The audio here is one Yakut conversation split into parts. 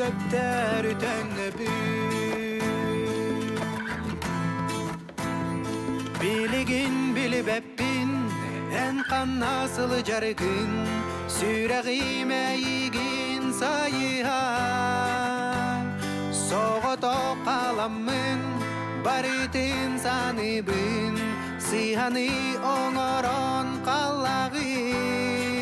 Төптөрү төннөбүн Билигин билибэппин эн ханна сылдьаргын Сүрэҕим эйигин сайыһар Соҕотох халаммын барытын саныыбын Сыыһаны оҥорон халлаҕын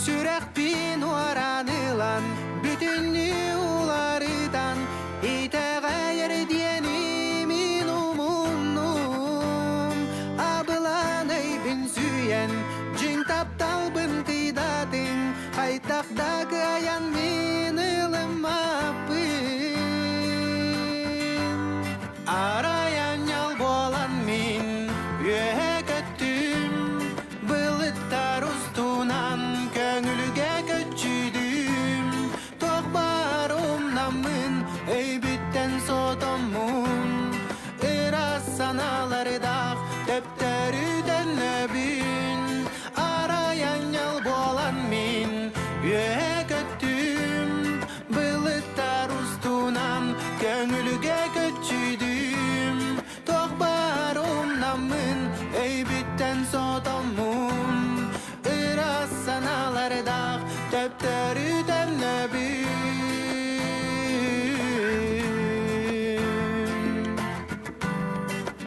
Сүрэхпин уоран ылан бүтүннүү уларытан Итэҕэйэр диэни мин умуннум Абылаан өйбүн сүүйэн дьиҥ тапталбын кыйдатыҥ Хайдах да кыайан мин ылыммаппын Арай аанньал буолан мин үөһэ көттүм, былыттар устунан көҥүлгэ көччүйдүм. Туох баар умнаммын, өйбүттэн сотоммун, ыраас санаалардаах төптөрү төннөбүн. Арай аанньал буолан мин үөһэ көттүм, Былыттар устунан көҥүлгэ көччүйдүм, туох баар умнаммын, өйбүттэн сотоммун, ыраас санаалардаах төптөрү төннөбүн.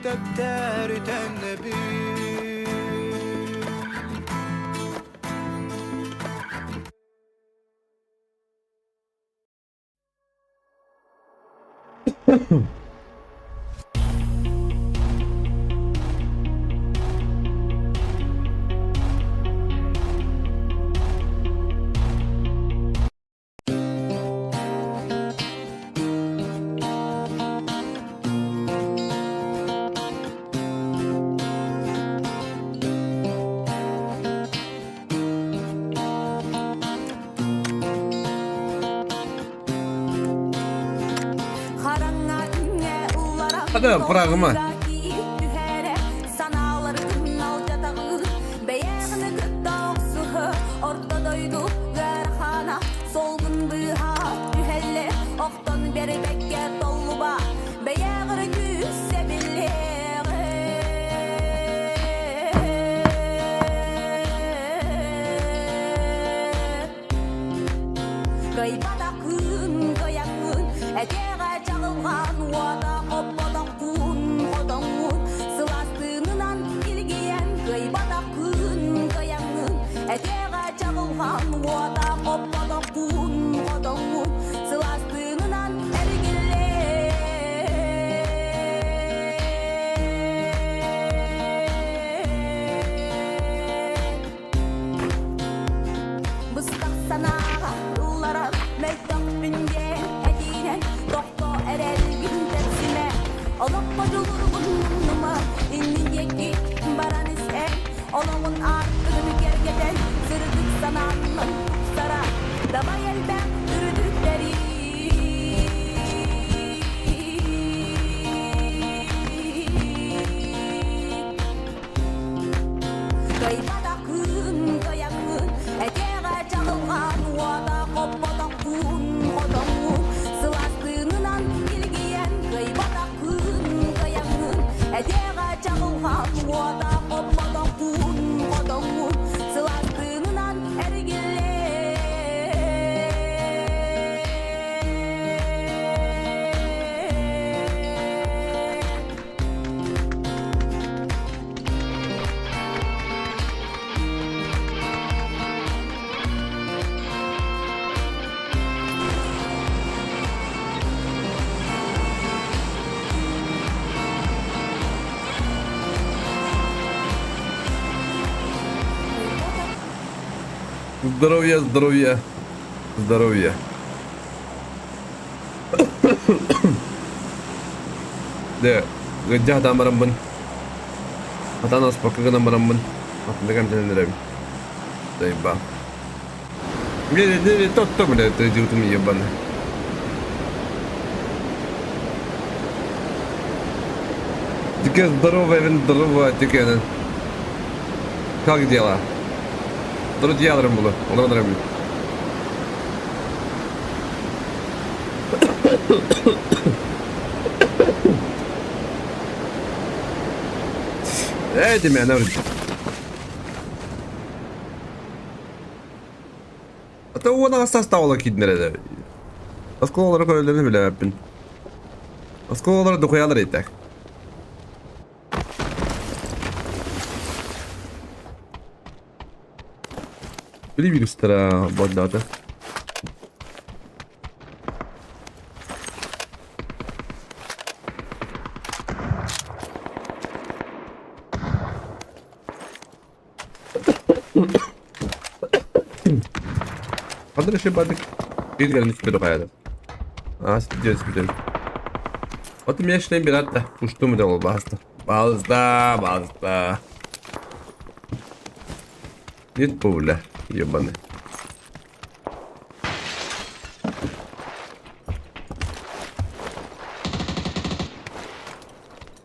Төптөрү төннөбүн. Hadi bırakma. Кыайбатаххын кыайаҥҥын, этиэҕэ чаҕылҕан уота хоппотоххун хотоҥҥун, сылаас тыынынан илгийэн кыайбатаххын кыайаҥҥын, этиэҕэ чаҕылҕан уота хоппотоххун хотоҥҥун, сылаас тыынынан эргиллээ. Быстах санааҕа ылларан мөлтөхпүн диэн этиинэн тохтоо эрэлгин тэпсимэ олоххо дьулургун умнума иннин диэки баран ис олоҕун аартыгын кэргэтэн сырдык санааннан тупсара давай элбэх үрдүктэри Кыайбатаххын кыайаҥҥын, этиэҕэ чаҕылҕан уота хоппотоххун хотоҥҥун, сылаас тыынынан илгийэн кыайбатаххын кыайаҥҥын, этиэҕэ чаҕылҕан уота хоппотоххун хотоҥҥун, сылаас тыынынан эргиллээ. Здоровья, здоровья, здоровья. Дьэ, ыалдьа сатаан бараммын, хатаан ааспакка гынан бараммын, атыннык эмтэнэн эрэбин. Дайба. Не, не, тот, блядь, идиотом ебаный. Теке здорово, здорово, теке. Как дела? Друзьяларым было, олорон эрэбин. Эй, ты меня Ата уон састаабыла киирдилэр этэ. Оскуолалары көрөллөрүн билээппин. Оскуолалары духуйалар этэ. Били вирустара боддаата. Ханна еще бардык? Bir gelin üstüne koyalım. Aa, gidiyoruz gidelim. Оту меня бират да. Пушту да ол баста. Балзда, балзда. Нет бля, ебаный.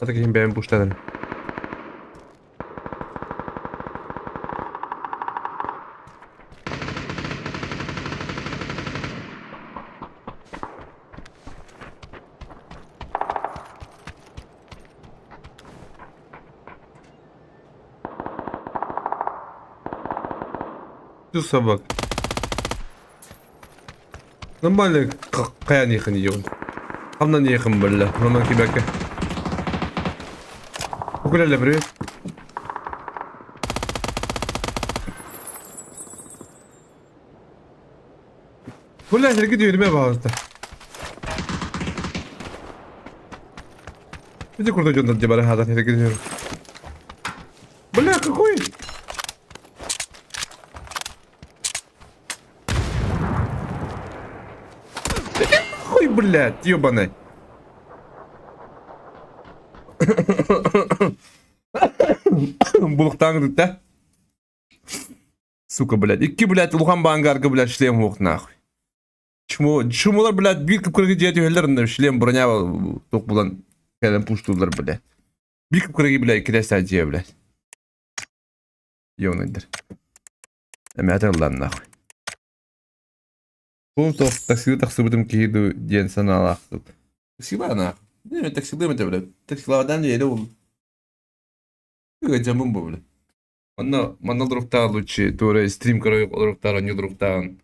Hadi bakayım ben puştadım. Ты собак. Нормально каян якын йон. Хамнан якын бля. Роман Кибека. Укулеле, привет. Бля, сергей дүйүрмэ баҕаста. Ити курдук дьоннор дьэ бары хаатан сэрги Бля, какой? Хуй, блядь, ебаный. Булуктаң да? Сука, блядь. Икки, блядь, улахан баангарга, блядь, шлем уох, нахуй. Чмо, чмолар, блядь, биир кып-кыргы дьиэ түһэллэр, шлем броня туох булан кэлэн пуштуулар, блядь. Биир кып-кыргы, блядь, кирэсэ дьиэ, блядь. Ёнайдар. Эмээтэ ыллан, нахуй. Бу таксига тахсыбытым киһи дуу диэн санаалаахтык. Таксилаа нахуй. Не, таксилыам этэ, блядь. Таксилаабатаан диэри ол. Ыалдьаммын бу, блядь. Онно манна олоруктаах лучше туора стрим көрө олоруктаах оонньуу олоруктааҕын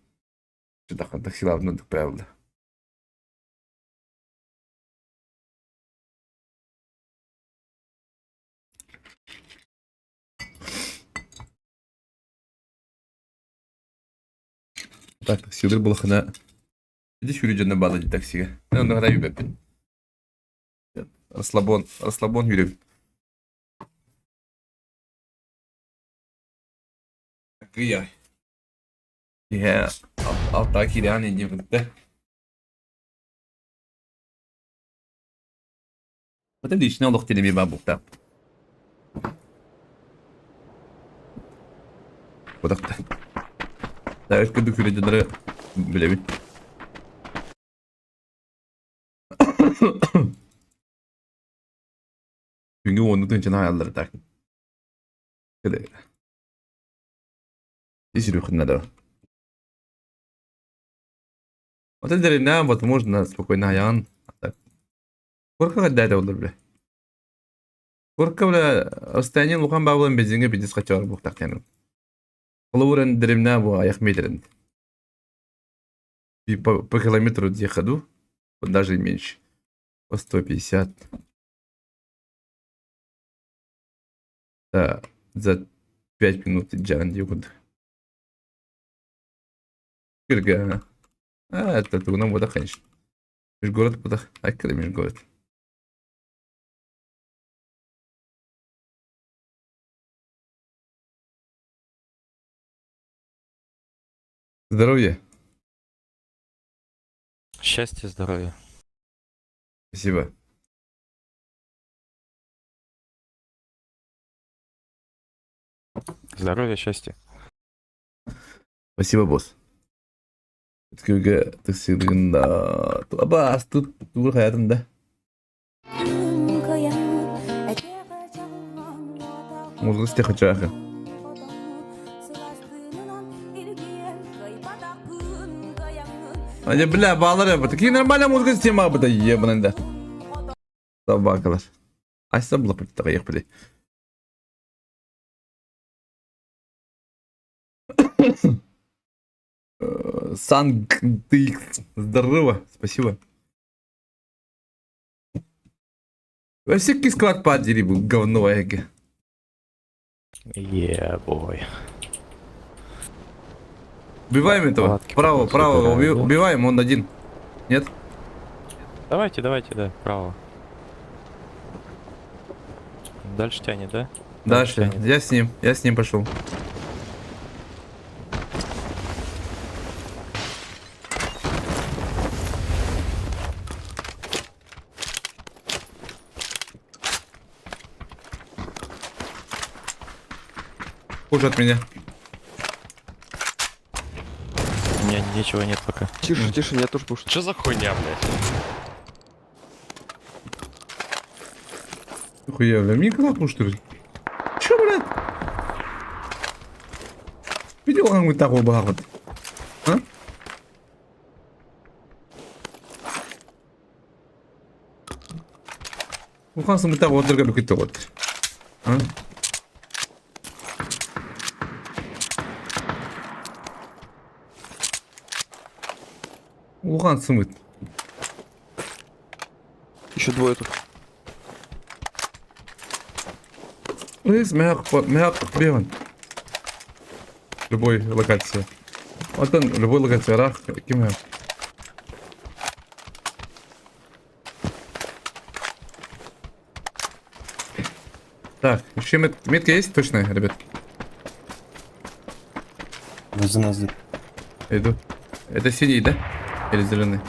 таксилаабытынан правило. Так, таксилыыр буолахына ити сүүрүү дьонно баалла дии таксига. Мен онно хата үүбэппин. Расслабон, расслабон үүрөбүн. Кыйа. Иһэ алтаа киирэҕин индиэбиттэ. Вот личный олох диэн эмиэ баар буолуохтаах. Бодохто. Да, курдук күрүдьүннары билэбин. Күҥҥэ уонну тыһыынчаны аайаллар так. Ис надо. Вот это вот можно спокойно аян. Так. Курка кадда олар бля. Курка бля расстояние улахан баабылан бензинге бизнес качар буктак яны. Холобуран дремна бу аяк метрин. И по километру где ходу, вот даже и меньше. По 150. Да, за 5 минут джан дьюкут. Кирга. А, это тугунан буолар, конечно. Межгород буолар. Айккада межгород. Здоровья. Счастья, здоровья. Спасибо. Здоровья, счастья. Спасибо, босс. Өткөйгө таксилыгын абаас тут тугур хаятын да. Музыка истиэх Они, бля, балар Такие нормальная музыка система быта ебаный да. Собакалар. Айса была ехали. Санг Здорово, спасибо. Вообще склад падери был говно эге. Yeah, boy. Убиваем этого. Палатки Право, потом право, собираем, да? убиваем, он один. Нет? Давайте, давайте, да, право. Дальше тянет, да? Дальше. тянет. Я с ним пошел. Хуже от меня. У меня ничего нет пока. Тише, тише, я тоже пушу. Что за хуйня, блядь? Хуя, бля, мне когда что ли? Чё, блядь? Видел, он вот так вот вот. А? Улахан сымытаах уотарга бүкүт вот. А? Улахан сымыт. Еще двое тут. Лыс мягко беган. Любой локация. Вот он, любой локация рах, ким Так, еще метка есть точно, ребят? За нас. Иду. Это синий, да? Или зеленый?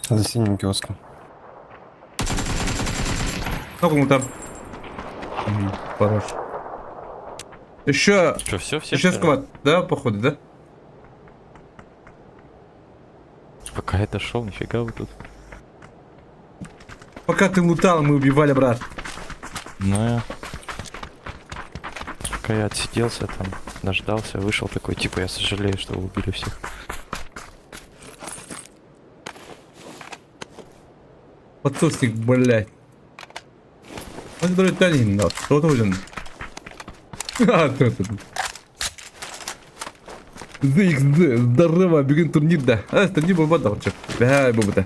За синим киоском. Сколько там? Угу, хорош. Еще, Что, все, все? еще сквад, да, походу, да? Пока я дошел, нифига вы тут. Пока ты лутал, мы убивали, брат. Ну я... Пока я отсиделся там, дождался, вышел такой, типа, я сожалею, что вы убили всех. Подсосник, блядь. Он который танин, да, что ты А, тут, тут. ZXD, здорово, бүгін турнир да. А, турнир болбады ғой, Бә, болбады.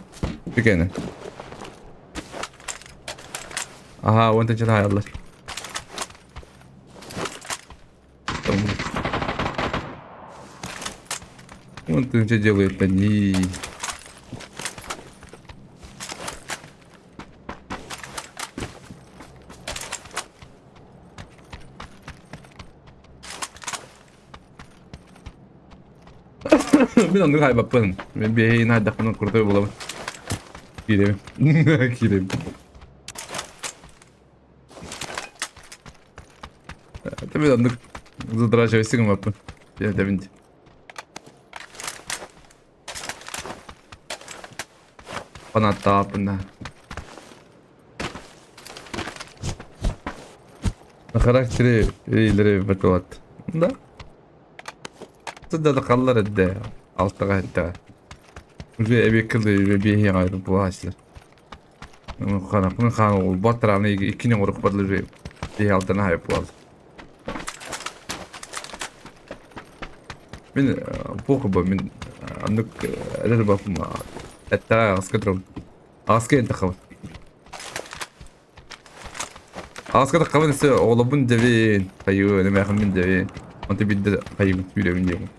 Прикольно. Ага, вон там что-то хаялар. Вон там что делают они. Мин оннук хайбаппын. Мин биэһин хайдахпын крутой буолабын. Киирэбин. Киирэбин. Это мин оннук задрачивайся гыммаппын. Дьэ Фанаттааппын да. На характере илери бэтуат. Да. Да қаллар эдде. Алтыга эдде. Уже эбек кылды бейхи гайры буаслар. Хана кун хан ол батыраны икини орук бадлы же. Бейхи алтына хайып буал. Мин похуй бу мин аннык элер бапым. Этта аска турам. Аска энте хабар. Аска да кабын се оглобун дебин. Хайы неме хам дебин. Онты бидде хайы бүйребин дейм.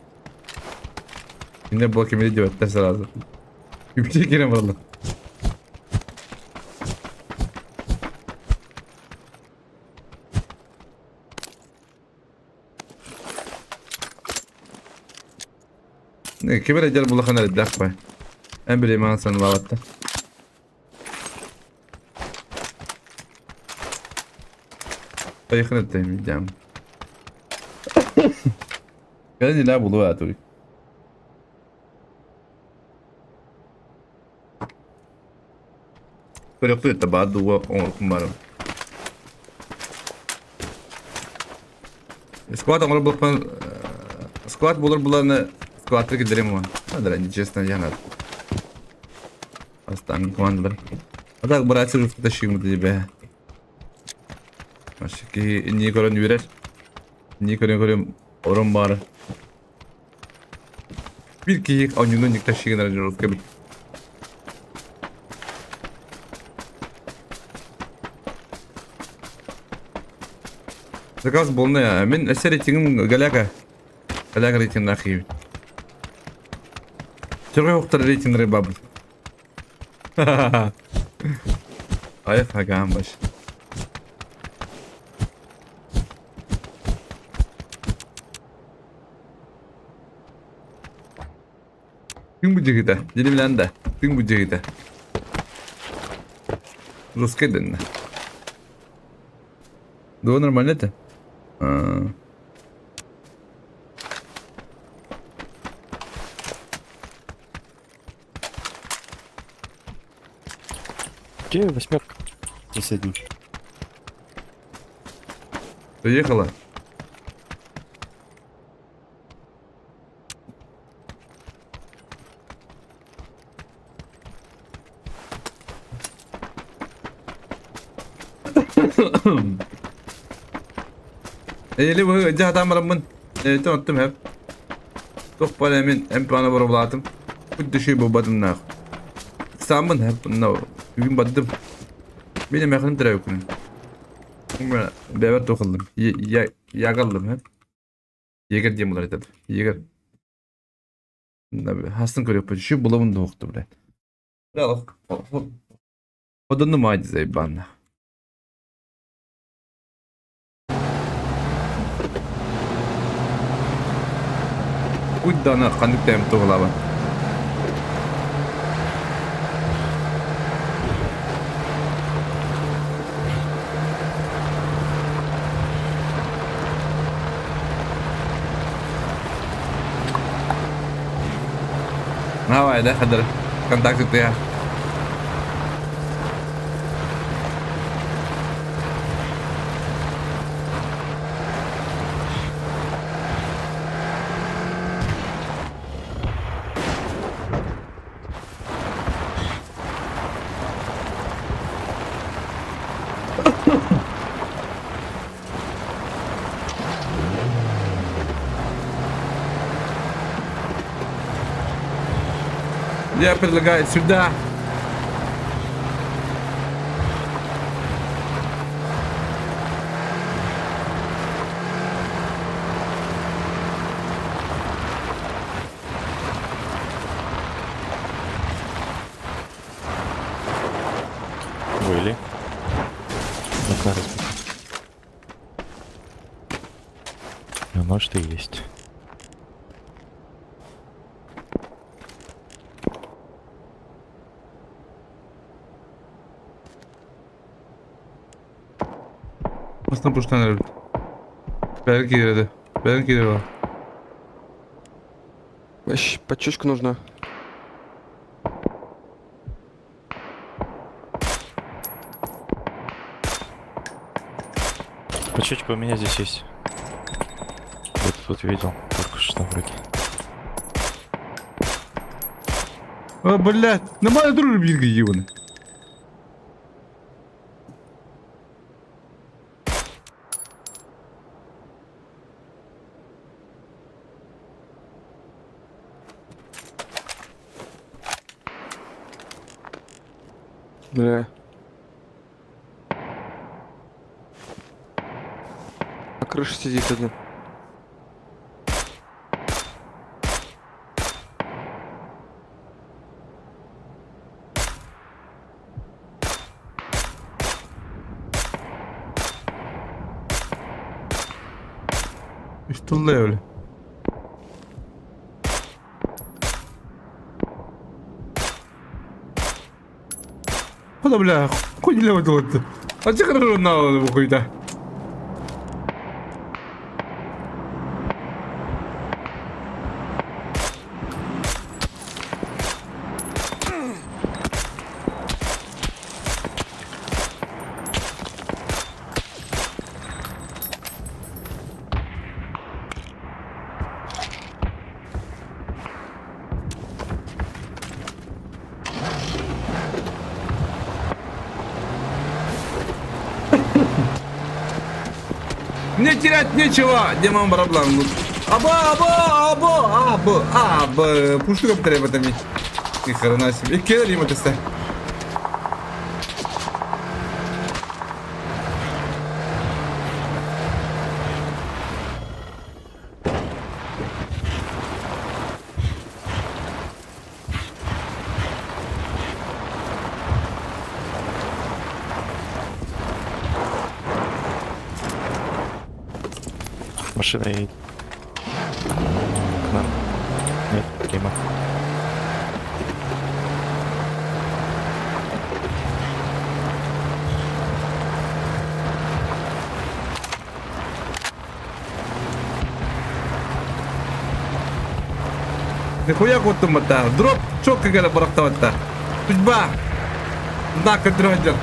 Инде бу кемеде деп сразу. Үпче керем барлар. Не, кемере жар булахан әлі бай. Эн биле маған сан лаватта. Поехали ты, Кэлэн илээ булуо ээ туй. Көрөхтү это баар дуо оҥоркум барым. Склад оҥорор буоллахпына склад буолар буланы складка киллэриэм уон. Да, нечестно, я надо. Останем командалар. А так, братья, уже тащим тебя. Киһи иннии көрөн үөрэр. Иннии көрөн көрөн орон баара. Биир киһи оонньууну никтащи гынар дьоруска эбит. Заказ буолна мин өссө рейтингим галяка. Галяка рейтингнаах киһибин. Чөргө охтор рейтиннери бабын. Айах хагаан баш. Күн бу дьиһитэ, дьини билэн да, күн бу дьиһитэ. Русский дэннэ. Дуо нормально это? А. Где восьмерка? Соседний. Приехала? Эйли бу дьэ хатаан бараммын эйтэн оттум хэп. Туох баар мин эмп-аны боруобалаатым. Куддуши буолбатым наах. Ыксааммын хэп онно бүгүн бардым. Мин эмээхиним төрөөбүккүнүн. Бэйэбэр туох ыллым? Яга ыллым хэп. Егер диэн булар этэ. Егер. Хастын көрүөхпүт. Şu булабын да уохту блядь. Одонну маай заебанна. Куйдана ханнык тэм туһулаба. Давай, да, хадыр. Контакты ты. Я предлагаю сюда. Были. Окна разбито. А может и есть. Aslında boştan herhalde. Belki girdi. Belki girdi var. Вообще, подчечка нужна. Почечка у меня здесь есть. Вот тут видел, только что вроде. А, блядь, нормально дружи бирге ебаный. Бля. На крыше сидит один. Что левли? Куда, бля, хуй левый делать? А че хорошо на хуйта? Мне терять нечего! Демон бараблан. Аба, аба, аба, аба, аба. Пушка треба там. Ни хрена себе. Икки Рима тесте. Машина едет. К нам. Нет, мимо. Нихуя куттуммата. Дроп чокка кэлэ бырахтабатта. Судьба! Знак көтүрүһүдэр.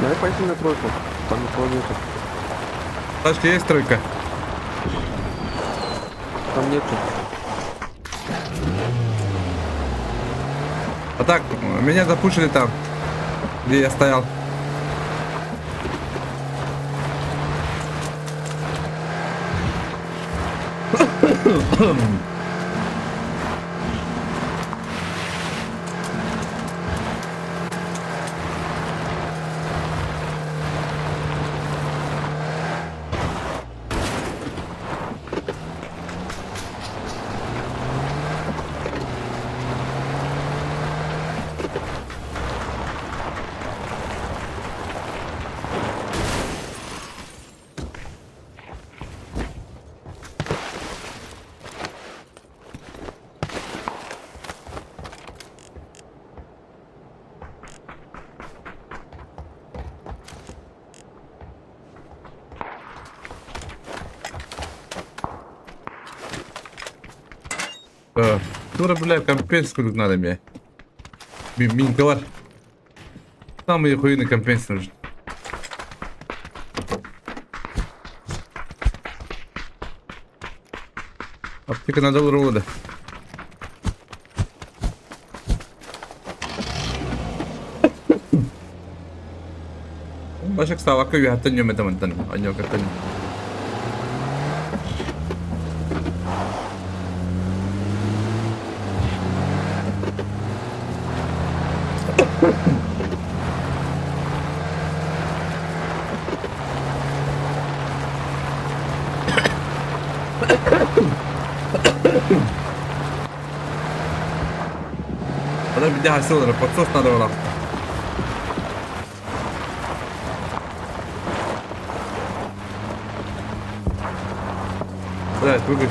Давай поехали на тройку. Там никого нету. Сашка, есть тройка? Там нету. А так, меня запушили там, где я стоял. Тура, бля, компенс курдук надо мне. Минкалар. Самый охуенный компенс нужен. Аптека на доллар да. Башак ставака үһэттэн ньүмэтэ мантан анньуокаттан. Адам биде харсы олар, подсос надо было. Блядь, выключи.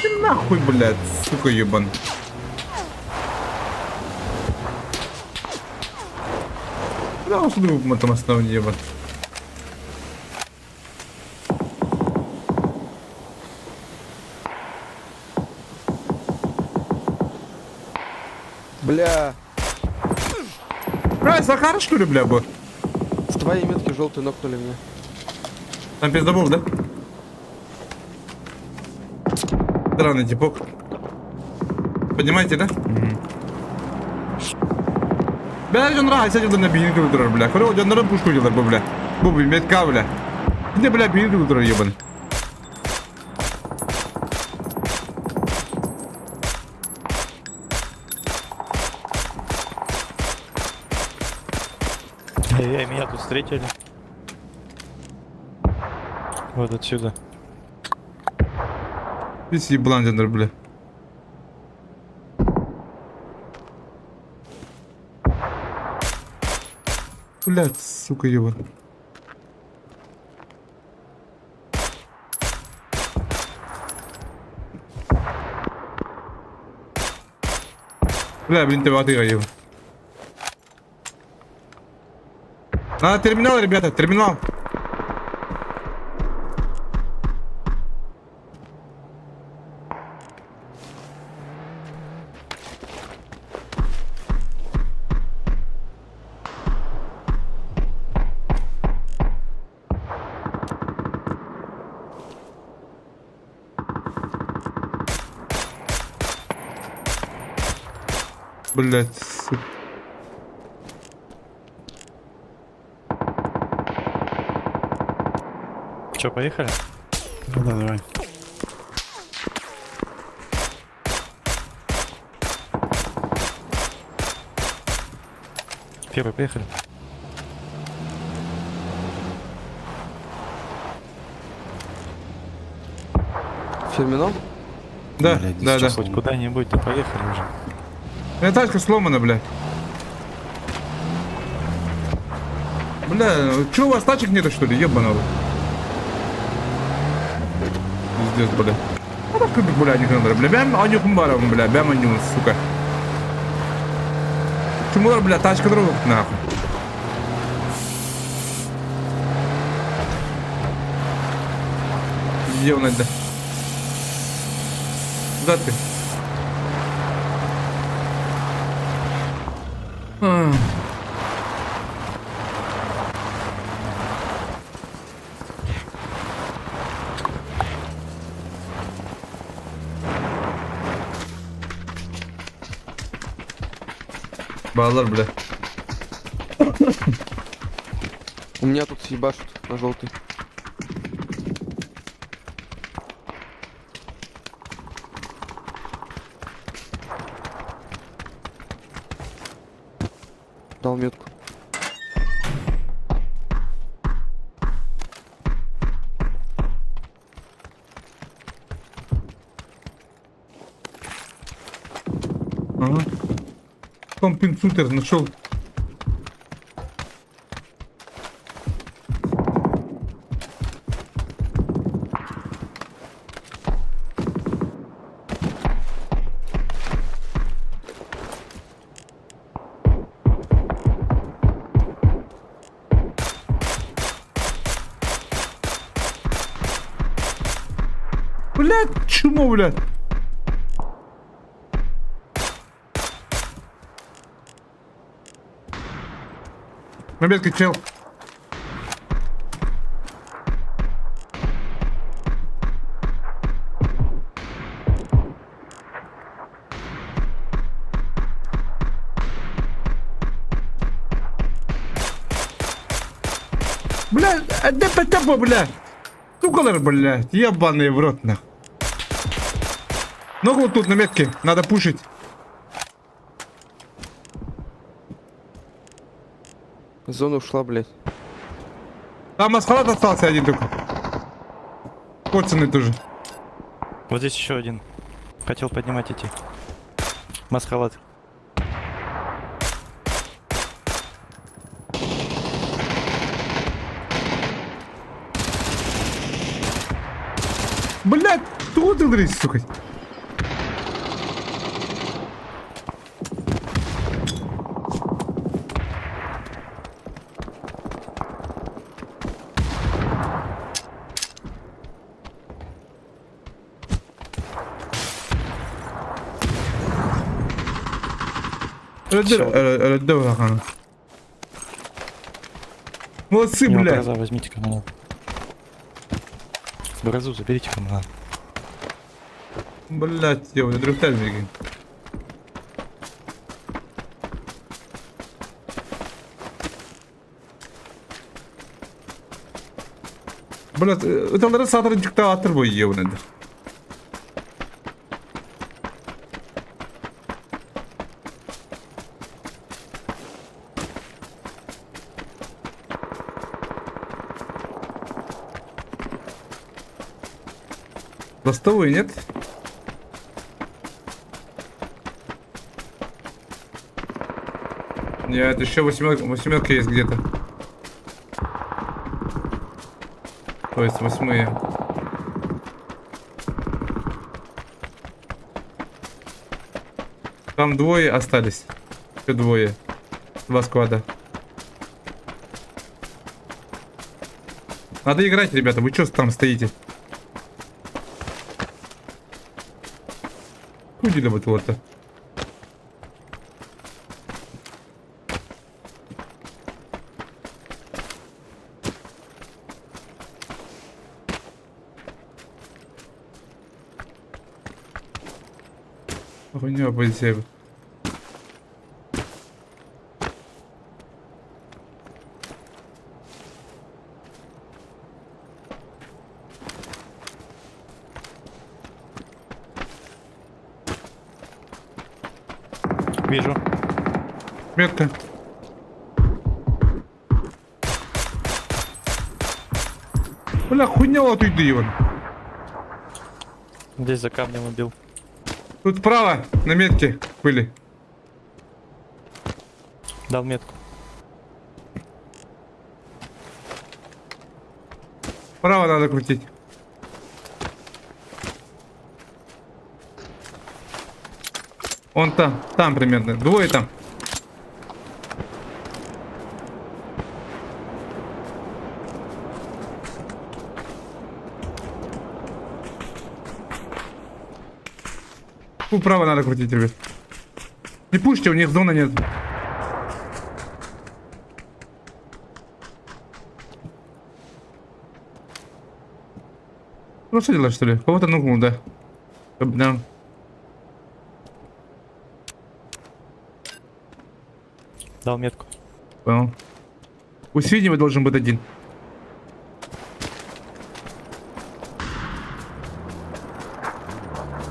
Иди нахуй, блядь, сука ебан. Куда он сюда на этом основании, ебан? Бля, Бля, Сахара, что ли, бля, был? с твоей метки желтые нокнули меня. Там пиздобол, да? Странный типок. Понимаете, да? Бля, он рай, сядет на бинку, бля. Хорё, он на пушку делает, бля. Буби, метка, бля. Не, бля, бинку, ебаный. Эй, эй, меня тут встретили. Вот отсюда. Здесь еблан дьоннор, бля. Блядь, сука, ебан. Бля, блин, ты воды ебан. Надо терминал, ребята, терминал. Блять, сука. Че, поехали? Ну да, давай. Первый, поехали. Терминал? Да, Блядь, да, да. сейчас Хоть куда-нибудь, да поехали уже. У меня тачка сломана, бля. Бля, чё у вас тачек нету, что ли? Ебаного. Пиздец, бля. А так кубик, бля, не надо, бля. Бям, анюхум барам, бля, бям анюхум, сука. Чумулар, бля, тачка друг, нахуй. Ебаный, да. Куда ты? А. Баллар, бля. У меня тут съебашут на желтый. Дал метку. Ага. Компенсутер нашел. Блядь, чмо, блядь. На метке чел. Бля, а де потапа, бля? Сукалар, блядь, ебаный в рот, нах. Ногу вот тут на метке, надо пушить. Зона ушла, блядь. Там масхалат остался один только. Коцанный тоже. Вот здесь еще один. Хотел поднимать идти. Масхалат. Блядь, тут ты, сука. Молодцы, У него бля. Браза возьмите кому надо. Бразу заберите кому надо. Блять, ёбаный, друг беги. Блять, ыталары сатырын чыкта атыр бой ебаный. Ластовую, нет? Нет, еще восьмерка, восьмерка есть где-то. То есть восьмые. Там двое остались. Еще двое. Два склада. Надо играть, ребята. Вы что там стоите? Хуй вот это. Хуйня позиция. Вижу. Метка. Бля, хуйня вот уйди, Иван. Здесь за камнем убил. Тут справа на метке были. Дал метку. Право надо крутить. Он там, там примерно. Двое там. Фу, право надо крутить, ребят. Не пушьте, у них зоны нет. Ну что делаешь, что ли? Кого-то нукнул, да. Да. Дал метку. Понял. У синего должен быть один.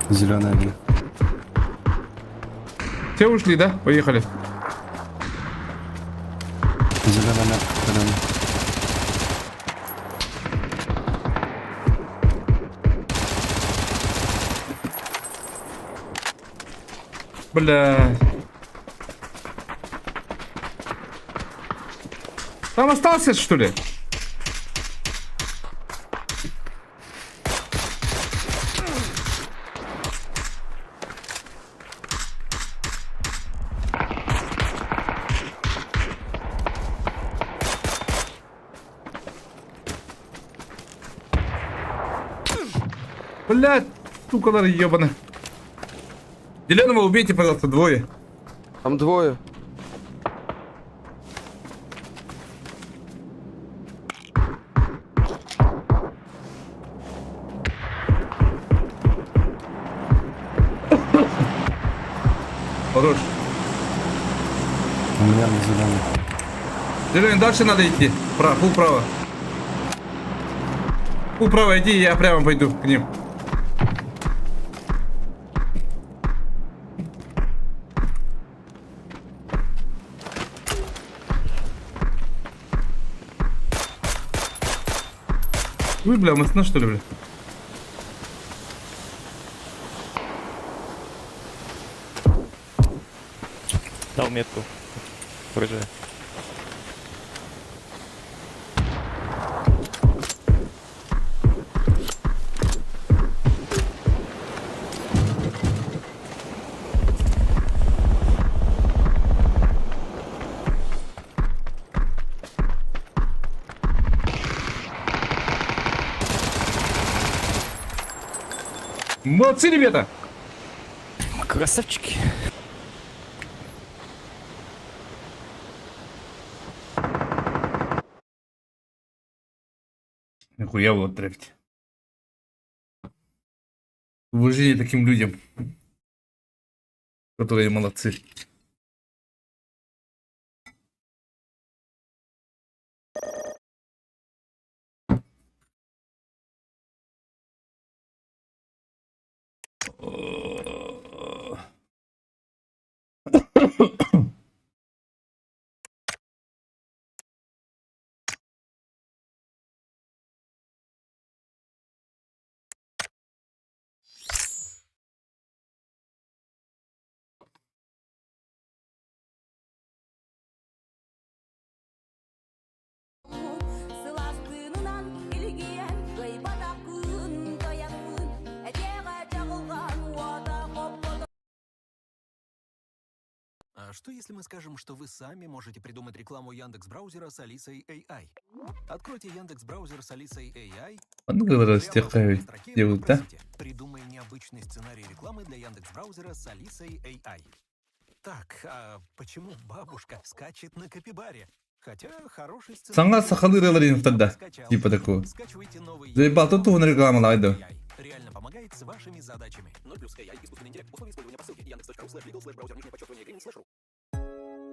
Зеленый один. Все ушли, да? Поехали. Зеленая метка, зеленый. Бля. Там остался, что ли? Блядь, сука, ебаная. Зеленого убейте, пожалуйста, двое. Там двое. Хорош. У меня на зеленый. Зеленый, дальше надо идти. Право, фул право. Фул право иди, я прямо пойду к ним. Ой, бля, мы сна что ли, бля? Дал метку. Вроде. Молодцы, ребята! Красавчики. Нихуя вот трафить. Уважение таким людям, которые молодцы. А что если мы скажем, что вы сами можете придумать рекламу Яндекс Браузера с Алисой AI? Откройте Яндекс Браузер с Алисой AI. Маннык Прямо в истиэххэ строке диэбит да? попросите, Придумай необычный сценарий рекламы для Яндекс Браузера с Алисой AI. Так, а почему бабушка скачет на капибаре? Хотя хороший сценарий. Саҥа сахалыы ырыалар инфтарда. Скачал. Типа такого. Скачивайте новый Заебал, тут туһунан рекламалаах дуо. AI. Реально помогает с вашими задачами. 0 плюс AI, искусственный интеллект, условия использования по ссылке yandex.ru slash legal slash browser нижнее подчеркивание green slash ru.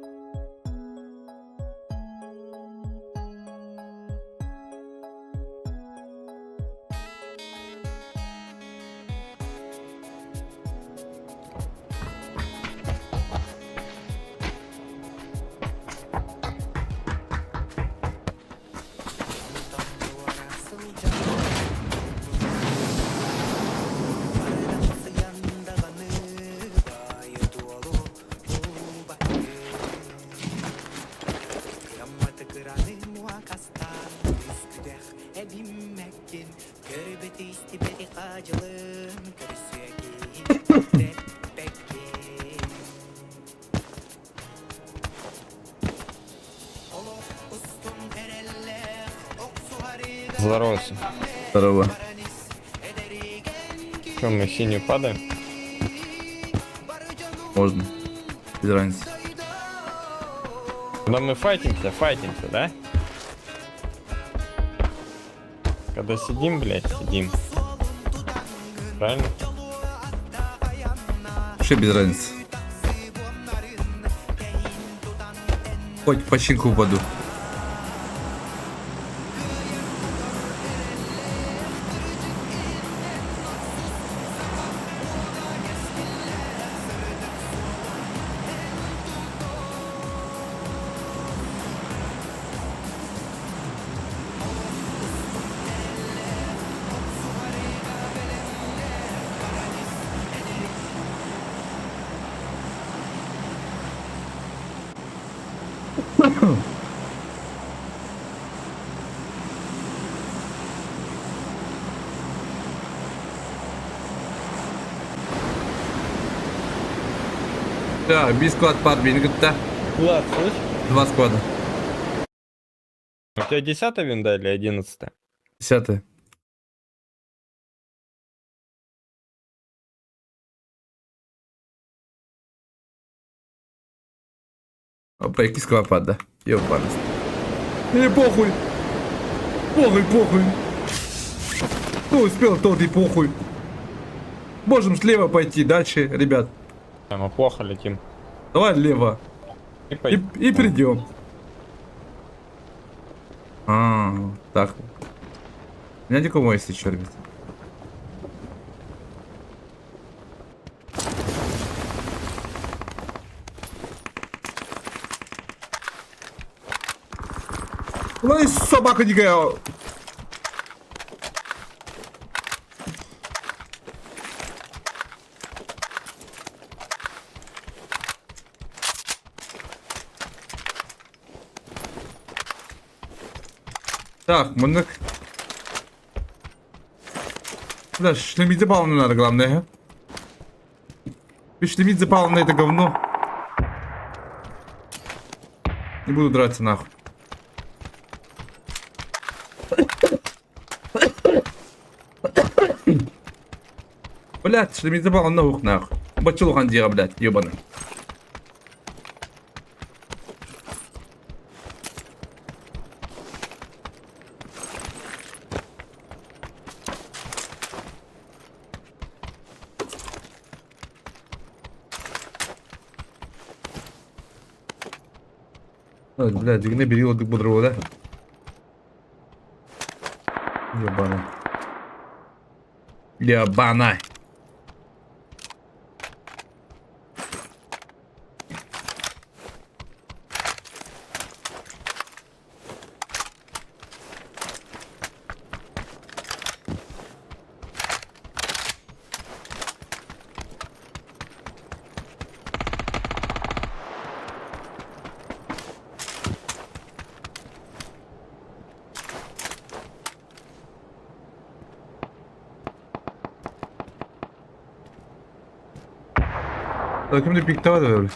Здорово. Здорово. Че, мы синюю падаем? Можно. Без разницы. Когда мы файтимся, файтимся, да? Когда сидим, блядь, сидим. Правильно? Вообще без разницы. Хоть в починку упаду. Да, биир склад пар бини кытта. Влад, слышь? Два склада. У тебя 10 винда или 11? 10-е. Опа, який склад пар, да? Ёбаный. Не, похуй. Похуй, похуй. Кто успел, тот и похуй. Можем слева пойти дальше, ребят. А, мы плохо летим. Давай лево. И И, пой- и придем. А, так. У меня никому есть еще, ребят. Ой, собака дикая. Так, мындык. Бля, шлемить запалны надо, главное. а. Шлемить запалны это говно. Не буду драться нахуй. Блядь, шлемить запалны нахуй нахуй. Бачулхан дига, блядь, ебаный. Ой, блядь, дигне бери отдых бодрого, да? Ебана. Ебана. Takımda pikte var öyle.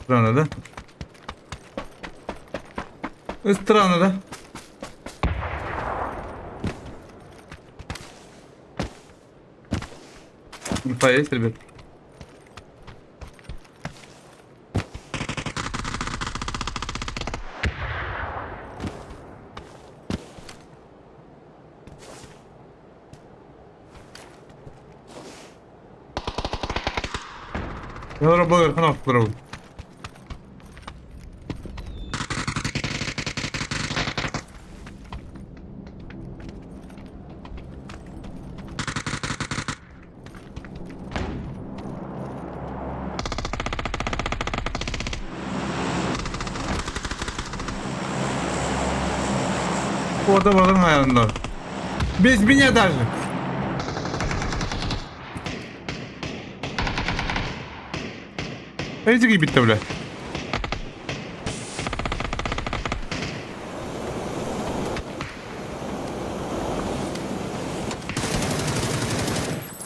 Странно, да? Странно, да? Инфа есть, ребят? Orada buradan hayalinde. Без меня даже. Эти гибит бля.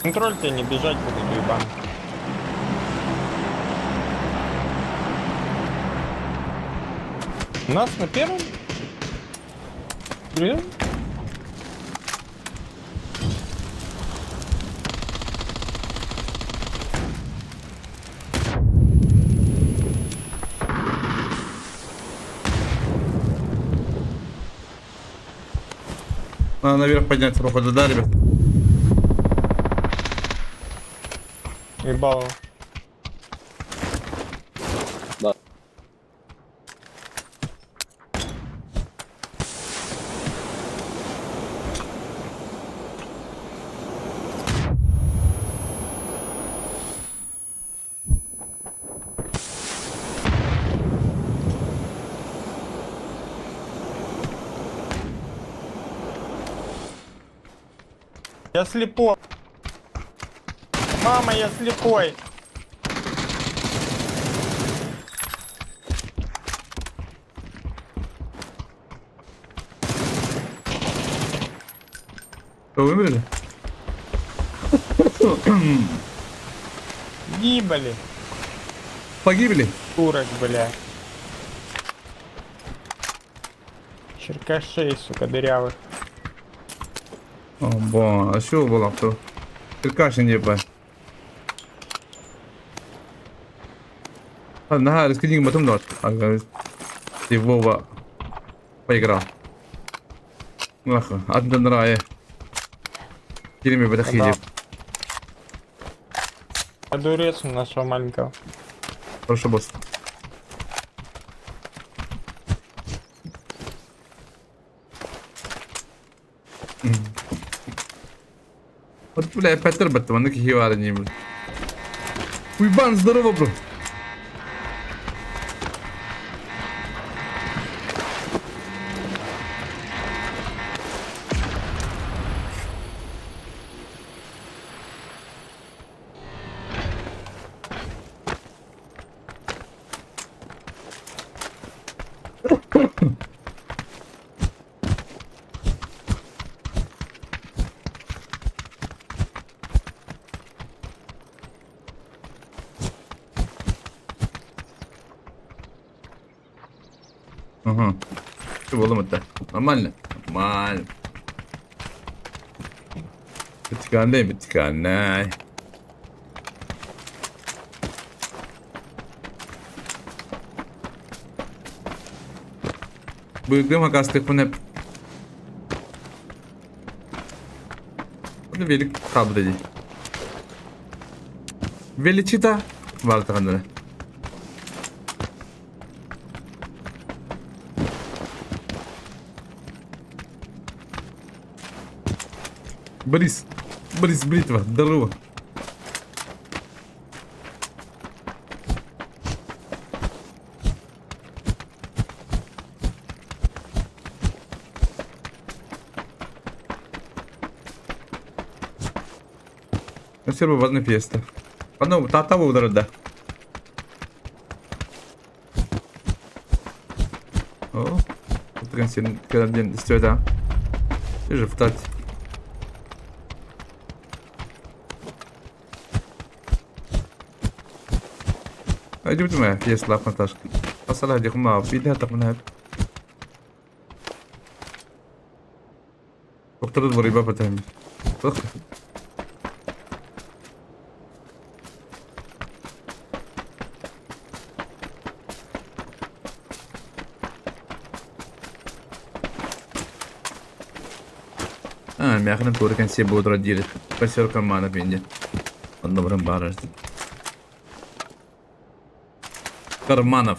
Контроль тебе не бежать будут, уебан. Нас на первом? Блин. Надо наверх подняться, походу, да, ребят? Ебало. Да. Я слепой. Мама, я слепой. Что, вымерли? Гибали. Погибли? Турок, бля. Черкашей, сука, дырявых. О, бо, а что было кто? Черкашин не по. Ладно, раскидим потом дот. Ты Вова поиграл. Нахуй, одна Кирими бетахиди. Я дурец у нашего маленького. Хорошо, босс. Вот, бля, опять ребята, он какие не бля. Уйбан, здорово, бро. Ага. Что было это? Нормально? Нормально. Битиканай, битиканай. Bıyıklığım hakastık bu ne? Bunu velik kabul edeyim. Величита бартаханара. Борис, Борис Бритва, здорово. Спасибо, важная фиеста. Ано, тата да. О, это. Же втать. Өйдүүбүтүм ээ, Фиеслав Наташка. Асалаа дьахмаа, биирдэ тахмына. Доктор борьба потом. А, мягкий туркан все будут родили. Поселка мана пинде. Он добрым барыш. Карманов.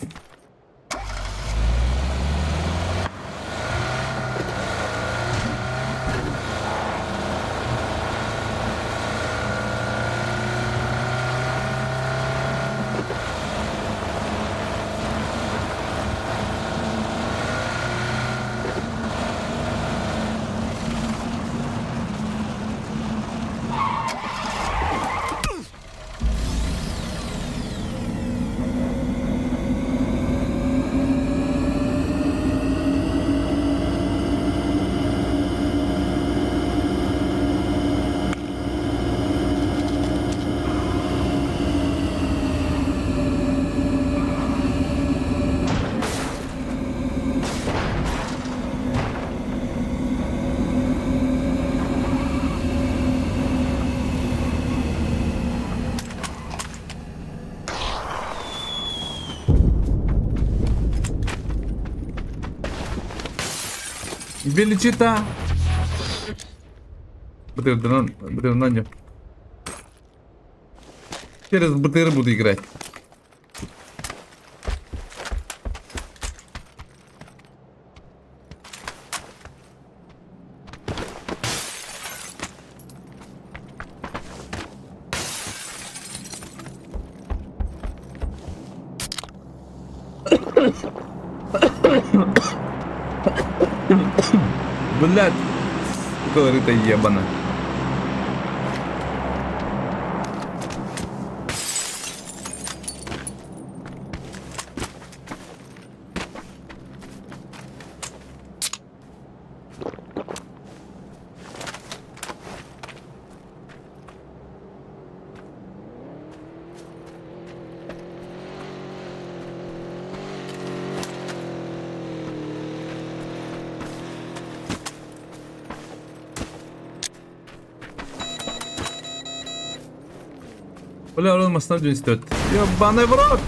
Величита! БТР БТР Через БТР буду играть. Блядь, корыто ебано. Бля, он массаж стоит. Ебаный в рот!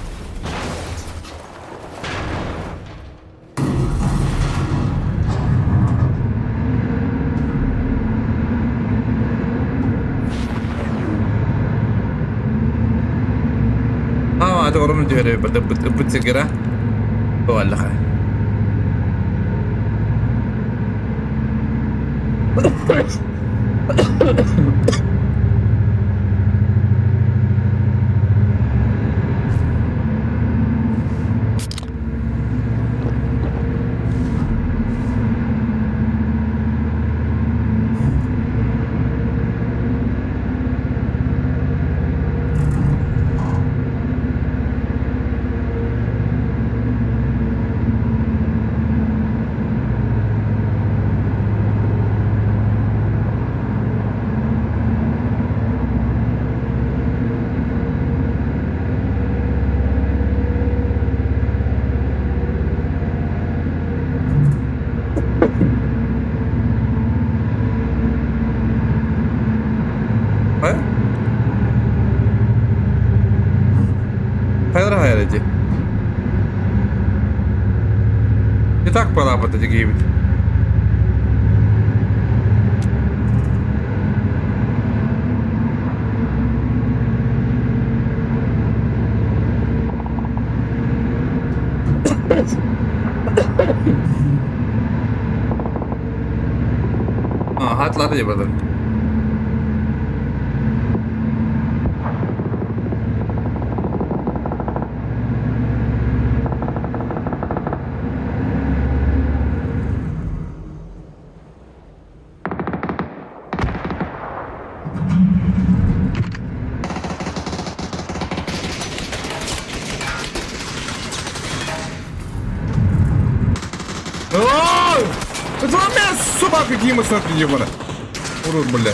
Аа, это орон түһэрэ быт сигара. Туаллаха. Хайа? Хайдара хайа эти. И так пора эти гибит. А, хат лата же, братан. Ой! Это у меня собака Дима, смотри, ебана. Урод, бля.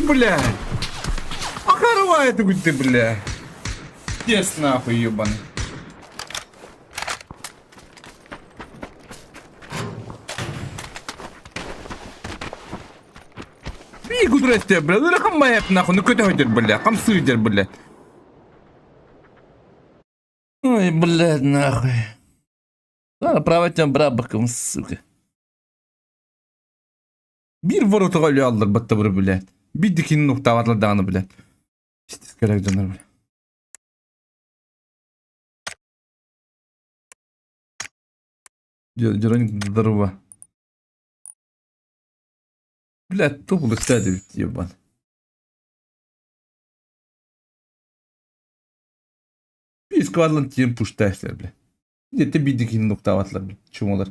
бля! Ахарвай ты, бля! Пиздец нахуй, ебаный. Бии кудурette, бля, ну хаммайап нахуй, ну көтө бля, хамсыыр бля. Ой, блядь, нахуй. Ладно, право тем брабаком, сука. Биир воротуга өлө аллар батта бу блядь. Биир дикини нуктаабатлар даҕаны блядь. Пиздец керек дьоннор бля. Дьоронник здорово. Блядь, тупо эбит ебан. Биир сквадлан тиийэн пуштаайсылар бля. Дьэ биир дикини нуктаабатлар бля. Чумолар.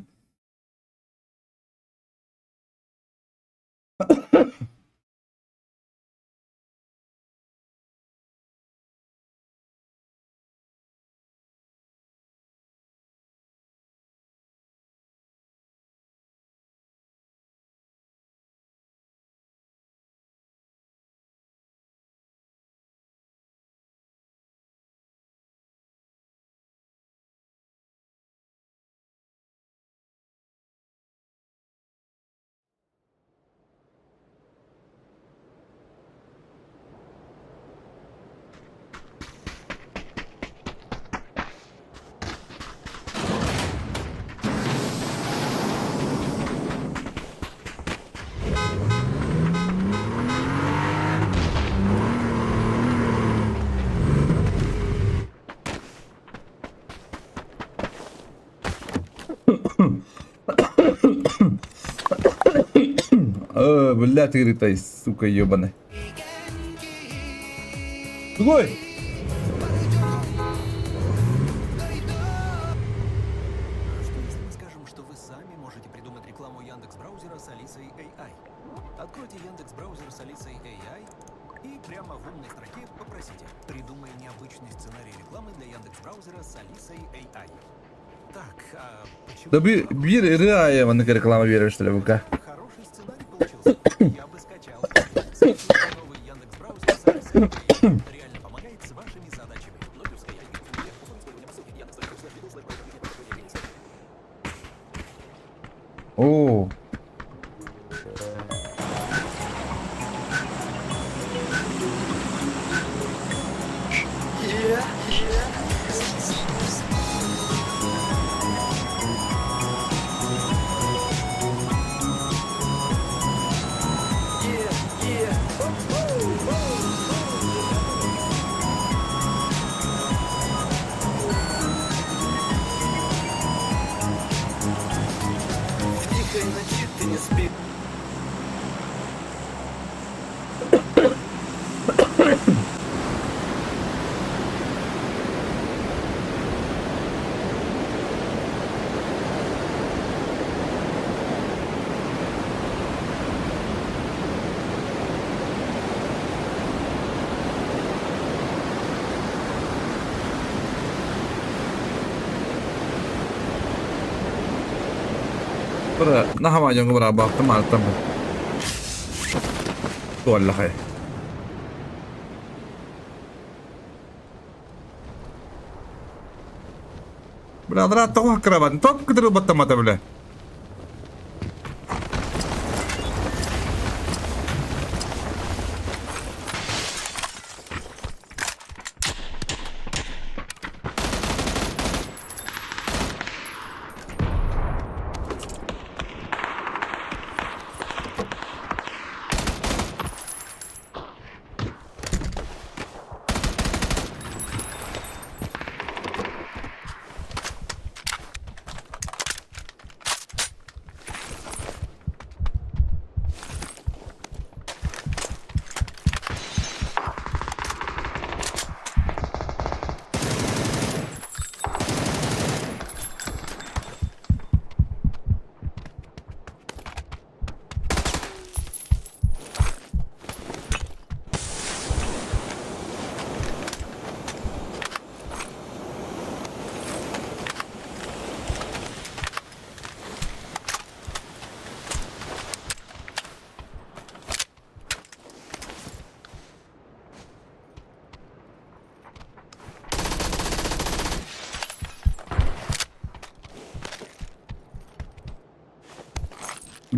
Э, блядь, ты сука, ебаная. Тугой! Что если мы скажем, что вы сами можете придумать рекламу Яндекс.Браузера с Алисой AI? Откройте Яндекс.Браузер с Алисой AI и прямо в умной строке попросите «Придумай необычный сценарий рекламы для Яндекс.Браузера с Алисой AI». Так, а почему... Да биир ырыа аайы маннык реклама биэрэр что ли бука. Хороший сценарий получился. Я бы скачал. Скачивайте новый Яндекс.Браузер с Алисой AI. Реально помогает с вашими задачами. Оо. Бара наһаа дьоҥҥо быраабаахтым ааттам туоллахай. Бля, адра тоҕо кырабатын, топ кытыры баттамата бля.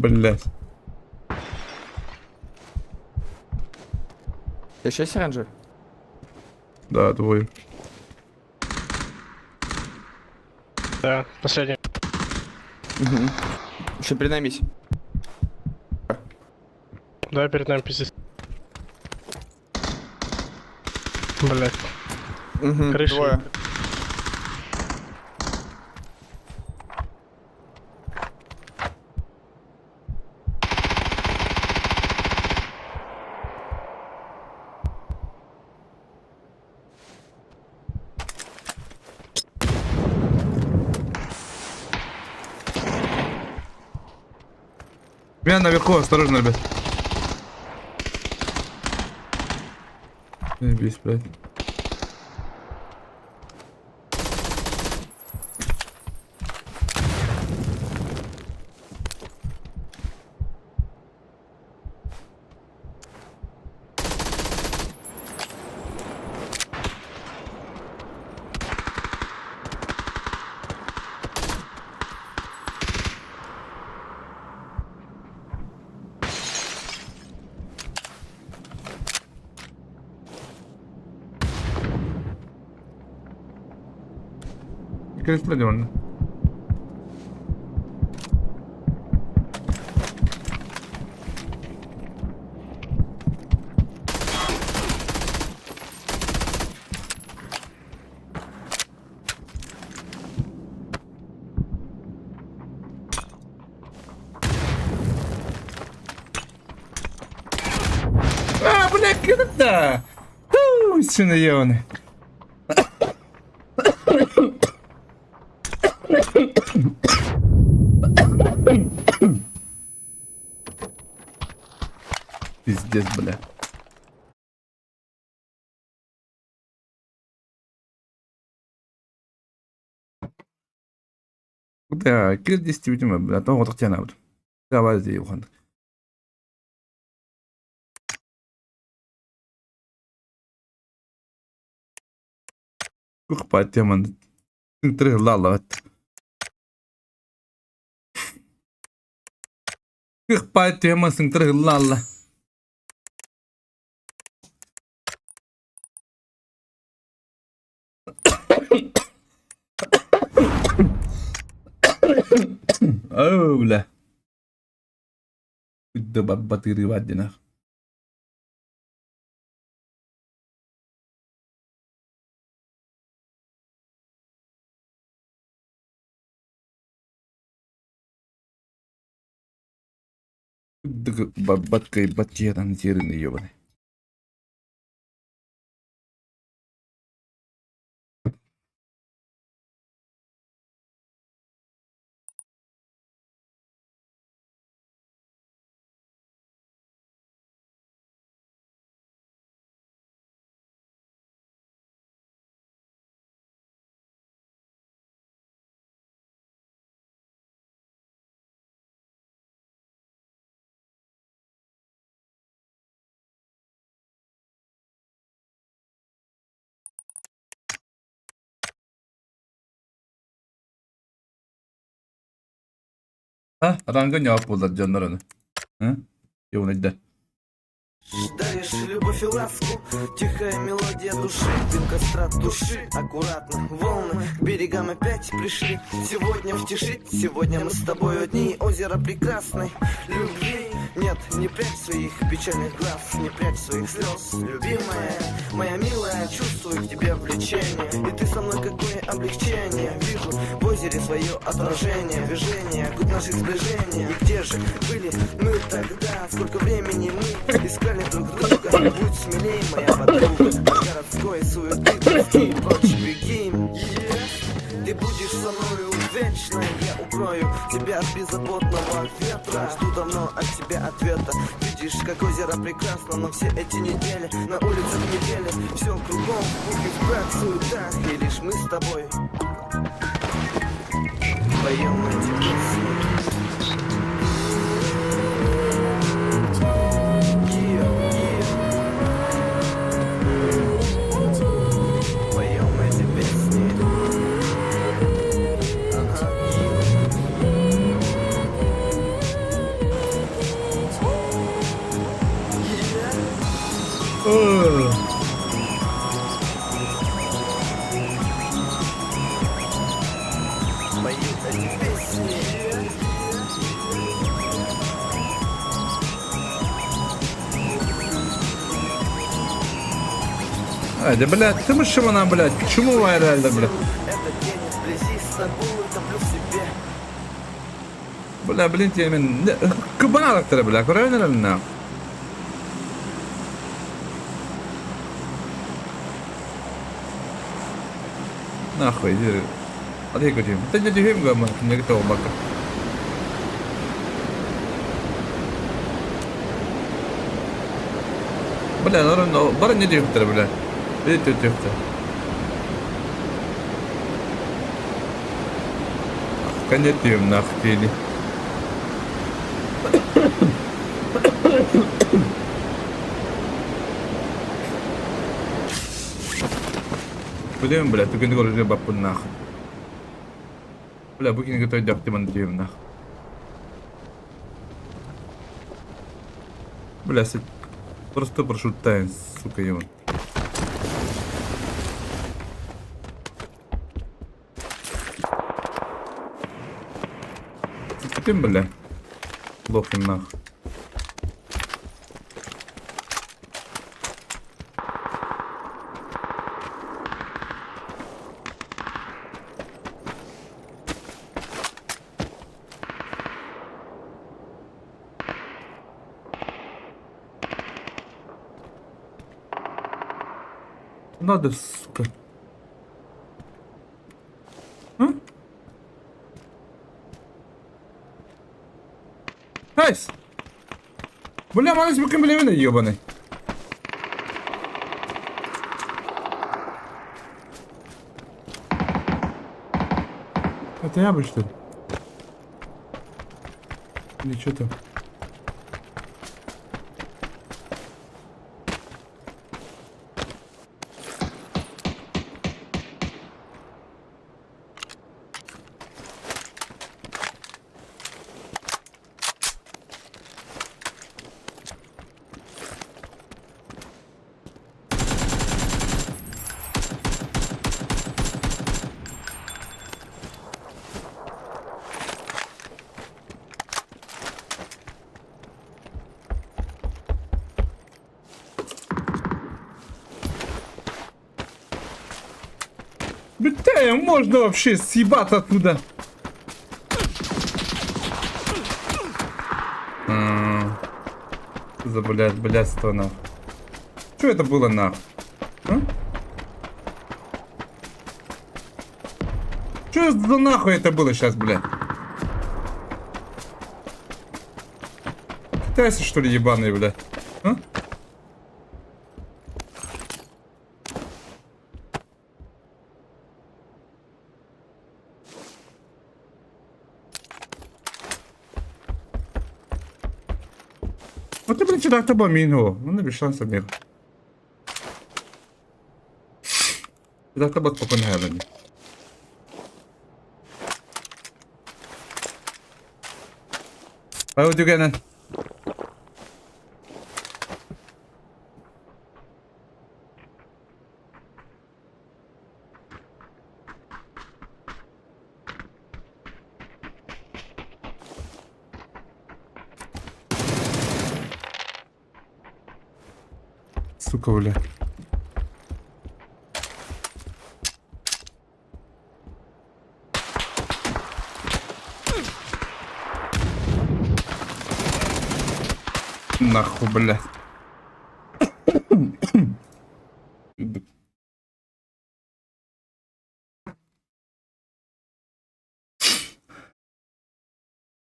Блядь. Еще есть оранжевый? Да, двое. Да, последний. Угу. Еще перед нами есть. Да, перед нами пиздец. Блять. Угу, Крыша. двое. Меня наверху, осторожно, ребят. Заебись, блядь. Кресло он. А, бля, куда? Фу, сына ебаный. Пиздец, бля. Да, кир действительно, бля, то вот хотя надо. Давай, Юхан. Кухпа теман. Тры лала. Кухпа тема сынтыр лала. Оо, бля. Батыры вадина. Баткай батчетан терин ебаный. А, ранга не буолар дьоннор ону. Йоун Даришь любовь и ласку, тихая мелодия души, дым костра туши, аккуратно волны к берегам опять пришли. Сегодня в тиши, сегодня мы с тобой одни, озеро прекрасной любви. Нет, не прячь своих печальных глаз, не прячь своих слез, любимая, моя милая, чувствую к тебе влечение, и ты со мной какое облегчение. Вижу в озере свое отражение, движение, губ наших сближения. И где же были мы тогда? Сколько времени мы искали друг друга? Будь смелей, моя подруга, от городской суеты тоски прочь беги. Ты будешь со мною вечно, я укрою тебя от беззаботного ветра. Жду давно от тебя ответа. Видишь, как озеро прекрасно, но все эти недели на улицах недели все кругом в пух и в прах, суетах, и лишь мы с тобой поем эти песни. Yeah, yeah. Поем эти песни. Ага, yeah. Hadi блядь, ты мышь блядь, почему herhalde блядь? Бля, блин, тебе мен кыбаналактара, бля, правильно? Нахуй, иди. А ты где? Ты не дюйм, гамма, не готов бака. Бля, наверное, бара не дюйм, бля. Иди ты дюйм. Конец нахуй, или. Блин, бля, ты говоришь, бабку нахуй. Бля, бу кинигэ тойдохтиман диэм нах. Бля, просто прошу тайн, сука, ебан. Ты, бля. Лохи нах. Надо, сука. А? Найс! Бля, малыш, букин, бля, бля, ебаный. Это я бы, что ли? Или что там? Бля, можно вообще съебаться оттуда. Что за, блядь, блядство, нах? Что это было, нах? А? Что за нахуй это было сейчас, блядь? Китайцы, что ли, ебаные, блядь? А? Вот ты, блин, чудак таба мину. Ну, без шансов нет. Чудак таба спокойно хелени. Why would you get in? Сука, бля. Нахуй, бля.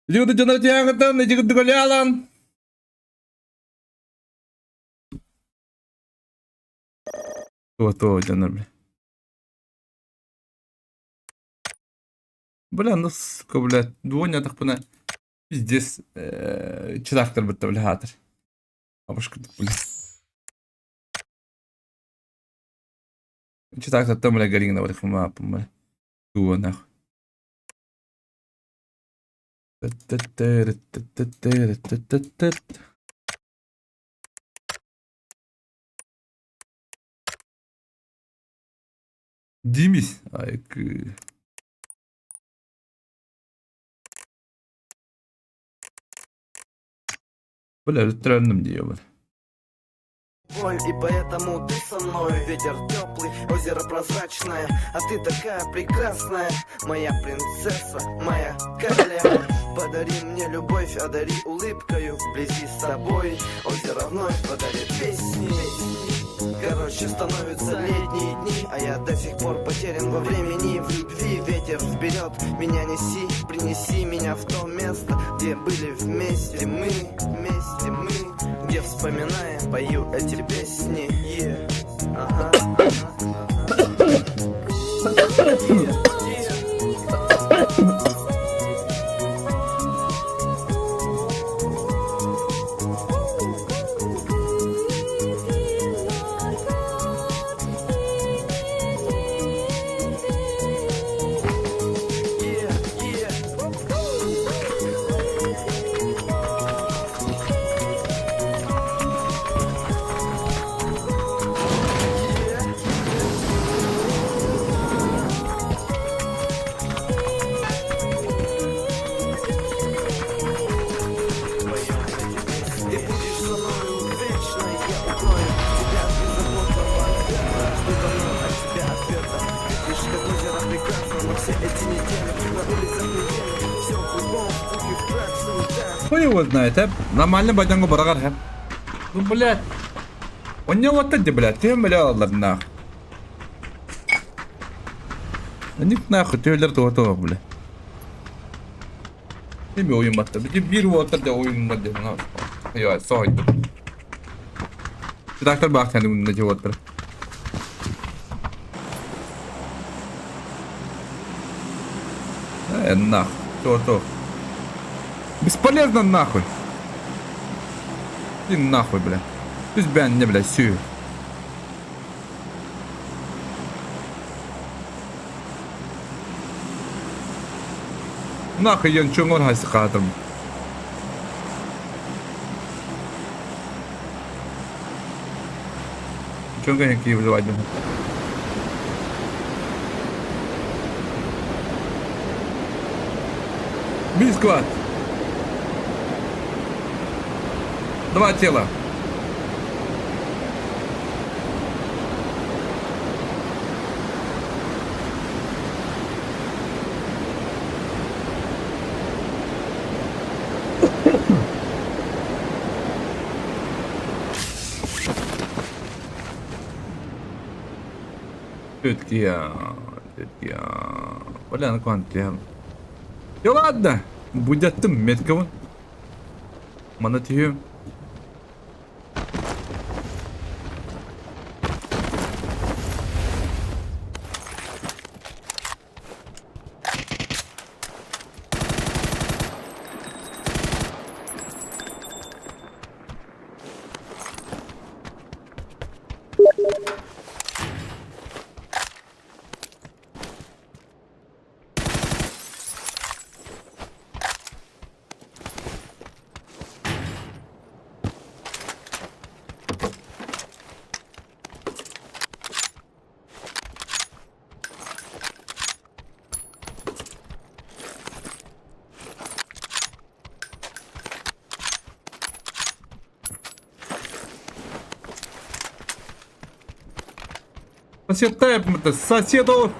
Люди дьонор тиягытан, иди То, дьонор, бля. Бля, ну сука, бля, двойня так пына. Пиздец, чыдактар бітті, бля, хатыр. Бабушка, бля. Чыдактар там, бля, галина, бля, хма, бля. Туа, нахуй. Димись. Ай, к... Бля, өттөрөннүм диye бля. Боль, и поэтому ты со мной. Ветер теплый, озеро прозрачное, а ты такая прекрасная, моя принцесса, моя королева. Подари мне любовь, одари улыбкою вблизи с тобой. Озеро вновь подарит песни. Короче, становятся летние дни, а я до сих пор потерян во времени. В любви ветер вперед, меня неси, принеси меня в то место, где были вместе мы, вместе мы, где вспоминая, пою эти песни. Yeah. Ага, ага, ага. Yeah, yeah. Yeah, yeah. Ты будешь со мною вечно, я укрою тебя от беззаботного ответа. Жду давно от тебя ответа. Видишь, как озеро прекрасно, но все эти недели на улицах недели. Все кругом, в пух и в прах, суета. Хуй его знает, а? Нормально бадьяҥҥа быраҕар һэ. Ну, блядь. Онньоҕуттан дии, блядь, түһэн бэлэ алаллар нах. Ник нахуй түһэлэр туга туох, бля. Эми ойун батта. Бити биир уолаттар да ойун бар диэн. Я соһуйдум. Редактор баах тянды мунна уолаттар. Э, нах. То то. Бесполезно нахуй. Ты нахуй, бля. Түс бээн не, бля, сүү. Нахуй ян чоҥор хайсыкаатым. Чоҥго хэнки вызывать. Бискват! Два тела. Все-таки я, все-таки я. Бля, ну Я ладно, будяттым меткабын. Мана түһүм. Сосед это соседу.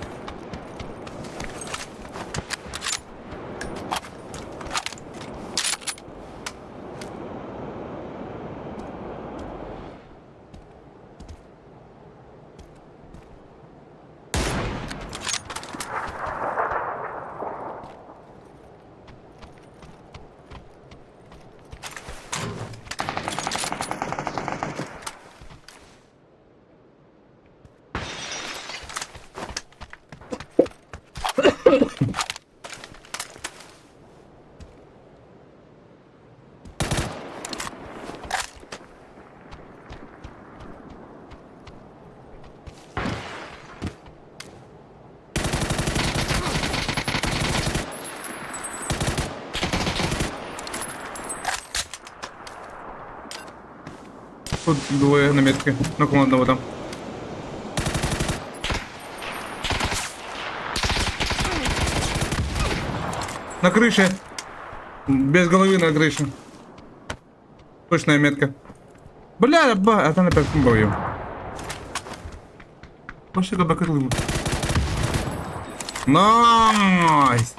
Тут двое на метке. На одного там. На крыше. Без головы на крыше. Точная метка. Бля, ба, atan эппэппин буойум. Вообще бакырлым. Найс!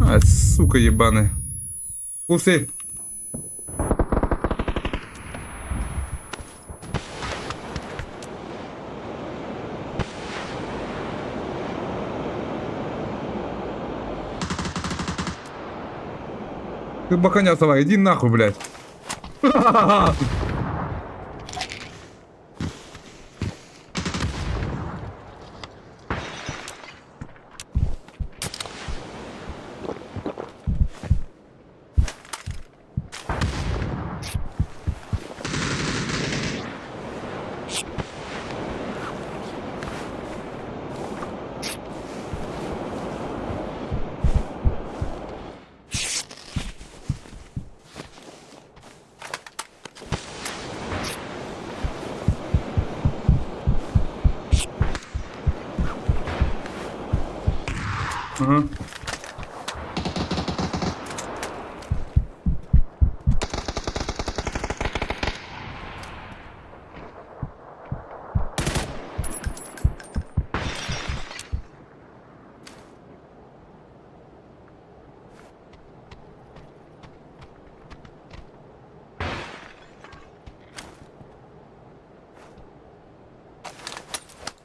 А, сука ебаная. Усы. Ты баканя сова, иди нахуй, блядь. Ага.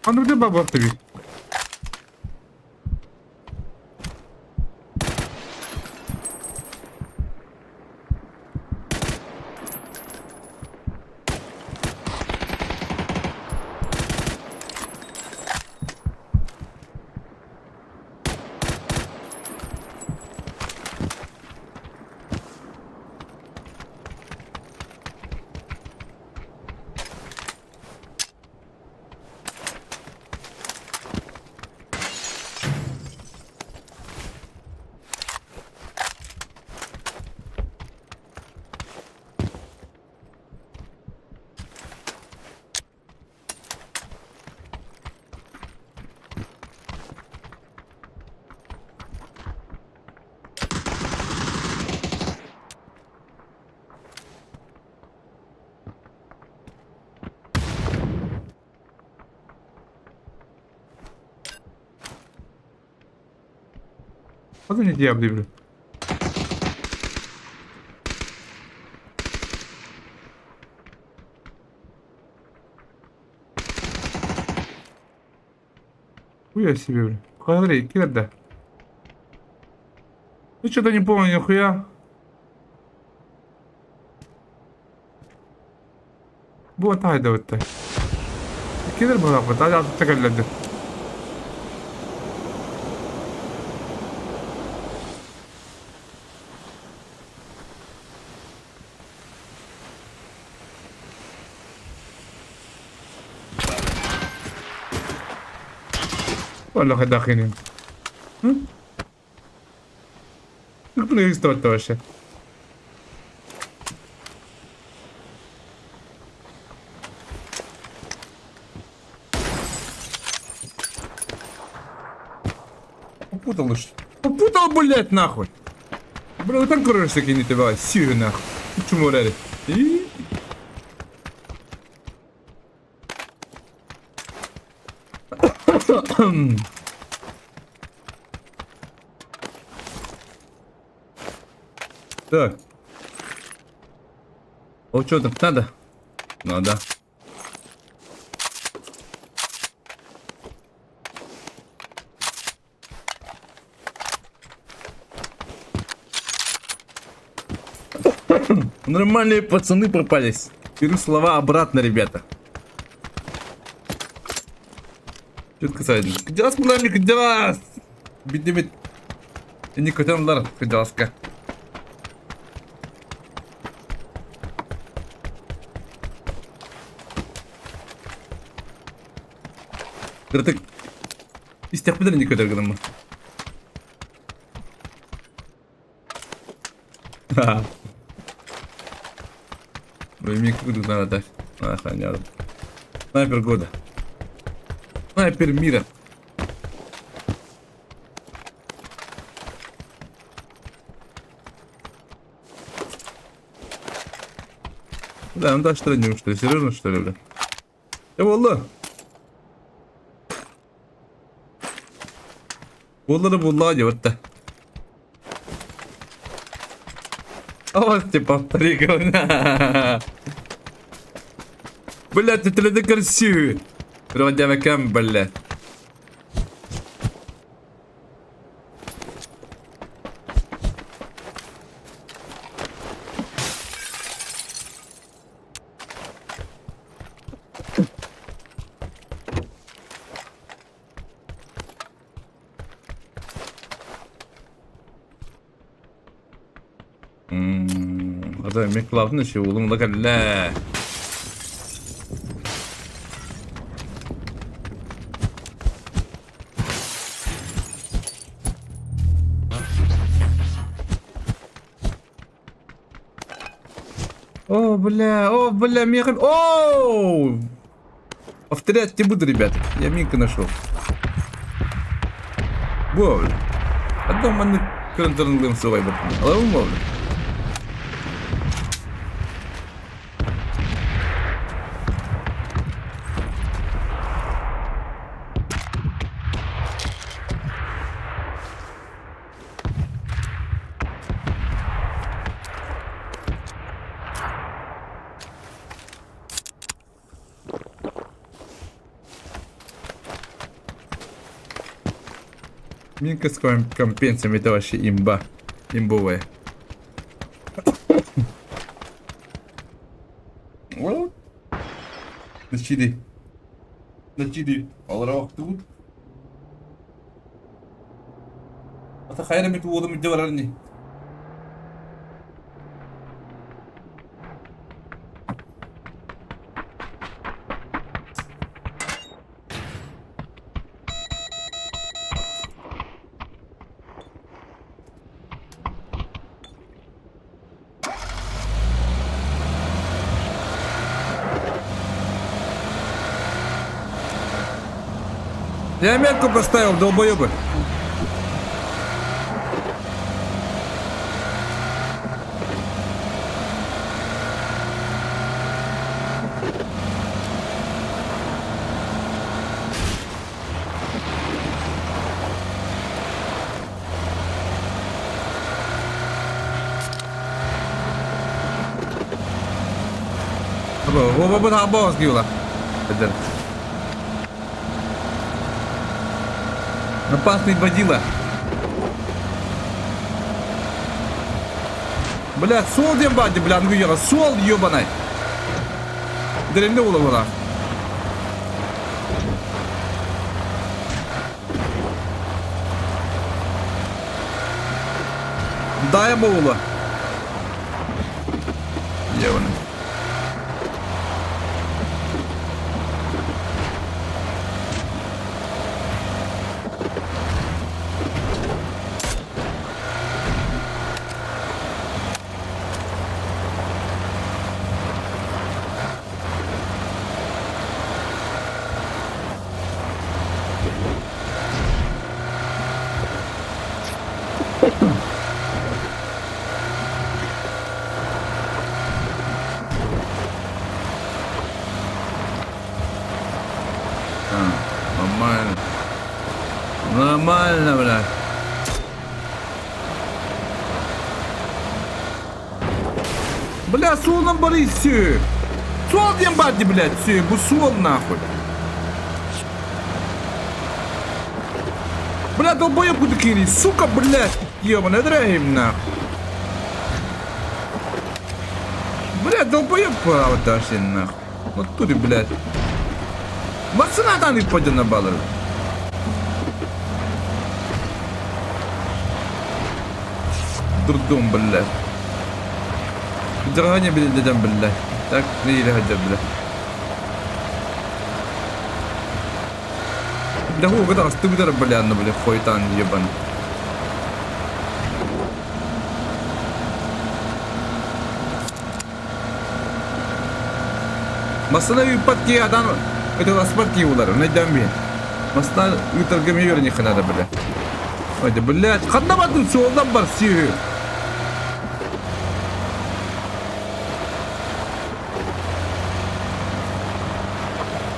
А ну где баба ты? Ханна диабли, бля. Хуя себе, бля. Смотри, кирда. Ну что-то не помню, нихуя. Бу тайда өттө. Кидер бұрапы, тайда атып тәкәлләді. والله داخلين. Bunu вообще. Попутал уж. Попутал, блядь, нахуй. Бля, вот там короче кинете, давай, сиры нахуй. Чему ряли? И... Так. О, что так надо? Надо. Нормальные пацаны попались. Беру слова обратно, ребята. Что касается. Кыдьас булар кыдьас. Бидебит. Ини көтөнлөр кыдьаска. Кыртык. Истехпидер ини көтөр гынамы. Ой, круто надо дать. Охранял. Снайпер года. Снайпер мира. Бля, ну дальше не что ли? Серьезно, что ли, бля? Э, буолла. Буолла да буоллаҕа дии барта. Вот ты повтори говна. Бля, ты ты красивый. Вроде кем, бля. Хата эмиэ кылаабытын өссө уолум ыла кэллэ. О, бля, о, бля, меха... О! Повторять не буду, ребят. Я минка нашел. Бо, бля. Одно маннык көрөн суҕай баппын. Алабын бо, бля. Минка с компенсиями это вообще имба. Имбовая. Вот. Начали. Начали. Алра тут. Ата хайра мит уолум илдьэ барар ини. Я метку поставил, долбоебы. Бу бу киула. Эдер. Опасный водила. Бля, суол диэн бади, бля, ангуяга, суол ебаный. Деревне ула була. Дай була. Ебаный. Нормально. Нормально, блядь. Бля, суолунан барый сү. Суол диэн баар дии, блядь, сү. Бу суол нахуй. Бля, долбоеб куда кири, сука, блядь, ебаный, драйм нахуй. Бля, долбоеб, право, вообще нахуй. В натуре, блядь. Массына там и на баллы. Дурдом, блядь. Драганя, блядь, дядям, блядь. Так, не или блядь. Бля, ху, когда стыгдар, бля, ну, бля, хуйтан, ебан. Массына ыыппат киһи атаан ытыласпат киһи булар, найдан биһин. Массына ыытарга эмиэ үөрэниэххэ наада бля. Ой, блядь, ханна бардын суолдан бар сүөһү.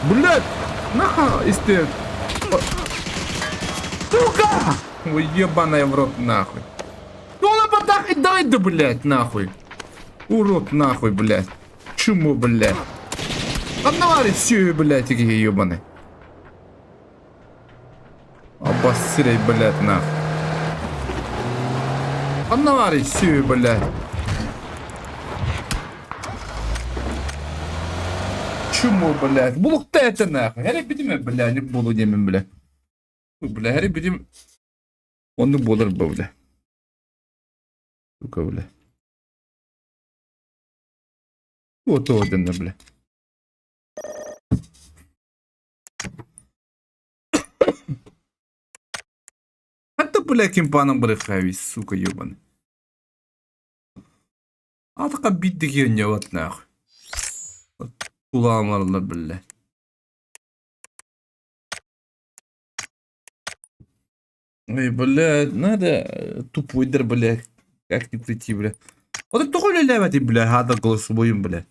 Блядь! Наха истэ. Сука! Ой, ебаная в рот нахуй. Ну батах и дай да, блядь, нахуй. Урод нахуй, блядь. Чему, блядь? Аннары все, блядь, такие ебаные. Обосрей, блядь, нахуй. Аннары все, блядь. Чему, блядь? Булукта это нахуй. Эрэ бидиме, блядь, не буду диэмин, блядь. Бля, эрэ бидим. Оннук буолар бу, бля. Сука, бля. Вот ордена, бля. Хатта, бля, кимпаном бырыхави, сука, ебаный. Атака биддик вот нахуй. Кулаамарлар, бля. Ой, блядь, надо тупой дыр, бля, как ни крути, бля. Вот тоҕо үлэлээбэтий, бля, хаата голосовойум, бля.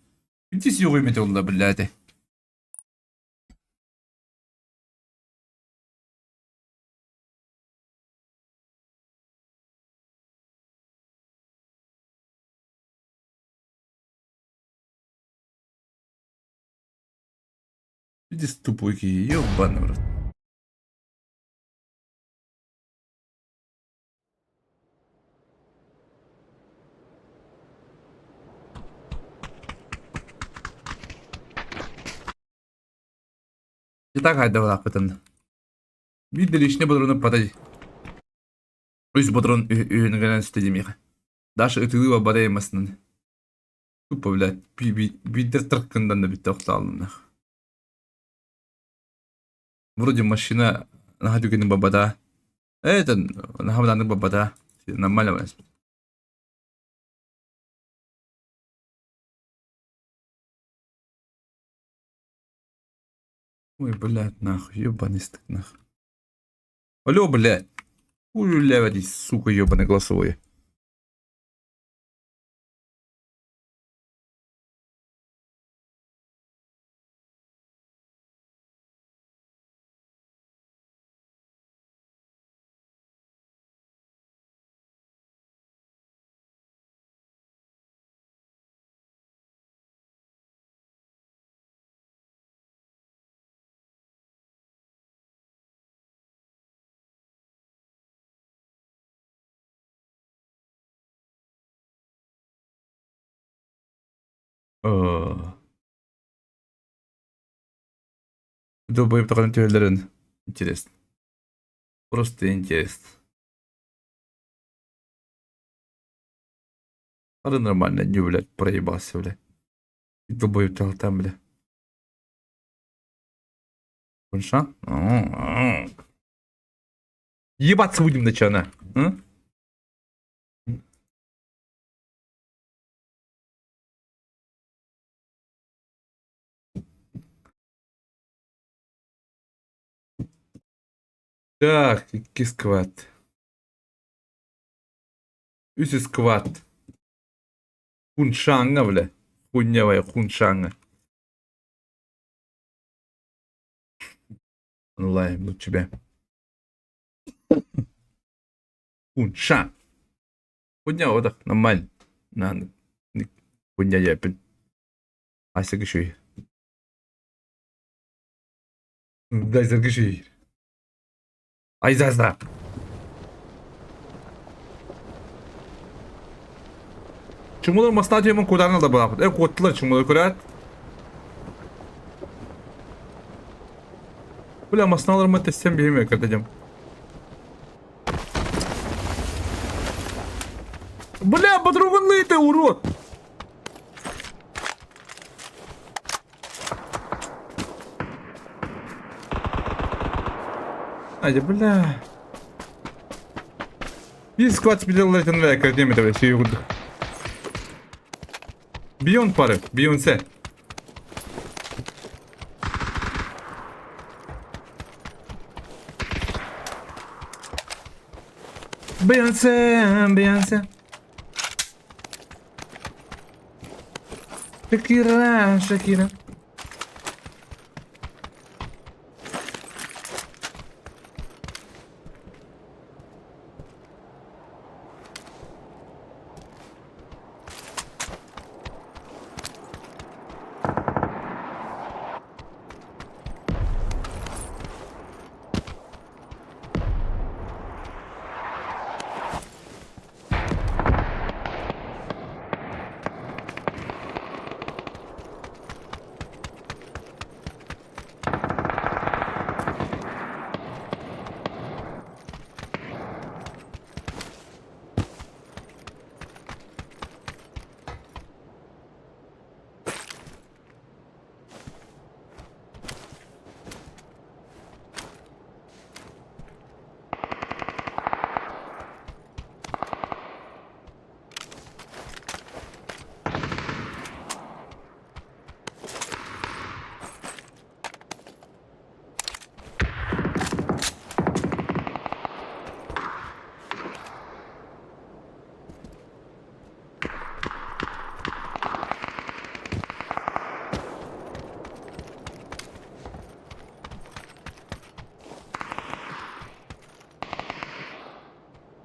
Ити сиҕуйум этэ олла, блядь. Иди тупой киһи, ебаный в рот. Так хайдабалаахпытын. Биир да лишний бодрону подай. Үс бодрон үһүнүгэнэн сүтэ димиэхэ. Даша ытылыы барбата масынан. Тупо, блядь, биирдэр тыркындан да бүттэ охтоолуннах. Вроде машина наһаа түгэнин барбата. Это наһаа бытааннык барбата. Нормально в Ой, блядь, нахуй, ебаный стык, нахуй. Алло, блядь. Ой, блядь, сука, ебаный голосовой. Оо. Долбоеб тоҕо түһэллэрин интересно. Просто интересно. Ары нормально, не, блядь, проебался, блядь. И долбоеб там, бля. Больше? Ебаться будем на чё, на? Так, икки сквад. Үс сквад. Хуншаҥҥа, бля. Хуйнявая хуншаҥҥа. Онлайн, ну тебя. Хунша. Хуйня, вот так, нормально. На, хуйня япин. Ася кышый. Дай кышый. Айзазда. Чумулар масна түйемін кударына да балапыт. Э, куоттылар чумулар көрәт. Бля, масналарыма тэссем биһиме кырдадым. Бля, подруганный ты, урод! Айда, бля. Биир сквад билэллэртэн бля, академия бля, сүйэ курдук. Бейонд пары, Бейонсе. Бейонсе, Бейонсе. Шакира, Шакира.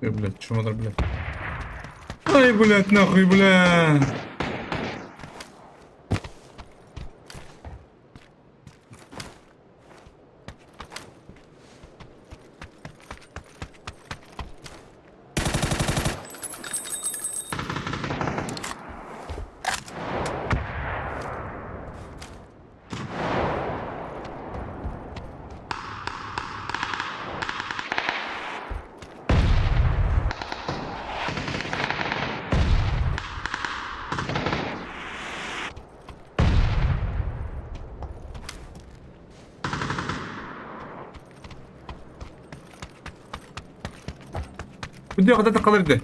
Ой, блядь, чумалар, блядь. Ай, блядь, нахуй, бля. بدي اخذ تقليد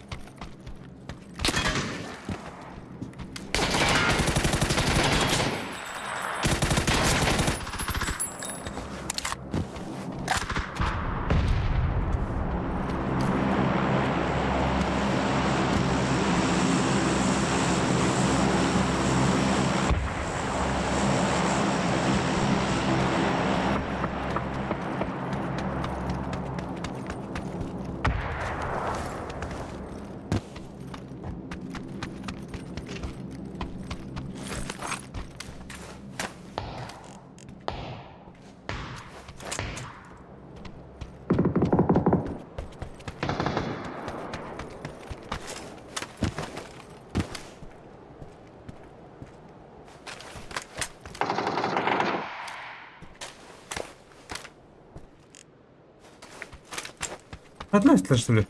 Одна что ли?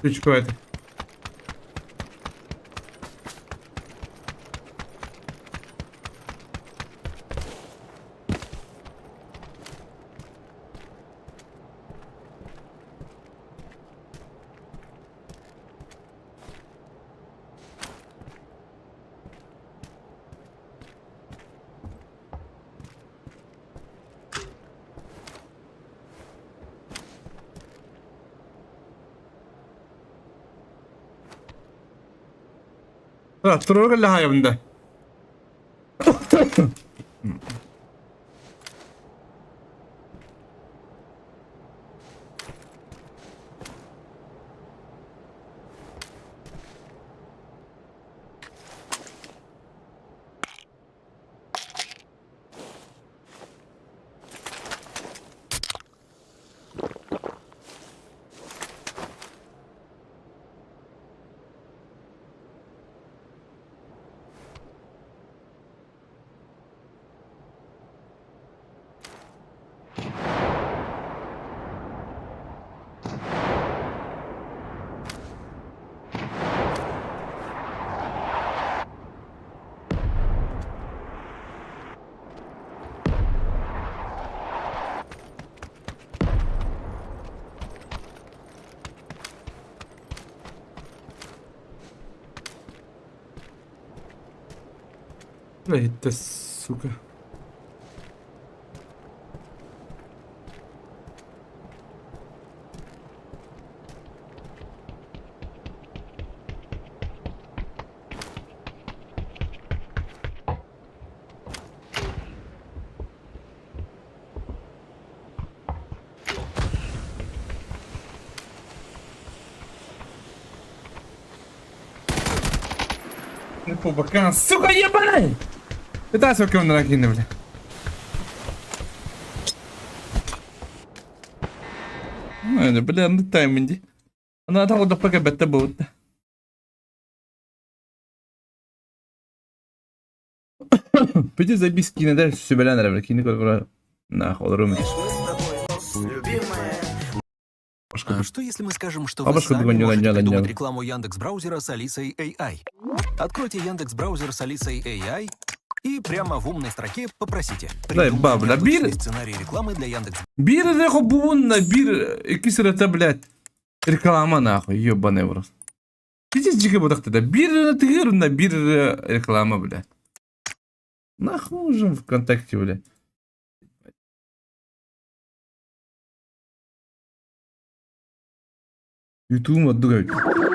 Ключ это. Туруга лаһайабында. Блядь, сука. Не по бокам, сука, ебаный! Это сука, он ракины, бля. Ну, бля, ну тайминди. Она так вот пока бетте будет. Пойди забей скины дальше сүбэлээн эрэ, бля, кини көрө нах, олорум. Мы с тобой нос, любимая. А что если мы скажем, что вы Бабушка сами догонила, можете дела, придумать дела. рекламу Яндекс Браузера с Алисой AI? Откройте Яндекс Браузер с Алисой AI и прямо в умной строке попросите. Дай, Придумать бабля, необычный бир- сценарий рекламы для Яндекс Биир эрэ хобуунна, биир иккис эрэтэ, блядь, реклама нахуй, ебаный в рот. Пиздец дьиҥэ буоллахтара, биир эрэ тыгыр, биир эрэ реклама, блядь. Нахуй уже ВКонтакте, блядь. Ютуб ордук эбит.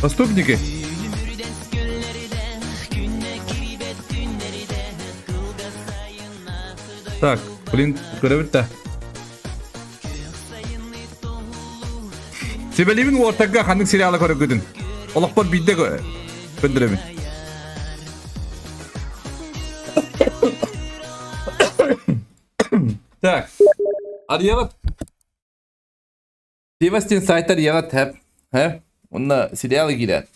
Поступники. Так, блин, көрөбүт да. Сүбэлиибин уортарга ханнык сериалы көрөргүтүн. Олохпор биирдэ көрдөрөбүн. Так. Арыйаҕыт. Севастин сайтар яҕыт хэп. Хэ? Онно сериалы киирэр.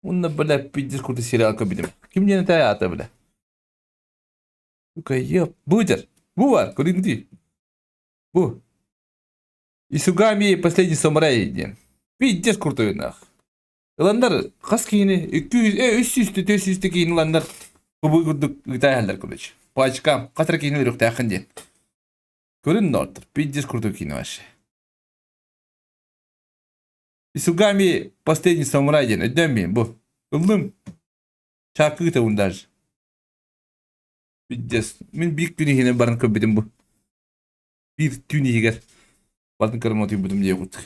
Онно бля пиздец курдук сериал көрбүтүм. Ким диэн этэ аата бля? Ёп, бу дэр. Бу бар, көрүҥ Бу. Исугами последний самурай диэн. Пиздец крутой нах. Ыланнар хас киһини 200, 300 400 киһини ыланнар бу курдук ыытаһаллар короче. Пачка хас эрэ киһини өлүөхтээххин диэн. Көрүн нортор, пиздец крутой киинэ вообще. Исугами последний самурай диэн өйдөөн бу. Ыллым. Чакыта даже. Пиздец. Мин биир күн иһинэн баран көрбүтүм бу. Биир түүн иһигэр баран көрөн отуйбутум диye курдук.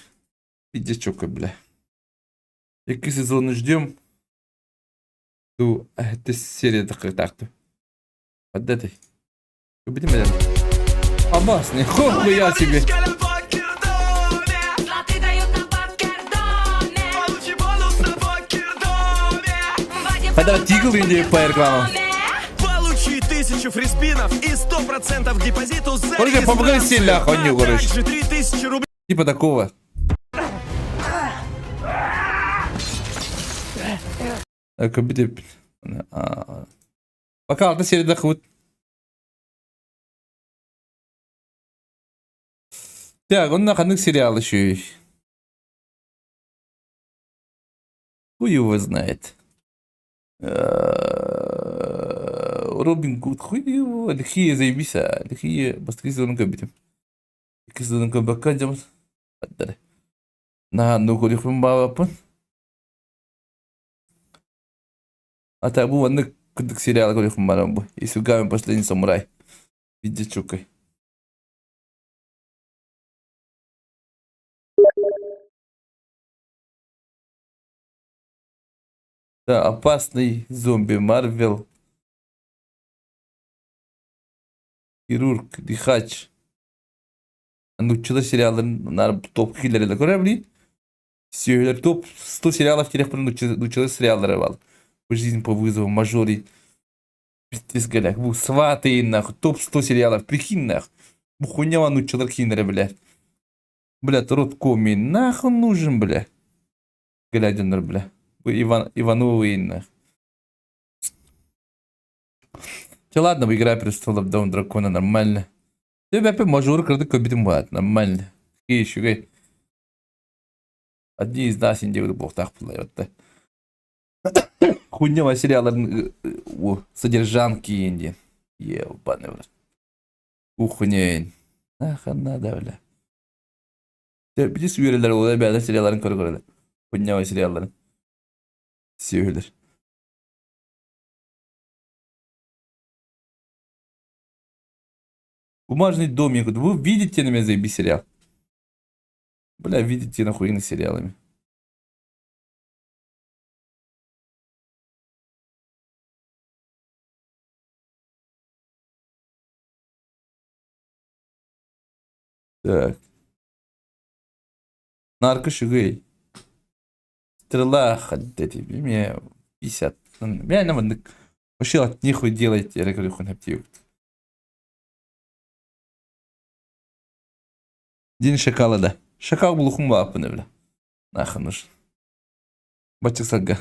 Пиздец чокко бля. Икки сезону ждем. Ту это серия такая Отдай. Көрбүтүм бэлэм. Абас, нихуя себе. Когда тигл или по реклама? Получи 1000 фриспинов и 100% к депозиту за Короче, помогай сильно, хуйню, короче. Также 3000 рублей. Типа такого. Көбүтүп. Пока алта серияда хут. Так, онно ханнык сериал еще? Хуй его знает. Робин Гуд, хуй его. Лихие заебись, а. Лихие бастакы сезонун көрбүтүм. Икки сезонун көрбөккө дьоммут. Наһаа ну көрүөхпүн баҕарбаппын. А так бу маннык кырдык сериалы көрүөхпүн баҕарабын бу. Исугами последний самурай. Пиздец чукай. Да, опасный зомби Марвел. Хирург, Дихач. Нуччалар сериалларын наар топ киилэрэ көрөбүн. Сүөһүлэр топ 100 сериалов кириэхпин нуччалар сериаллара баар. Жизнь по вызову, Мажори. Пиздец галяк. Бу сваты нахуй. Топ 100 сериалов. Прикинь нахуй. Бу хуйня нуччалар кииннэрэ бля. Бля, рот коми. Нахуй нужен, бля. Гляденер, бля. Бу Иван, Ивановы нахуй. Че ладно, Игра престолов, Дом дракона, нормально. Тебе опять мажор кырдык көрбүтүм баат, нормально. Үчүгэй. Одни из нас инде буолуохтаах буолла Хуйня сериалларын содержанки инде. Ебаный в рот. Кухня. Нахуй надо, бля. Били үөрэлэр ол бэйэлэр сериалларын көрө-көрө. Хуйня сериалларын. Сүөһүлэр. Бумажный домик. Вы видите на меня заебись сериал? Бля, видите нахуй сериалами. Так. Нарко үчүгэй. Стрела ходите, мне 50. Реально маннык вообще от нехуй делать, я говорю, хуй День шакала, да. Шакал булухум бааппын бля. Нахуй нужен. Бачык сарга.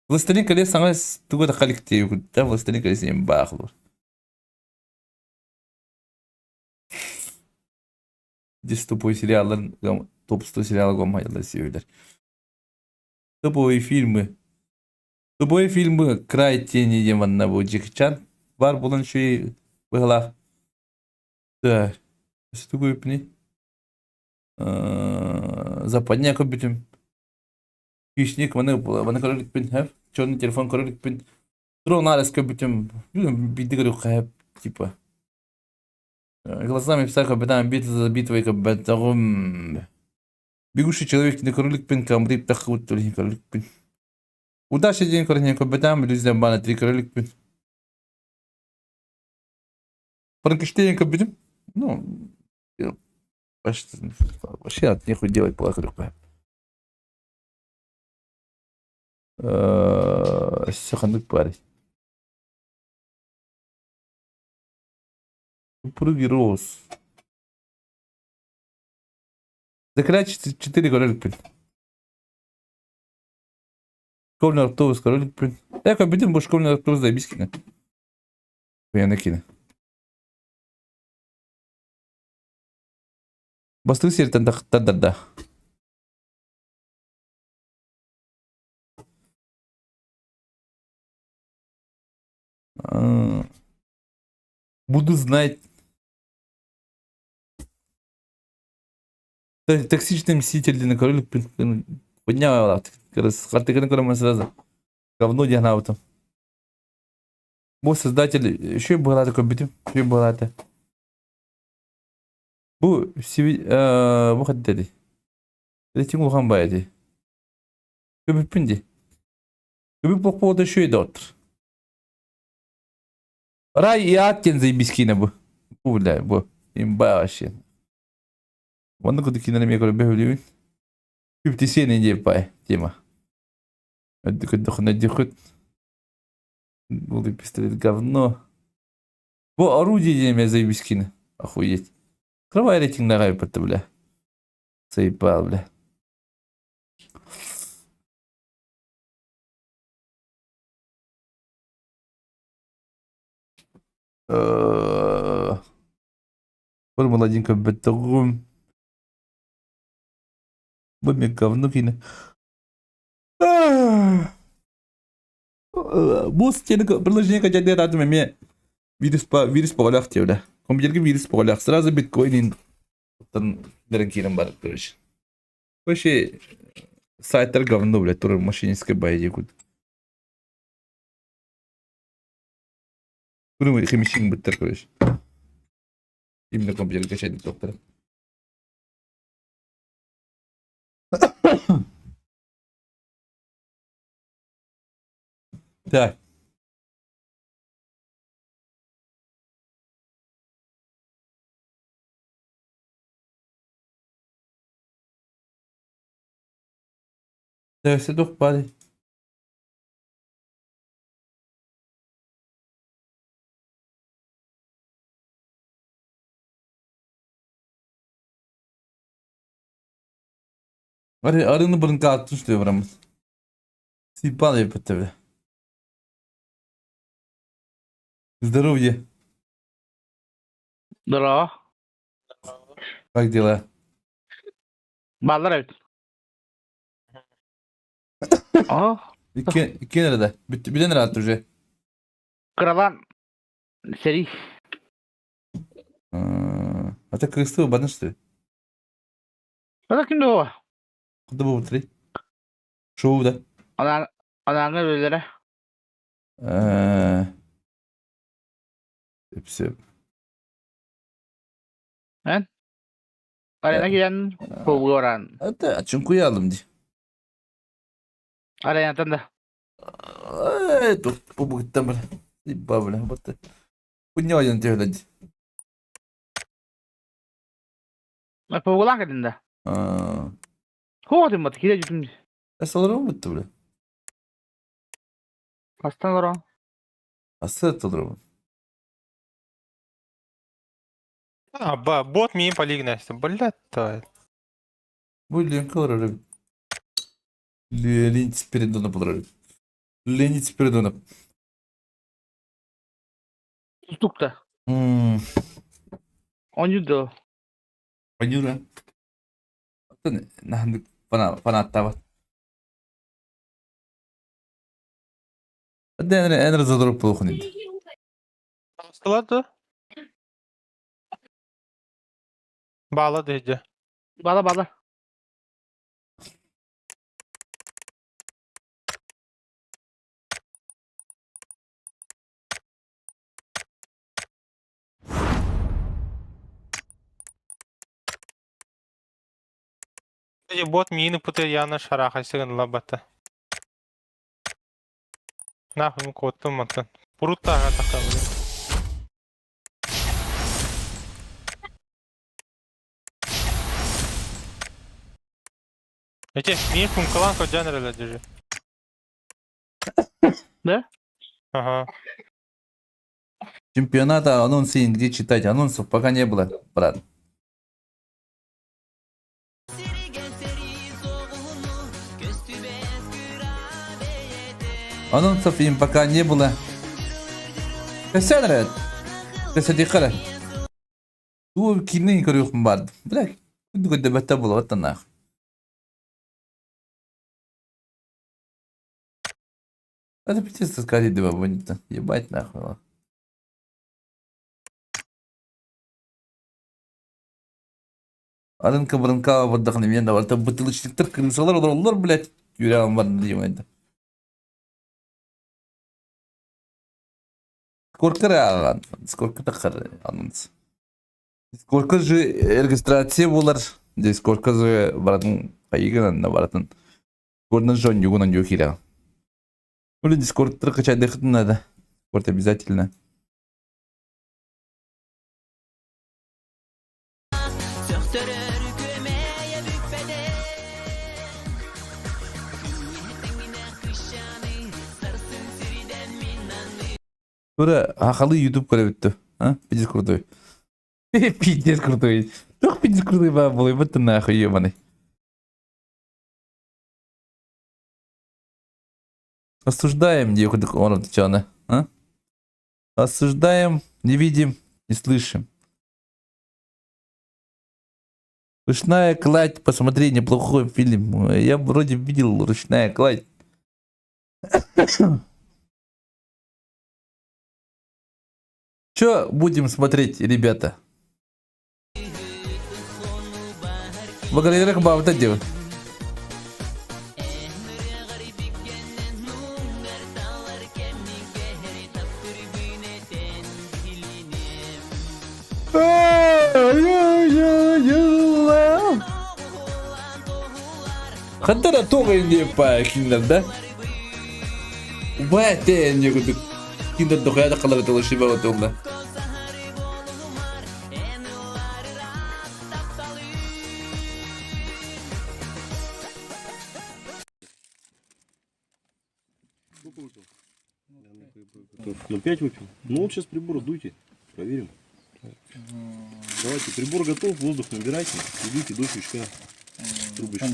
Властелин колец саҥа тугу да коллектив да Властелин колец диэн баахлуур. Дис тупой сериалларын топ 100 сериала гоммайылар сүйүлэр. Топовые фильмы. Тупой фильмы Край тени диэн манна бу Джеки Чан бар булан үчүгэй быһалаах. Так, тугу эппиний? Западня көрбүтүм. Хищник маны маны көрө иликпин Черный телефон көрө иликпин. Трон Арес көрбүтүм. Биирдэ көрүөххэ типа. Глазами пса көрбөтөм, битва за битвой көрбөтөҕүм. Бегущий человек не кроликпин, камрip таххыбыт иһин кроликпин. Удача диэн көрүнэн көрбөтөм, Билизен баана три кроликпин. Франкенштейн көрбүтүм. Ну, вообще от нехуй делать была крюка. Өссө ханнык баарый? Супруги Роуз. Заклятие 4 кроликпин. Школьный автобус кроликпин. Э, көрбүтүм бу школьный автобус заебись кине. Военный кине. Бастыы сиэртэн тахтарда. Буду знать. Токсичный мститель диэн көрүлүкпүн подняла хартыгын көрөмөн сразу говно диэн аабытым. Бу создатель еще быһалаата көрбүтүм, еще быһалаата. Бу бу хаддери. Рейтинг улахан баа ди. Көбүппүн ди. Көбүп бокпода еще доктор. Рай и ад диэн заебись киинэ бу. Бу бля, бу имба вообще. Онно курдук киинэни эмиэ көрбө сөбүлүүбүн. Үптисиэн диэн пай тема. Өддүкүддөхүнэ дихут. Голый пистолет говно. Бу орудие диэн эмиэ заебись киинэ. Охуеть. Кровай рейтингнэҕэ эппэтэ бля. Заебал бля. Формула-1 көрбөтөҕүм. Бу эмиэ говно киинэ. Бу стены приложение качать атым эмиэ вирус по вирус поголях диэбилэ. Компьютерге вирус поголях. Сразу биткоин дэрэн киирэн барар короче. Вообще сайттар говно, блядь, тоже мошенническая байди кут. Күнү химишин быттар, короче. Именно компьютер качать доктора. Так. Өссө туох баарый? Арыыны бұрын ааттын үстүө бараммыт. Сыйпаан эбиппит эбит. Здоровье. Здорово. Как дела? Баалар эбит. О, Икки эрэ Бүтэн ыраатта уже. кыралаан сэрии. А ты кыргызстыы баны что ли? Это ким дуо? Куда был три? Шоу, да? Она анаҥы үлэлэрэ. Все. Эн? Арена киирэн кулгуоран. Это чуҥкуйалым дии. Аренаттан да. Э, пубугуттан бля. Ибба бля. Вот. Пуньяйын төһөлө дии. Пугулаан кэлин да. Хуотум бат киирэ жүтүм. Эс олорон бутtu бля. Хастан олорон. Асы толорон. А, ба, бот миин полигнасты. Блядь, то. Бу Ленка олорор. Леонид Спиридонов олорор. Леонид Спиридонов. Тустукта. Оонньуур дуо? Оонньуура. Оттон наһаннык фанаттаабат. Эн разодор плохо инде. Таҕыстылар дуо? Баала дии Бала бала. Бот миини путы яна шарахайсыгын лабата. Нахуй ну куоттум мантан. Пуруттааҕа тахсабын. Эти, миин функалаан көрдөөн эрэлэр дьүжү. Да? Ага. Чемпионата анонсы где читать? Анонсов пока не было, брат. Анонсов им пока не было. Кэсэнрэ. Кэсэтихара. Туу кини көрүөхпүн баар. Бля, күндү көрдөбөттө буолуоттан наах. Это пиздец сказать дыба будет. Ебать нахуй. Арынка барынка бардахны мен да барта бутылочниктар крысалар олороллор, блядь. Юрягым бар дием Сколько ааҕан, сколько тахар анонс. Сколько же регистрация болар, сколько же баратын хайыгынан баратын. Горнан жон югунан юхира. Блин, Дискорд качать надо. Дискорд обязательно. Тура хахалы YouTube көрөбүттү. А? Пиздец крутой. Пиздец крутой. Туох пиздец крутой баа буолуй быттын нахуй ебаный. Осуждаем, а? Осуждаем, не видим, не слышим. Ручная кладь, посмотри, неплохой фильм. Я вроде видел «Ручная кладь». Че будем смотреть, ребята? Благодаря бабта делать. Хантара тоҕо инде па киндер да? Бәте не кудук. Киндер дохая да калар талышыба отулда. Ну 5 выпил. Ну вот сейчас прибор дуйте, проверим. Давайте, прибор готов, воздух набирайте, и дуйте до щелчка трубочку.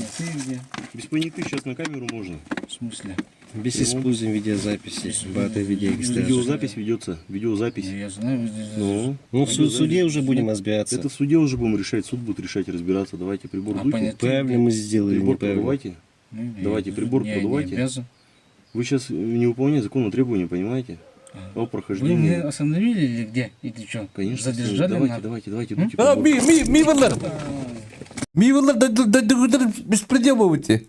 Без понятых сейчас на камеру можно. В смысле? Без использования видеозаписи, Видеозапись ведется, видеозапись. Я знаю, Ну, Ну, в суде уже будем разбираться. Это в суде уже будем решать, суд будет решать, разбираться. Давайте прибор А дуйте. понятые Правильно мы сделали, Прибор неправильно. продувайте. Давайте прибор я не продувайте. обязан. Вы сейчас не выполняете законное требование, понимаете? О Вы прохождении. меня остановили или где? Или что? Конечно, Задержали давайте, нахуй? давайте, давайте, дуйте А, прибор. ми, ми, ми валар. Ми валар, да, да, да, да, беспредел будете.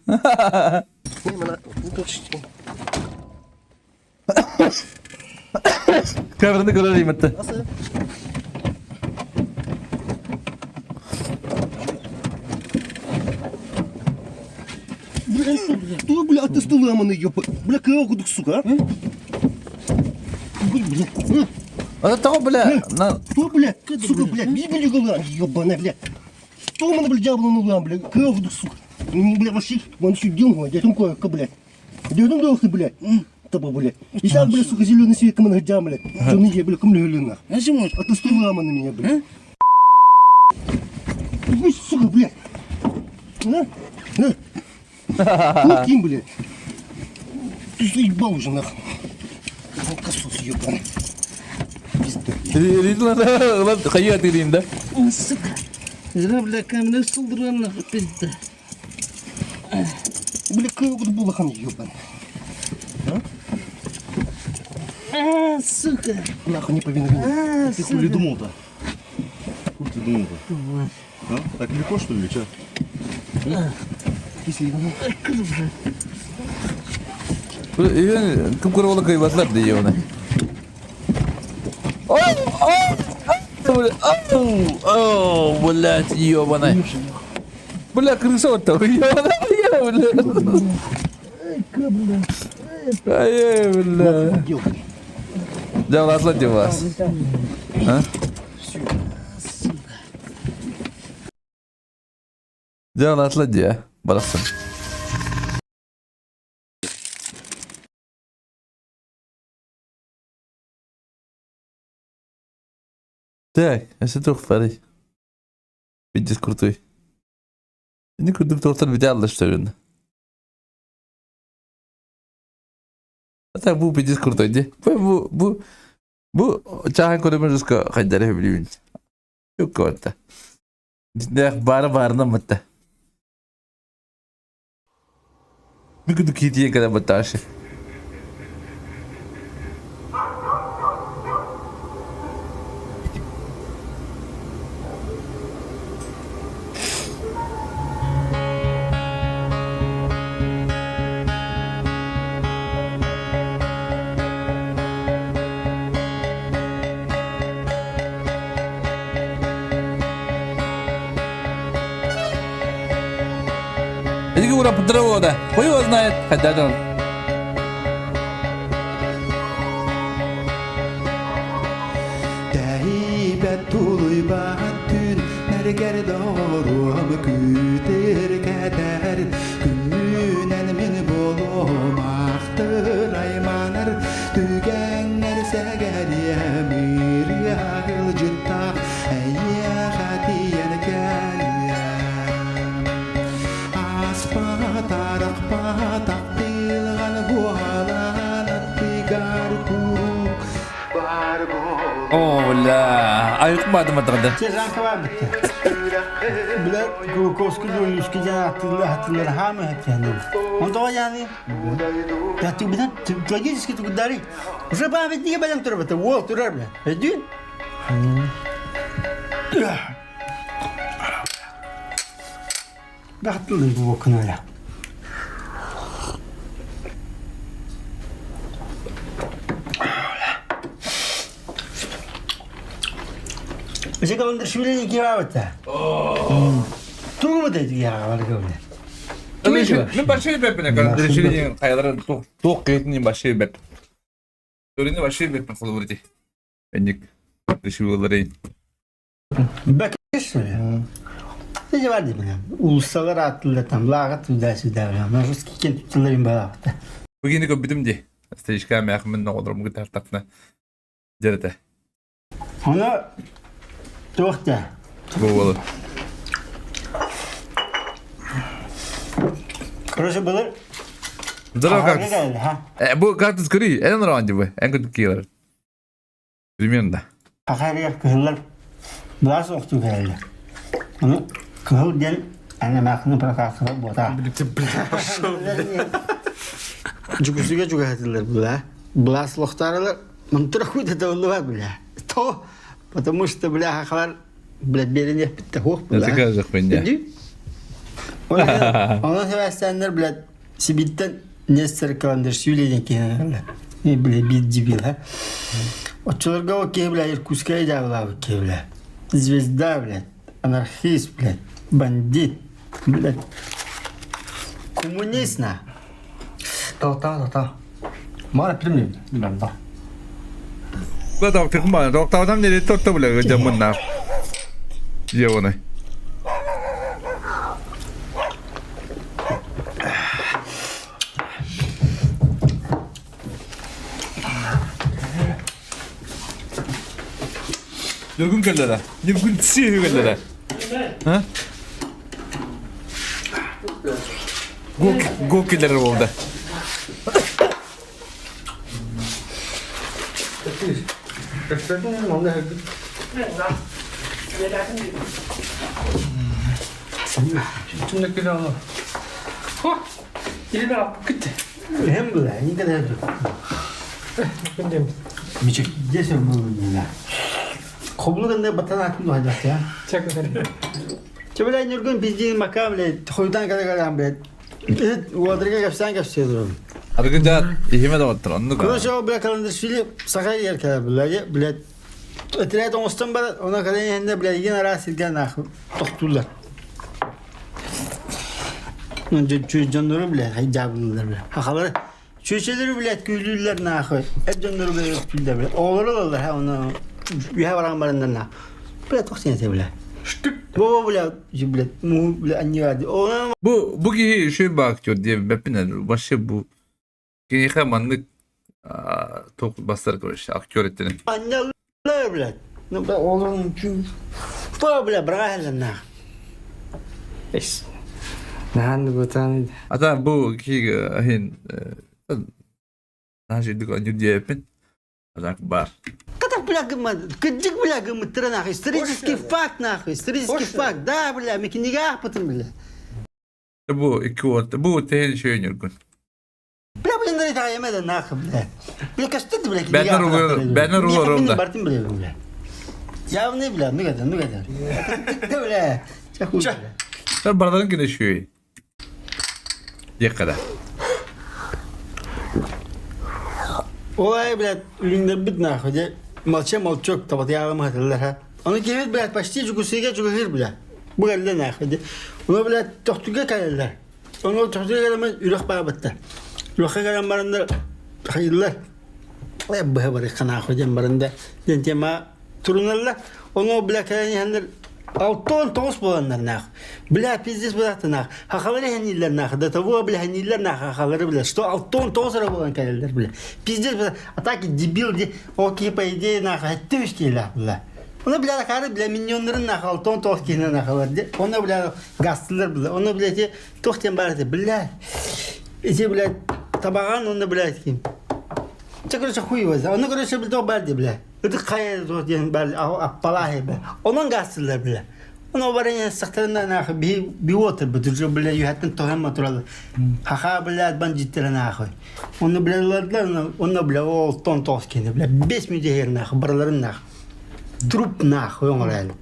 Камераны көрөр это. Бля, бля, ты стыламанный, ёпа. Бля, кого сука, а? Бля, А того, бля, на... Кто, бля, сука, бля, бибили голам, ёбаная, бля. Кто мене, бля, дьявола ну бля, кого, сука. Ну, бля, вообще, вон еще дем, дядь, ну бля. Дядь, ну ты, блядь. Таба, блядь. И сам, бля, сука, зеленый свет, кому на бля. Что я, бля, кому нахуй. А ты стыламанный меня, бля. Ну, сука, блядь. А? А? Ну, кем, блядь? Ты заебал уже, нахуй. Алкосос ебаный. Пизда. Хайа ты да? Сука. Зря, бля, камера сылдырған нахуй, пизда. Бля, как булахан ебаный. А, сука. Нахуй не повиновен. А, Ты хули думал-то? Хули ты думал-то? А? Так легко что ли, или чё? Кым көрө кайбатлар да ебаный. О, о, о, о, блядь, ебаный. Бля, крыса вот там. Я, бля. Ай, бля. Дьэ, улаатла вас. А? Дьэ, улаатла дии, барахсан. Так, өссө туох барый? Пиздец крутой. Ини курдук туохтан бүтэ аллаштырын. А так бу пиздец крутой ди. Бу бу бу бу чааһын көрөмөр жестко хайдары билибин. Yok кыбатта. Дэх бары барынан бытта. Bir күндүк киитиен кэлэн быттаашы. Иди ура подрывода. Хуй его знает. Хотя он. Тэйбэт тулуйбат түүн Мэргэр доруом күүтэр кэтэр Күнүнэн мин буолуом ахтыр айманар Түгэҥҥэр сэгэриэм ырыа ыалдьыттаах Эйиэхэ тиийэн кэлиэм Аспат арахпат аттыылган буолан аттыгар куруук баар О, бля. Айыкмадым атырды. Сержанка бар битте. Бile Глуковский Жулюский диэн аттыылар аттыылар хаамы хэттиһэннэр. Онтоҕо яны Татубина логически тугудари. Уже памятниге бэлэм турбата. Уол турар бля. Өйдүүн? Бахтылы бу окунара. Ise шүлени кивабыта. Тугу да яга Мен большой бэппин решили хайалара туох кыйтын большой бэп. Төрүнү большой бэппин холобур ди. Энник решил Бэкеш Ты var değil mi? Uluslar attılar там лага туда-сюда. На русский кен tutularım балабыта. Бүгүнү көбүтүм ди. Стейшка мяхмын оҕолорум гытартапна. Дерете. Оны туохта. Бу болу. Короче, было. Здорово, как? Бу кактус көрүй. Эн раунд бу. Эн күтүп киелер. Примерно. Ахария кыһыллар былаас охту кэлэллэр. Ону кыһыл диэн ана маахыны прокатыга буота. Жүгүсүгэ жүгэхэтилер бла. Былаас лохтарылар мантыра хуйда да бля. То, потому что бля хахалар бля берин битте хух бля. Такая же хуйня. Онон себәстәннер бля Сибиттен Нестер Каландашвили диэн киһи бля бир дебил ха. Оччолорго ол киһи бля Иркутская дьаабылаабыт киһи бля. Звезда блядь, анархист блядь, бандит блядь. Коммунист на. Тота, тота. Мара примем. Да. Бу токтукум ба. Токтаутам нери тотто бля жаммын Жебоны. Нүргүн кэллэрэ. Нүргүн сиһи кэллэрэ. А? Гок гок кэллэрэ болду. Hem бля, никогда не Здесь он был не Хобулуганда батан атын дуһадак я. Чебеле Нургун биздин макам блядь, хуйдан кала блядь. Уодрга капсан капсыдыр. Аргы жаат ихиме да оттор. Онну Короче, бля, Каландашвили сахай ерке, блядь, блядь. Отряд оңостон бар, она кален хенде, блядь, еген ара силген нахуй. Токтулар. Дьоннору, блядь, хайдьаабыллар, блядь. Хахалары чүөчэлэри, блядь, күүлүүллэр нахуй. Эр дьоннору, блядь, өлтүүллэр, блядь. Оҕолору ылаллар, ха, оны үһэ баран бараннар нахуй. Блядь, туох сиэн этэ, блядь. Штык. Во, блядь, блядь, муһу, блядь, анньыга. Оны Бу бу киһи үчүгэй баа актер диэбиппин вообще бу киниэхэ маннык туох бастар короче актер эттинэ. Анньаллар, блядь. Ну, бля, оҕолорун Ба, бля, браһалар нах. Эс. Наһаан бутан. Ата бу киһи иһин наһаа үчүгэйдик оонньуур диэбиппин. Так бар. Как бля, кыдьык бля, гымыттыра нахуй. Исторический факт нахуй, исторический факт. Да, бля, мекинеге ахпытым бля. Бу икки уот бу тэһин үчүгэй ньургун. Бля, блин, да это нахуй, бля. Бля, кастет, бля, Бэннер угар бэннер угар да. Бартын бля, бля. Явный, бля, ну это, ну это. Да, бля. Сен бардарын кene үчүгэй. Диэххэ да. Олай, блядь, үлүннэрбит нахуй, де. Молча, молчок, табатыялым хатыллар, ха. Оны кемит, блядь, почти жугусыга жугухыр, бля. Бу кэллэ нахуй, де. Оны, блядь, тохтуга кэлэллэр. Оны тохтуга кэлэмэн үрэх баабытта. Үрэххэ кэлэн бараннар хайыллар. Э, быһа барыхха нахуй диэн баранда диэн тема туруналлар. Ону, бля, кэлэн иһэннэр 69 буоланнар нах. Бля, пиздец быраата нах. Хахалары иһэннииллэр нах. До того, бля, иһэннииллэр нах хахалары, бля. Что 69 эрэ буолан кэлэллэр, бля. Пиздец, бля. А так дебил, де, окей, по идее, нах, хэттэ үс бля. Оны, бля, акары, бля, миньоннарын нах, 69 киһини нахалар, де. Оны, бля, гастылар, бля. Оны, бля, те, туох диэн баар этэ, бля. Ити, бля, табаҕан, оны, бля, ким. Чэ, короче, хуй его знает. Оны, короче, бля, туох баар дии, бля. Ытык хайа диэн баар аппалаах бля. Онон гаастылар бля. Оно баран сахтарына нахуй би би отыр бу бля юхаттан тоһан туралы. Хаха бля бандиттер нахуй. Оны бля ладлар оны бля ол тон тос кени бля бес мүдехер нахуй бараларын нахуй. Труп нахуй оңорайлы.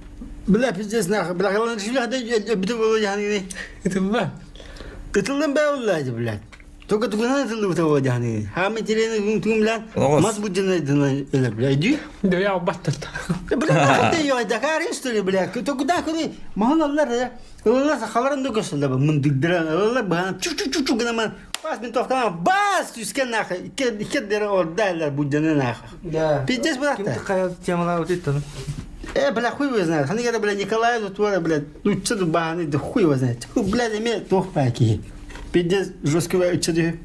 Бля пиздец нахуй бля халан шүлә бүтү болу яны. Ытылла. Ытылдан бә уллайды блядь. Только тугунан ытылды бу яны. Хам интересный тугун мас будден эле бля иди. Да я баттат. Бля, нахуй ты её, Дакарин, что ли, бля? То куда, куда? Махалалар, ылалар сахаларын да көсөлөр, мындыдыран, ылалар баһан, чу-чу-чу-чу гына бас винтовканы бас түскен нахуй, икки дere ордайлар буддены нахуй. Да. Пиздец, брат. Ким такая темалар вот это? Э, бля, хуй его знает. Ханы говорят, бля, Николай тут, бля, ну что тут баханы, да хуй его знает. Хуй, бля, имеет туох паки. Пиздец, жесткий, что ты?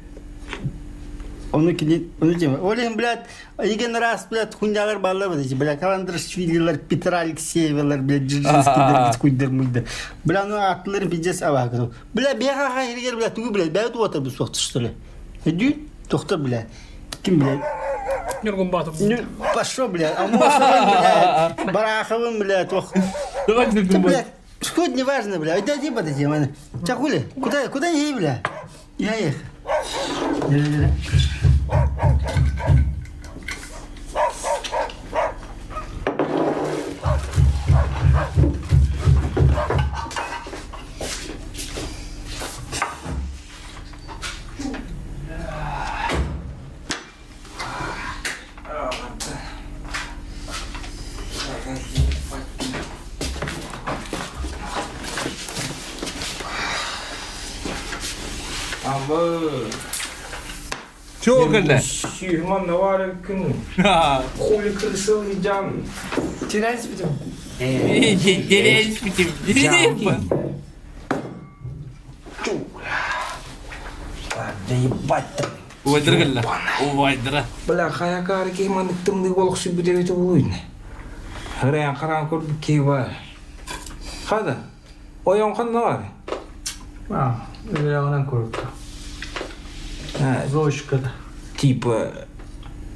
Onu кини, onu тема. Олен, блядь, еген раз, блядь, хуйнялар баллар вот эти, блядь, Каландрашвилилар, Петра Алексеевалар, блядь, Джиджинскийлер, куйдер муйдер. Бля, ну атлар пиздец абакыр. Бля, бега хайргер, бля, тугу, блядь, бәйт отыр бу соқты, что ли? Иди, тоқтар, бля. Ким, блядь? Нюргун Батов. Ну, пошел, блядь, Амосовым, блядь, Бараховым, блядь, ох. Давай Да, блядь, хоть не важно, бля, иди, подойди, мана. Чахули, куда, куда не бля? Я их. Абы. Чего кэллэ? Сүйман навар күн. Хули крысыл жан. Теряйся битим. Да ебать ты. Убайдыра кэллэ. Убайдыра. Бля, хаякар кейман тымны болох сүбүдебити булуйн. Хырайан каран көрдүк кейба. Хада. Ойон канна бар. А, Өлегінен көрді. Зоочкада. Типа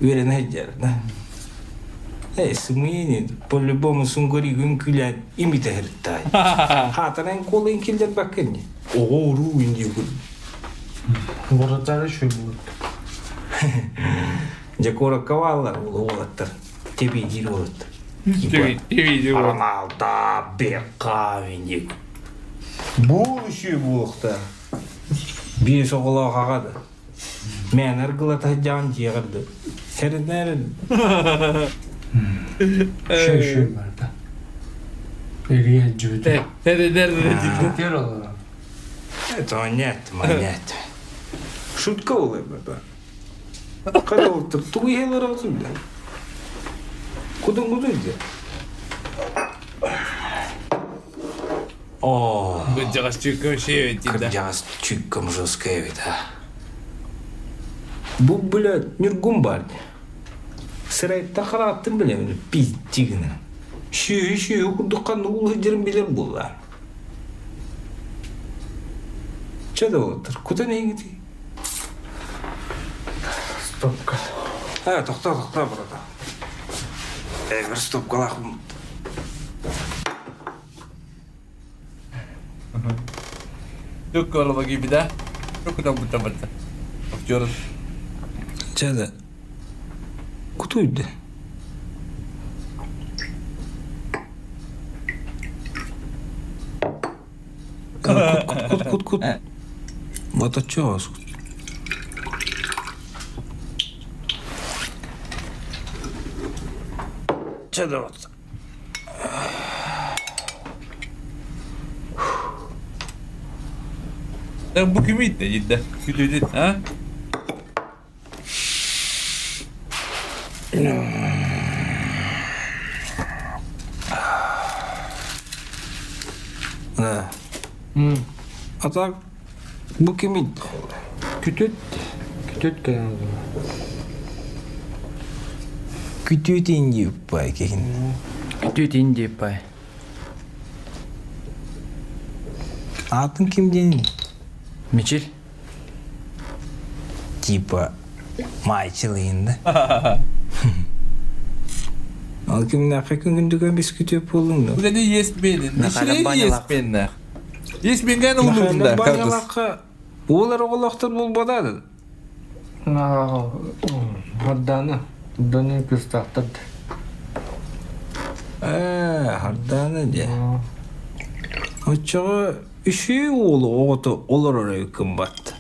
үөрэнэ да. Э, сымыйни, по-любому сунгори күн күлән имите хыртай. Хатанан колын килдер баккын. Ого уру инди күн. Городтары шөй болады. Же коракка уолаттар. Теби дир уолаттар. Теби дир уолаттар. Роналда, Беккам инди. Будущий буохта. Бир соголоо хагады. Мен ыргылата жан жегырды. Серинерин. Шөй шөй бар да. Эрге жүді. Серинерин. Тер олар. Это нет, нет. Шутка ол баба. Қара олтыр, тугу иһэлэр аҕызым да. Кудун кудун де. О, Кырдьаҕас чүүккөм шиэбит да. Кырдьаҕас чүүккөм жесткая эбит а. Бу, блядь, ньургун баар Сырайта харааттын билэбин, пиздии гынан. Сүөһү-сүөһү курдук ханнык улуһудьарын билэр буолла. Чэ да уолаттар, кутан иһиҥитий. Стопка. Э, тохтоо, тохтоо, брата. Э, бір стопкалаах Çok araba gibi de. Çok da bu tabatta. Bakıyorum. Чэ да, кутуйда. Кут, кут, кут, кут, кут. Вот от чего Чэ да вот. Bu kimi itti cidden? Kötü ha? Да. А так, бу кими Күтүт. Күтүт кэлэн Күтүт индиуппай киһин. Күтүт индииппай. Аатын ким диэн? Мичил. Типа Майчыл да. Ал кимнээхэ күнгүндүгэн бискүтүөп буолуҥ Bu dedi yes benim. Nişire yes benler. Yes bengen olurdum da. Kardeş. Уолар оҕолоохтор буолбатаады. Хардана. Даны кыстаахтар. Ээ, Хардана дьэ. Оччоҕо үсүү уолу оҕото олорор кымбат.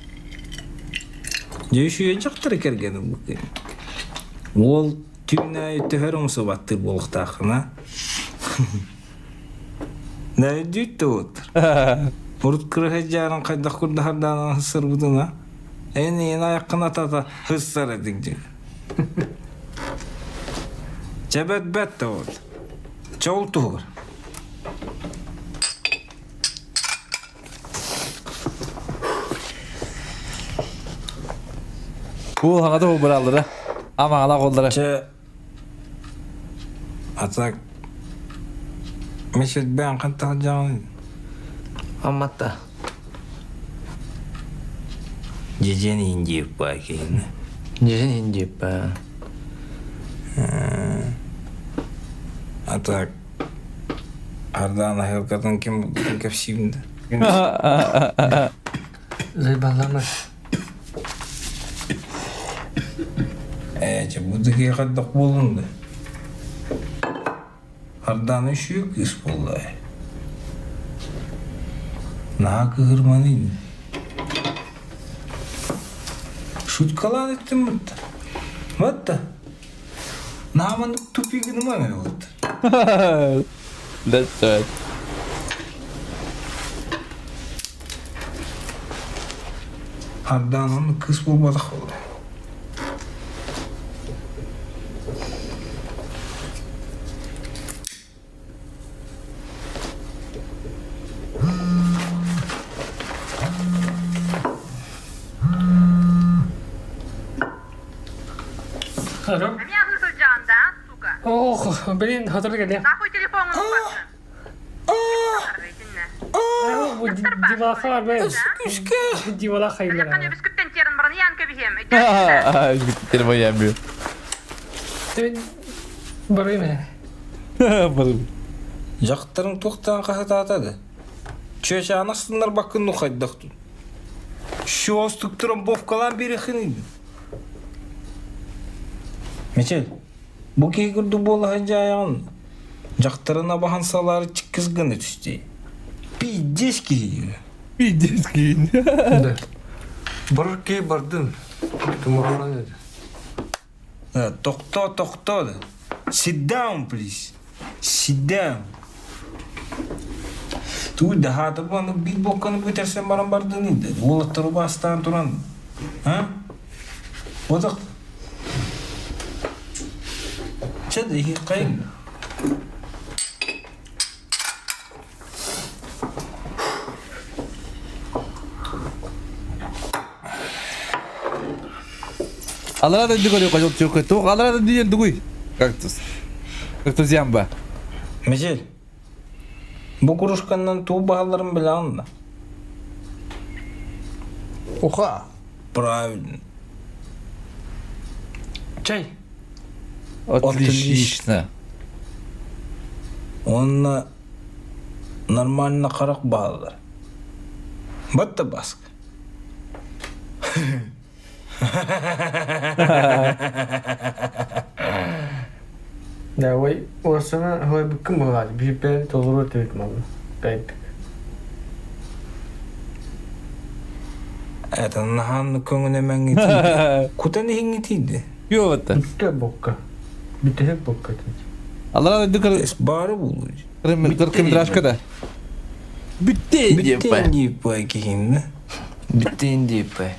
Дьэ үсүү дьахтар кэргэним бу күн. Уол түүн төһөр умсубаттыр буолуохтаахына. Нәйдүүт да Урут кырыһа дьааран хайдах курдаһардаанан сырбытына эн иэн айаккын атата хыссар этиҥ дьиҥ. Чэбэт бэт да вот. Чоул туһугар. Bu hangada bu buraları. Ama ala kolları. Чэ а так Мешет бэйэн хантан дьаҕын Амматта. Дьэдьэн индииппаа киһини. Дьэдьэн индииппаа. А так Ардаан аһыылкатын ким булбутун кэпсиибин да. Заебалама. Ээ, чэ бу да киһи хайдах буоллун да. Ардаана үчүгэй кыыс буолла ээ. Наһаа кыһырманый Шуткалаан иттим бутта. Батта. Наһаа маннык тупик гыныма мэ вот. That's right. Ардаан оннук кыыс буолбатах буолла. Алло. Ох, блин, хотор кэлиэ. Дивалаха бар Дивалаха хайылар. Telefon yenmiyor. Барый мен. Барым. Дьахтарыҥ туохтаан хаһытаата да? Чүөчээн астыннарбаккын ну хайдах тут? Щостук трамбовкалаан биэрэххиний Мичил, бу киһи курдук буола сылдьаайаҕын дьахтарын абаһан салаары чиккис гына түстей. Пиздец киһи Пиздец киһи. Да. Барар киһи бардын. Тумаралан edi. Тохтоо, тохтоо да. Sit down, please. Sit down. Туй да хаатырбан биир буокканы бүтэрсэн баран бардын инде. Уолаттар убаастаан туран. А? Отох. Чэ да иһиэххэйиҥ. Алара да дигори кожол чөкө туох алара да диэн дугуй кактус. Кактузиамба. Мичил, бу кружканнан туу баһалларын билэҕин да? Уха. Правильно. Чай. Отлично. Уонна нормально харах бааллар. Батта баск. Да, ой, орсана хой быккын буолаат, биирбээн толору өтөбүт манна. Бэйдик. Это наһаан көҥүнэмэҥҥитиийдэ. Кутан иһиҥҥитиийдэ. Күйөбөттө. Бүттэ бокка. Бүтэһик бокка Алара да дыкыр Бары булуу. кыркымдырашка да. Бүтте Бүттэн дииппай киһиннэ. Бүттэн дииппай.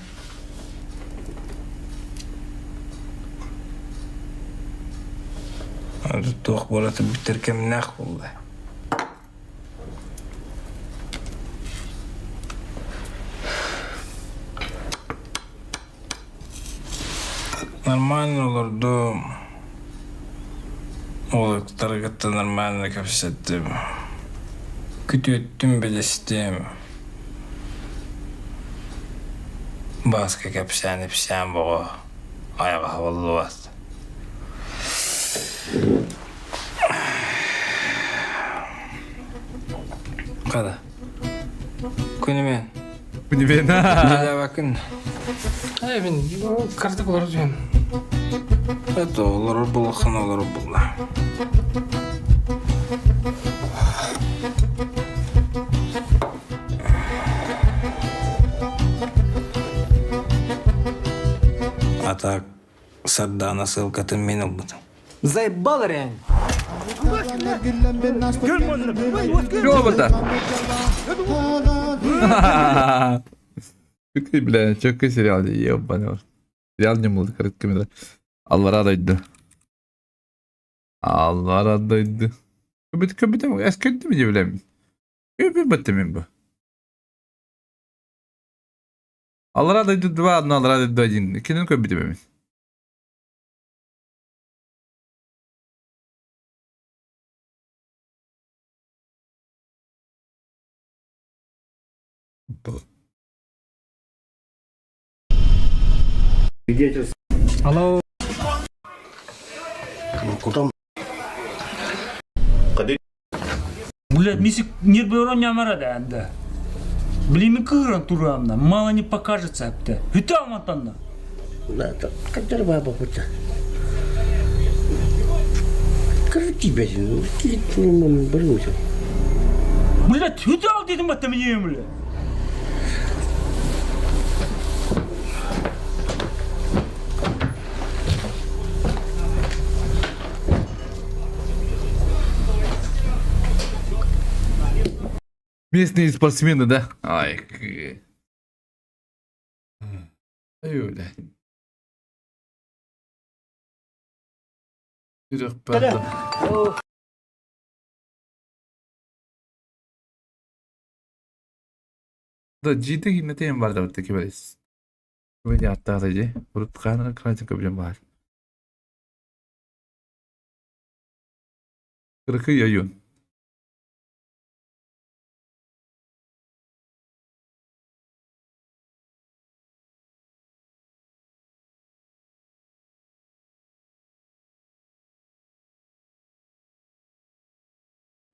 Туох буолата бүтэр кэмнээх буолла. Нормально олордум. Уолаттары кытта нормально кэпсэттим. Күтүөттүм, билистим. Бааска кэпсээн-ипсээн боҕо айаҕа хабыллыбат. Хата. Күнүмэн. Күнүмэн. Дьэлэбэкин. Э, мин картык олорор түһэм. Это олорор булаххан олорор булла. А так Сардаана ссылкатын мин ылбытым. Заебал реально. Робота. Чөкөй, бля, чөкөй сериал ебаный. Сериал не был короткометражный. Аллара дойду. Аллара дойду. Көбүт көбүт эскөттү ми билем. Көбүт баттым бу. Аллара дойду 2, одна Аллара дойду 1. Иккинен көбүт эбин. Алло. Кутам. Блядь, мисик нерберон нямара да анда. Блин, кыран турамна, мало не покажется апта. Витал мантанна. Да, как баба хотя. Крути, блядь, ну, бросил. Блядь, витал дедим бата мне, бля. Местные спортсмены, да? Ай, Ай, бля. Да, житы кимнете бар да битте кеберес. Көбеде аттағы же. Урут каныр крантик көбүлен бар. Кыркы яюн.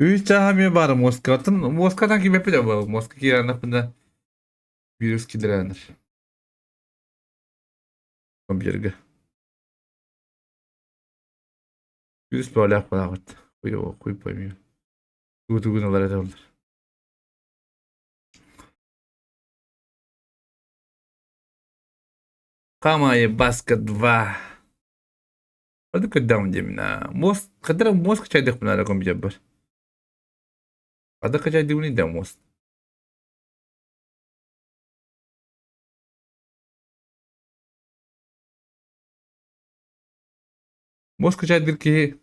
Үс чаха бар Москватын. Москвадан ким эпе бар. Москва киранапында вирус кидираныр. Компьютерге. Вирус баалаах балаабыт. Куй куй пойми. Тугу алар это Камай Баска 2. Hadi кыдам демина. Мозг, кадра мозг чайдык мына компьютер бар. Ада качайдыбын да мост. Мост качайдыр киһи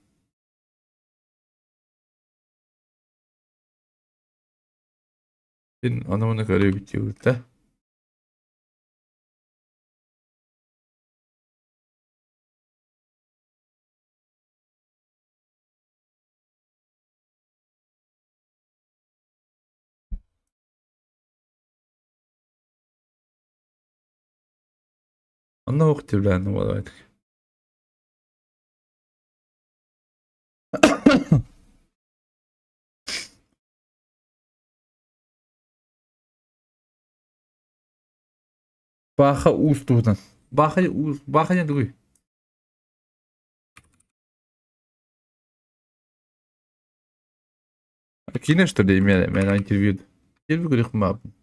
Син аны-маны көрүбүт да. Онно уох тибилээн буолабыт. Бааха уус туһунан. Бааха уус Бааха диэн тугуй? Киинэ что ли мен интервью. Интервью көрүөх мааппын.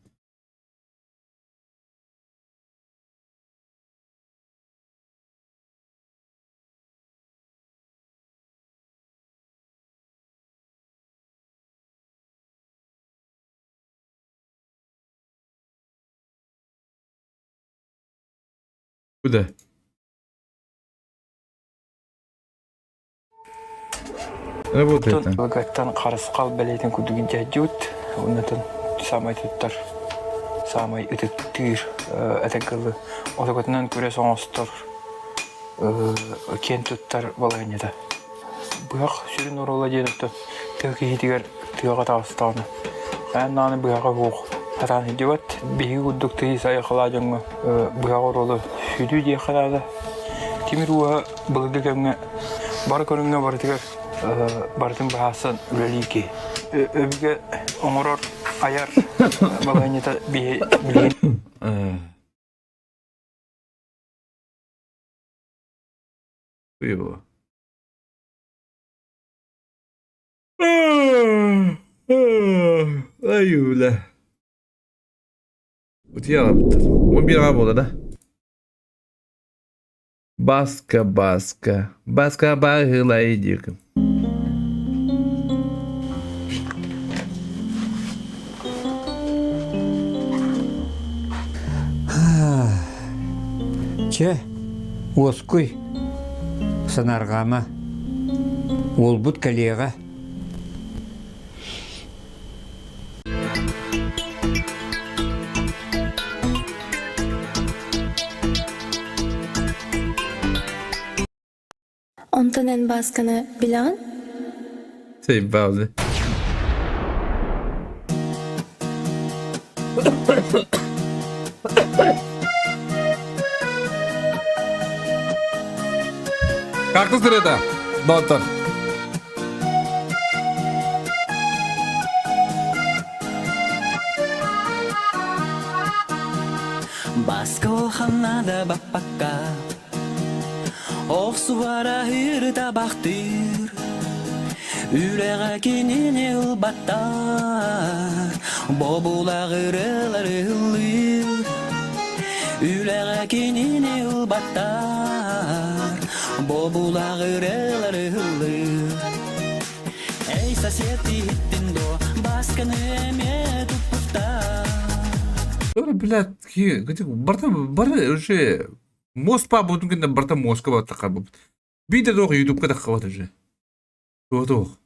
Куда? Работает там. Благаттан харысхал бэлиэтин курдук дьадьут, оннотон самай туттар, самай ытыктыыр этэгылы отокотунан күрэс оҥостор киэн туттар балаһыанньата. Быһах сүрүн оруола диэн оттон тыа киһитигэр тыаҕа таҕыстаҕына аан даҕаны быһаҕа суох сатаан сылдьыбат. Биһиги курдук тыйыс айылҕалаах дьоҥҥо быһах оруола сүдү диэххэ наада. Тимир ууһа былыргы кэмҥэ бары көрүҥҥэ барытыгар барытын быһаарсан үлэлиир киһи. Өбүгэ оҥорор, айар балаһыанньата биһи билигин Его. Ай, бля. Утуйа 11 аға буолла да. Баска, баска. Баска баһылай диэкин. Чэ, уоскуй, санаарҕаама. Уолбут кэлиэҕэ. Онтон эн Баасканы билэҕин? Заебал, да? Как ты это, доктор? Баска ханна баппакка Охсубара табахтыр Үлэҕэ кинини ылбаттар Бобулаҕ ырыалар ыллыыр Үлэҕэ кинини ылбаттар Бобулаҕ ырыалар ыллыыр Эй, сосед иһиттин дуо Басканы эмиэ туппуттар Блядь, барта бары уже Москва буутун кэннэ барыта Москва таххарбыт. Биир да Ютубка таххабат уже. Туох.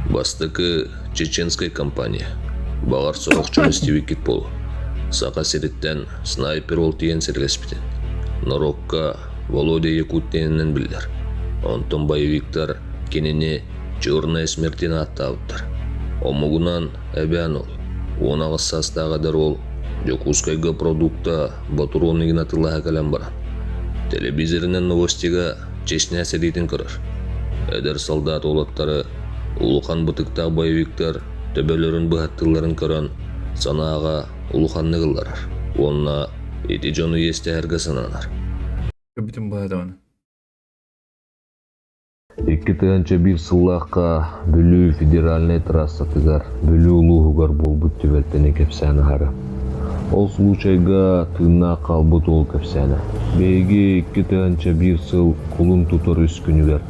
Бастакы чеченскай компания. Баҕар сорох дьон истибиккит буолуо. Саха сириттэн снайпер ол тиийэн сирилэспитин. Норуокка Володя Якут диэнинэн биллэр. Онтон боевиктар кинини «Черная смерть» диэн ааттаабыттар. Омугунан эбээн ол. 18 саастаах эдэр уол Дьокуускайга продукта ботуруон игин атыылаһа кэлэн баран, телевизорынан новостига Чечня сэриитин көрөр. Эдэр солдат уолаттары улахан бытыктаах боевиктар төбөлөрүн быһаттыылларын көрөн, санааҕа улаханнык ылларар уонна ити дьону иэстэһэргэ сананар. Бүтүн быһа 2001 сыллаахха Бүлүү федеральнай трассатыгар Бүлүү улууһугар буолбут түбэлтэни кэпсээн аһара. Ол случайга тыыннаах хаалбыт уол кэпсээнэ. Биһиги 2001 сыл кулун тутар үс күнүгэр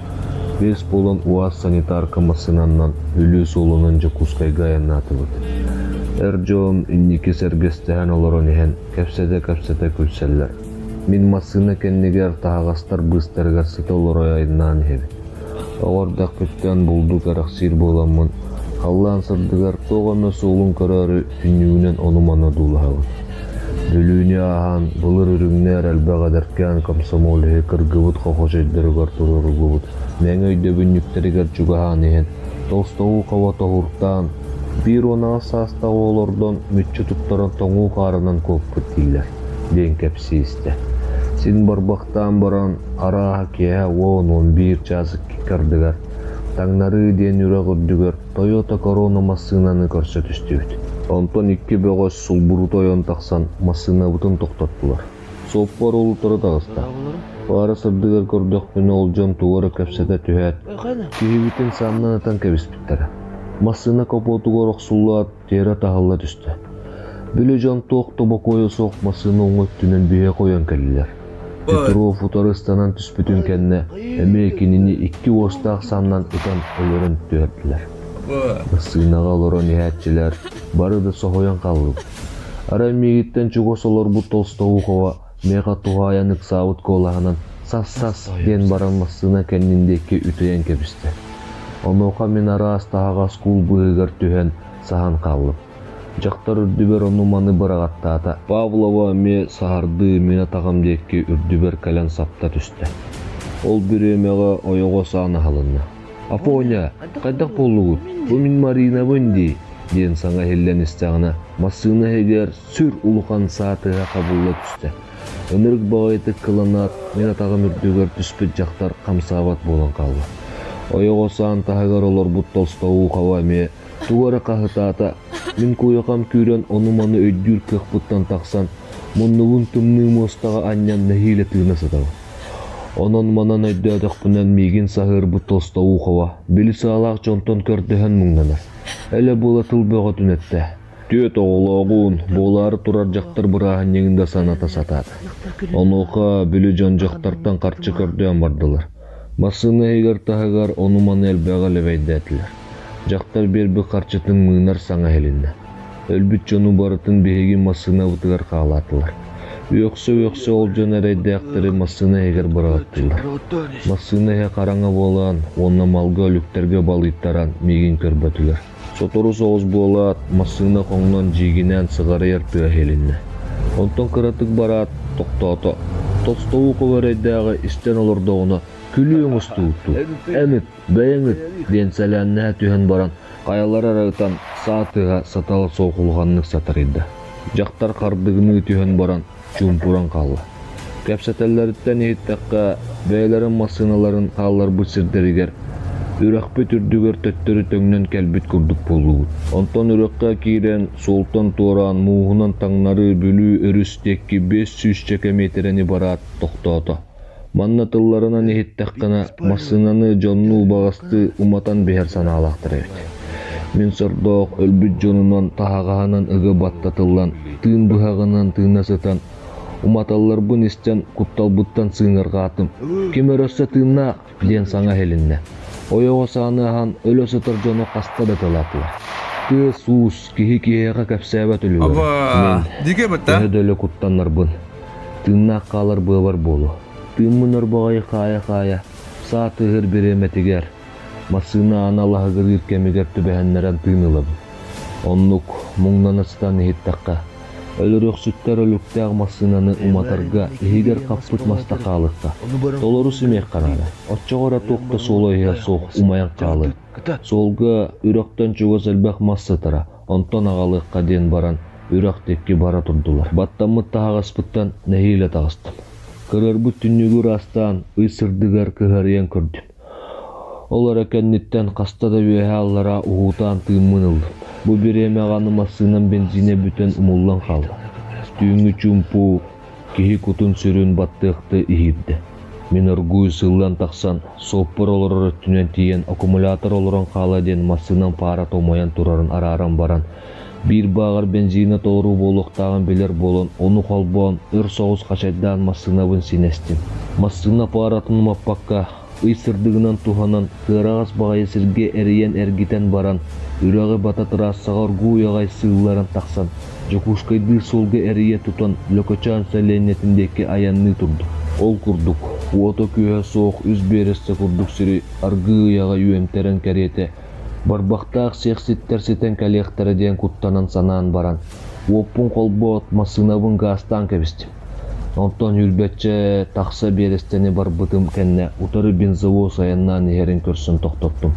биэс буолан УАЗ санитарка массыынанан Бүлүү суолунан Дьокуускайга айаннаатыбыт. Эр дьон инники сэргэстэһэн олорон иһэн кэпсэтэ-кэпсэтэ күлсэллэр. Мин массыына кэннигэр таһаҕастар быыстарыгар сыта олоро айаннаан иһэбин. Оҕо эрдэхпиттэн булду кэрэхсиир буоламмын, халлаан сырдыгар туох эмэ суолун көрөөрү түннүгүнэн ону-маны одуулаһабын. Бүлүүнү ааһан, былыр үрүҥнэр элбэх эдэркээн комсомолеһы кыргыбыт хохочойдоругар туруоруллубут мэҥэ өйдөбүнньүктэригэр чугаһаан иһэн, Толстоухова тоһууртаан, 18 саастаах уол ордон мүччү туттаран тоҥуу хаарынан куоппут дииллэр, диэн кэпсии истэ. Син барбахтаан баран, арааһа киэһэ 10-11 чаас икки ардыгар Таҥнарыы диэн үрэх үрдүгэр Тойота Корона массыынаны көрсө түстүбүт. Онтон икки бөҕөс сулбурута ойон тахсан массыынабытын тохтоттулар. Суоппар ол утары таҕыста. Паара сырдыгар көрдөхпүнэ ол дьон тугу эрэ кэпсэтэ түһээт, киһибитин саннын ытан кэбиспиттэрэ. Массыына капотугар охсуллаат, тиэрэ таһылла түстэ. Били дьон туох да бокуойа суох массыына уҥа өттүнэн биһиэхэ ойон кэллилэр. Петров утары ыстанан түспүтүн кэннэ эмиэ кинини икки уостаах саннан ытан өлөрөн түһэрдилэр. Массыынаҕа олорон иһээччилэр бары да соһуйан хааллыбыт. Арай миигиттэн чугас олорбут Толстоухова миэхэ туһаайан ыксаабыт куолаһынан «Сас-сас» диэн баран массыына кэннин диэки үтүйэн кэбистэ. Онуоха мин араас таһаҕас куул быыһыгар түһэн саһан хааллым. Дьахтар үрдүбэр ону-маны быраҕаттаата. Павлова эмиэ саһардыы мин атаҕым диэки үрдүбэр кэлэн сапта түстэ. Ол бириэмэҕэ ойоҕос аан аһылынна. «Афоня, хайдах буоллугут? Бу мин Маринабын дии» диэн саҥа иһиллэн истэҕинэ, массыына иһигэр сүр улахан саа тыаһа хабылла түстэ. Ынырык баҕайытык кыланаат, мин атаҕым үрдүгэр түспүт дьахтар хамсаабат буолан хаалла. Ойоҕос аан таһыгар олорбут Толстоухова эмиэ тугу эрэ хаһытаата, мин куйахам күүрэн ону-маны өйдүүр кыахпыттан тахсан, муннубун тымныы муостаҕа анньан нэһиилэ тыына сытабын. Онон-манан өйдөөтөхпүнэ миигин саһыарбыт Толстоухова били саалаах дьонтон көрдөһөн муҥнанар. Элэ-была тыл бөҕөтүн эттэ. Түөрт оҕолооҕун, буолаары турар дьахтар бырааһынньыгын да саната сатаата. Онуоха били дьон дьахтартан харчы көрдөөн бардылар. Массыына иһигэр таһыгар ону-маны элбэҕи лэбэйдээтилэр. Дьахтар биэрбит харчытын мыынар саҥа иһилиннэ. Өлбүт дьону барытын биһиги массыынабытыгар хаалаатылар. Үөхсэ-үөхсэ ол дьон эрэйдээхтэри массыына иһигэр быраҕаттылар. Массыына иһэ хараҥа буолан уонна малга өлүктэргэ балыйтаран миигин көрбөтүлэр. Сотору соҕус буолаат, массыына хоҥнон дьиигинээн сыҕарыйар тыаһа иһилиннэ. Онтон кыратык бараат, тохтоото. Толстоухов эрэйдээҕи истэн олордоҕуна, күлүү оҥостубуттуу, «Эн ыт, бэйэҥ ыт!» диэн сэлээннэһэ түһэн баран, хайалара эрэ ытан, саа тыаһа сатала суох улаханнык сатарыйда. Дьахтар хардыгыныы түһэн баран, чуумпуран хаалла. Кэпсэтэллэриттэн иһиттэххэ, бэйэлэрин массыыналарын хаалларбыт сирдэригэр үрэхпит үрдүгэр төттөрү төҥнөн кэлбит курдук буоллубут. Онтон үрэххэ киирэн, суолтан туораан, мууһунан таҥнары Бүлүү өрүс диэки 500 миэтэрэни бараат, тохтоото. Манна тылларынан иһиттэххинэ, массыынаны дьоннуу убаҕастыы уматан биһэр санаалаахтар эбит. Мин сордоох өлбүт дьонунан таһаҕаһынан ыга баттатыллан, тыын быһаҕынан тыына сытан, уматалларбын истэн кутталбыттан сыыҥырҕаатым. Ким эрэ өссө тыыннаах диэн саҥа иһилиннэ. Ойоҕос ааны аһан өлө сытар дьону хаста да тылаатылар. Тыас-уус, киһи киһиэхэ кэпсээбэт үлүгэрэ. Мин төһө да өлө куттаннарбын, тыыннаах хаалар быабар буолуо. Тыыммын өр баҕайы хаайа-хаайа, саа тыаһыыр бириэмэтигэр, массыына аана лаһыгырыыр кэмигэр түбэһэннэрэн тыын ылабын. Оннук муҥнана сытан иһиттэххэ, өлөрүөхсүттэр өлүктээх массыынаны уматарга иһигэр хаппыт маста хаалыахха, толору симиэххэ наада. Оччоҕо эрэ туох да суола-ииһэ суох умайан хаалыа. Суолга үрэхтэн чугас элбэх мас сытара, онтон аҕалыахха диэн баран үрэх диэки бара турдулар. Баттаммыт таһаҕаспыттан нэһиилэ таҕыстым. Кырыарбыт түннүгү ыраастаан, ый сырдыгар кыһарыйан көрдүм. Ол эрэ кэнниттэн хаста да үөһээ-аллараа уһуутаан тыыммын ыллым. Бу бириэмэҕэ аны массыынам бензинэ бүтэн умуллан хаалла. Түүҥҥү чуумпу киһи кутун-сүрүн баттыахтыы иһиирдэ. Мин оргууй сыллан тахсан, суоппар олорор өттүнэн тиийэн аккумулятор олорон хаала диэн массыынам фарата умайан турарын арааран баран, Биир бааҕар бензинэ толору буолуохтааҕын билэр буолан, ону холбоон, өр соҕус хачайдаан массыынабын синэстим. Массыына пааратын умаппакка, ый сырдыгынан туһанан, кыараҕас баҕайы сиргэ эрийэн-эргитэн баран, үрэҕи бата трассаҕа оргууй аҕай сыылларан тахсан, Дьокуускайдыыр суолга эрийэ тутан Лөкөчөөн сэлиэнньэтин диэки айанныы турдум. Ол курдук, уота-күөһэ суох үс биэрэстэ курдук сири аргыый аҕай үөмтэрэн кэриэтэ барбахтаах сиэхситтэр ситэн кэлиэхтэрэ диэн куттанан санаан баран, уоппун холбоот, массыынабын гаастаан кэбистим. Онтон сүүрбэччэ тахса биэрэстэни барбытым кэннэ утары бензовоз айаннаан иһэрин көрсөн тохтоттум.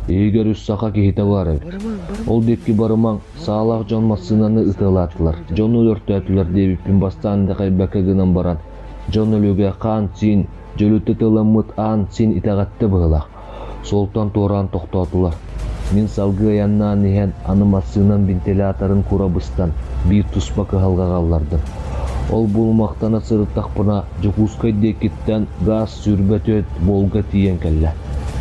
Иһигэр үс саха киһитэ баар эбит. Ол диэки барымаҥ, саалаах дьон массыынаны ытыалаатылар, дьону өлөртөөтүлэр диэбиппин бастаан итэҕэйбэккэ гынан баран, дьон өлүгэ хаан-сиин, дьөлүтэ тыламмыт аан-сиин итэҕэттэ быһыылаах. Суолтан туораан тохтоотулар. Мин салгыы айаннаан иһэн, аны массыынам вентиляторын кура быстан, биир туспа кыһалҕаҕа ыллардым. Ол булумахтана сырыттахпына, Дьокуускай диэкиттэн гаас 24 Волга тиийэн кэллэ.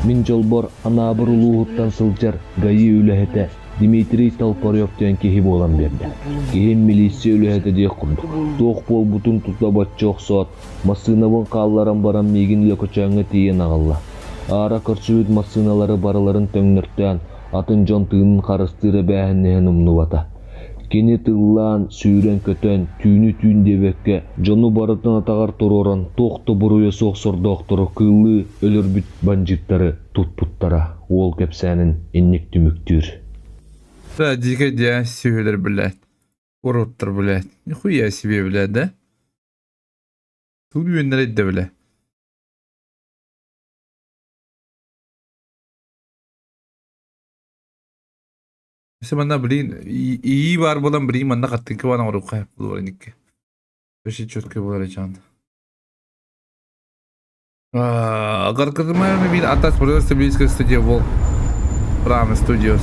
Мин дьолбор Анаабыр улууһуттан сылдьар ГАИ үлэһитэ Дмитрий Толпарев диэн киһи буолан биэрдэ. Киһим милиция үлэһитэ диэх курдук. Туох буолбутун тута бачча охсоот, Массыынабын хаалларан баран миигин Лөкөчөөҥҥө тиийэн аҕалла. Аара көрсүбүт массыыналары барыларын төҥнөртөөн, атын дьон тыынын харыстыыр эбээһинэһин умнубата. Кини тыллаан, сүүрэн-көтөн, түүнү түүн диэбэккэ, дьону барытын атаҕар туруоран, туох да буруйа суох сордоохтору кыыллыы өлөрбүт бандьыыттары туппуттара, уол кэпсээнин инник түмүктүүр. Да, дикая дьэ, сүһүлэр, блядь. Уроттар, блядь. Нихуя себе, блядь, да? Тугу үөннэрэй да бile. Өссө манна блин ии баар буолан блин манна хаттыҥка баан оҥоруохха буолар иникке. Вообще четко буолар эчаан. Гаркызымаевна бин атас стабильская студия Волк. Рама Studios.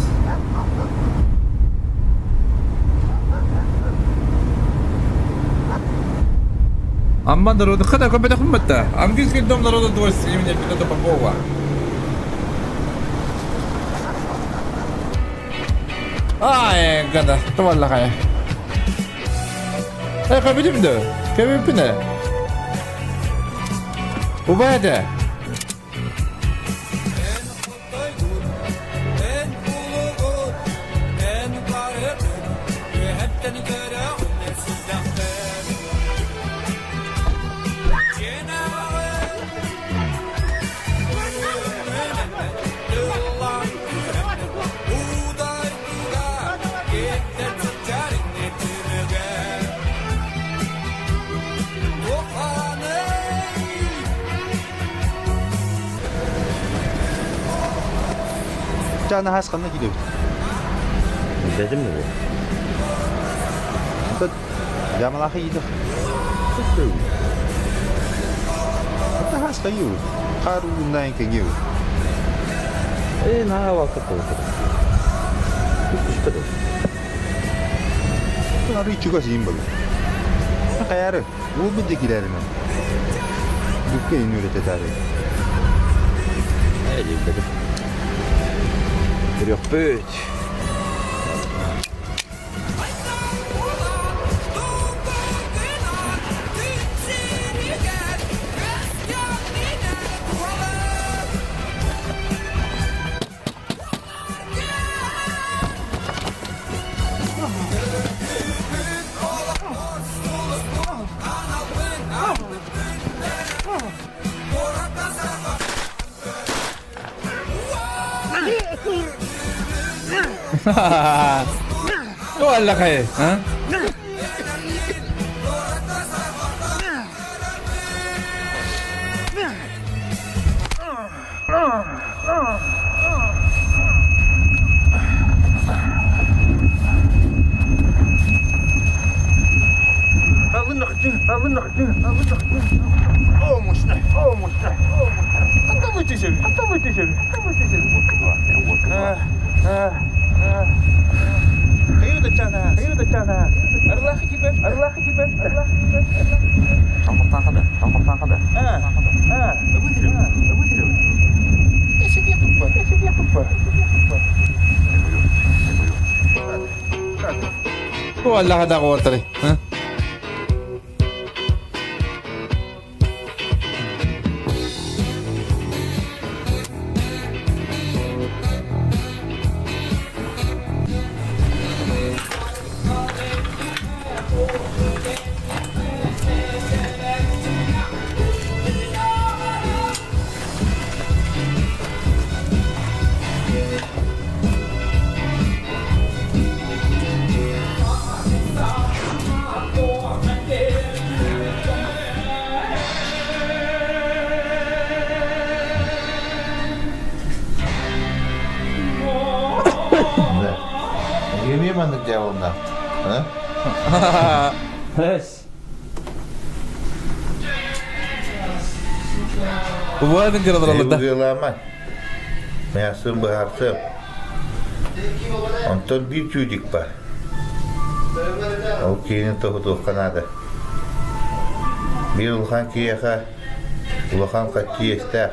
Амма народа хата көпөтөхүм батта. Английский дом народа творчества имени Петра Попова. Ай, гада, туваллахай. Э, көбүтүм да? Көбүппүн э. Убай этэ. Чанаһаас ханна киирэбит? Билбэтим да бу. Онтон Дьаамалаахы иитэх. Таһаас хайыы хаар ууннаан кэҥиэ Ээ, наһаа валка буолбут. Түспэт ол. Арый чугас иин был. Хайары, уолбут да киирэринэн. Бүккэ иин үөрэтэтаары. Ээ, билбэтим. Көрүөхпүт. Туаллахай, а? Аллаха да оҕортары. Эмиэ маннык дьаабылнаах. Эс. Бывает кыралар да. Ыалаама. Мясым быһаарсыам. Онтон биир чудик бар. Ол киһини тоһутуохха наада. Биир улахан киһиэхэ улахан хаччы иэстээх.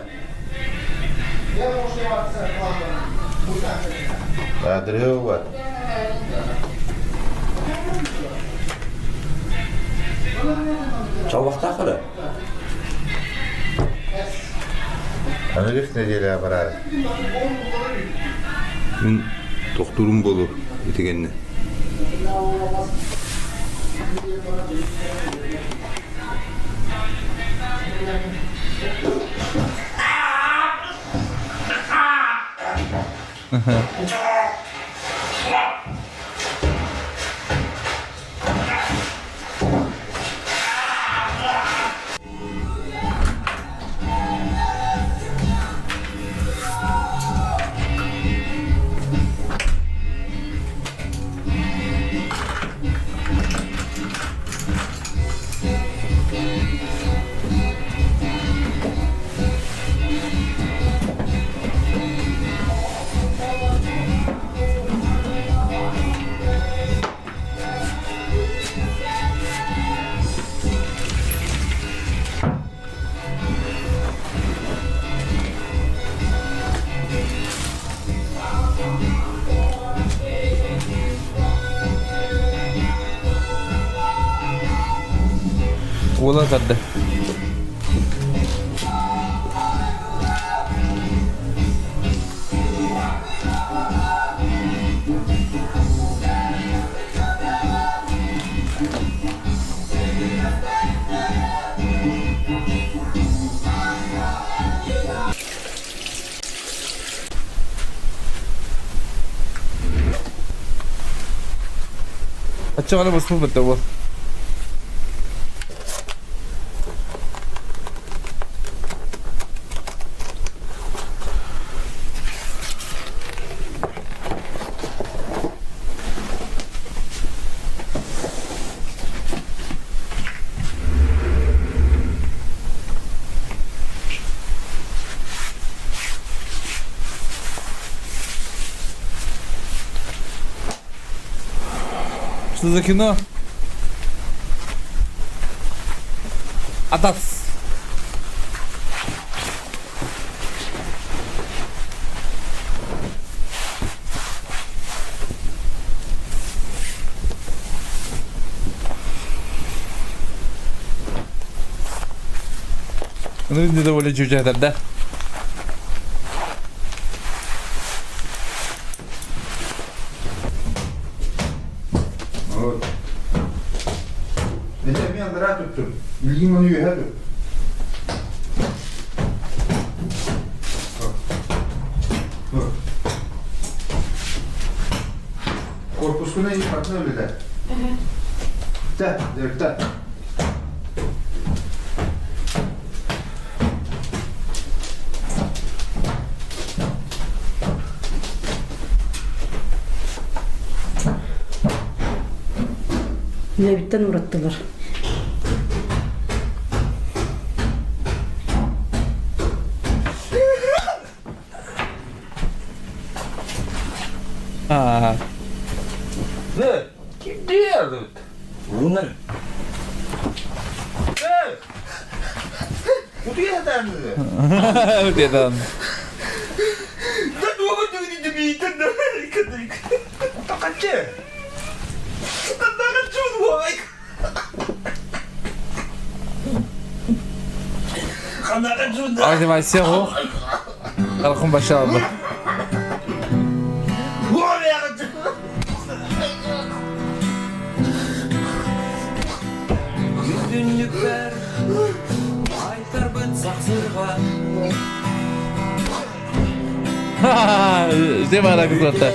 Аадырыһы бар. Чалбахтаах эрэ. Аныгыс нэдиэлэҕэ бараары. Мин тохтуурум буолуо итигэннэ. Уола тарда. Оччоҕуна буспут да буол. Что за кино? Атас. Ну, недовольны чучатар, да? Вот. Это мен андыра туттум. Илгин оны үһә тут. Корпускуна и партнер үлелер. Та, дөртә. Үлэбиттэн ураттылар. Аа. Ne? Кимдер? Уунар. Эй! Утуйа Утуйа Да дуга түгүнү дебийтен да. Тақанчы. Мотивация о. Архым башалды. Күнүннүкпэр айтарбыт сахсырға Где бара кызларда?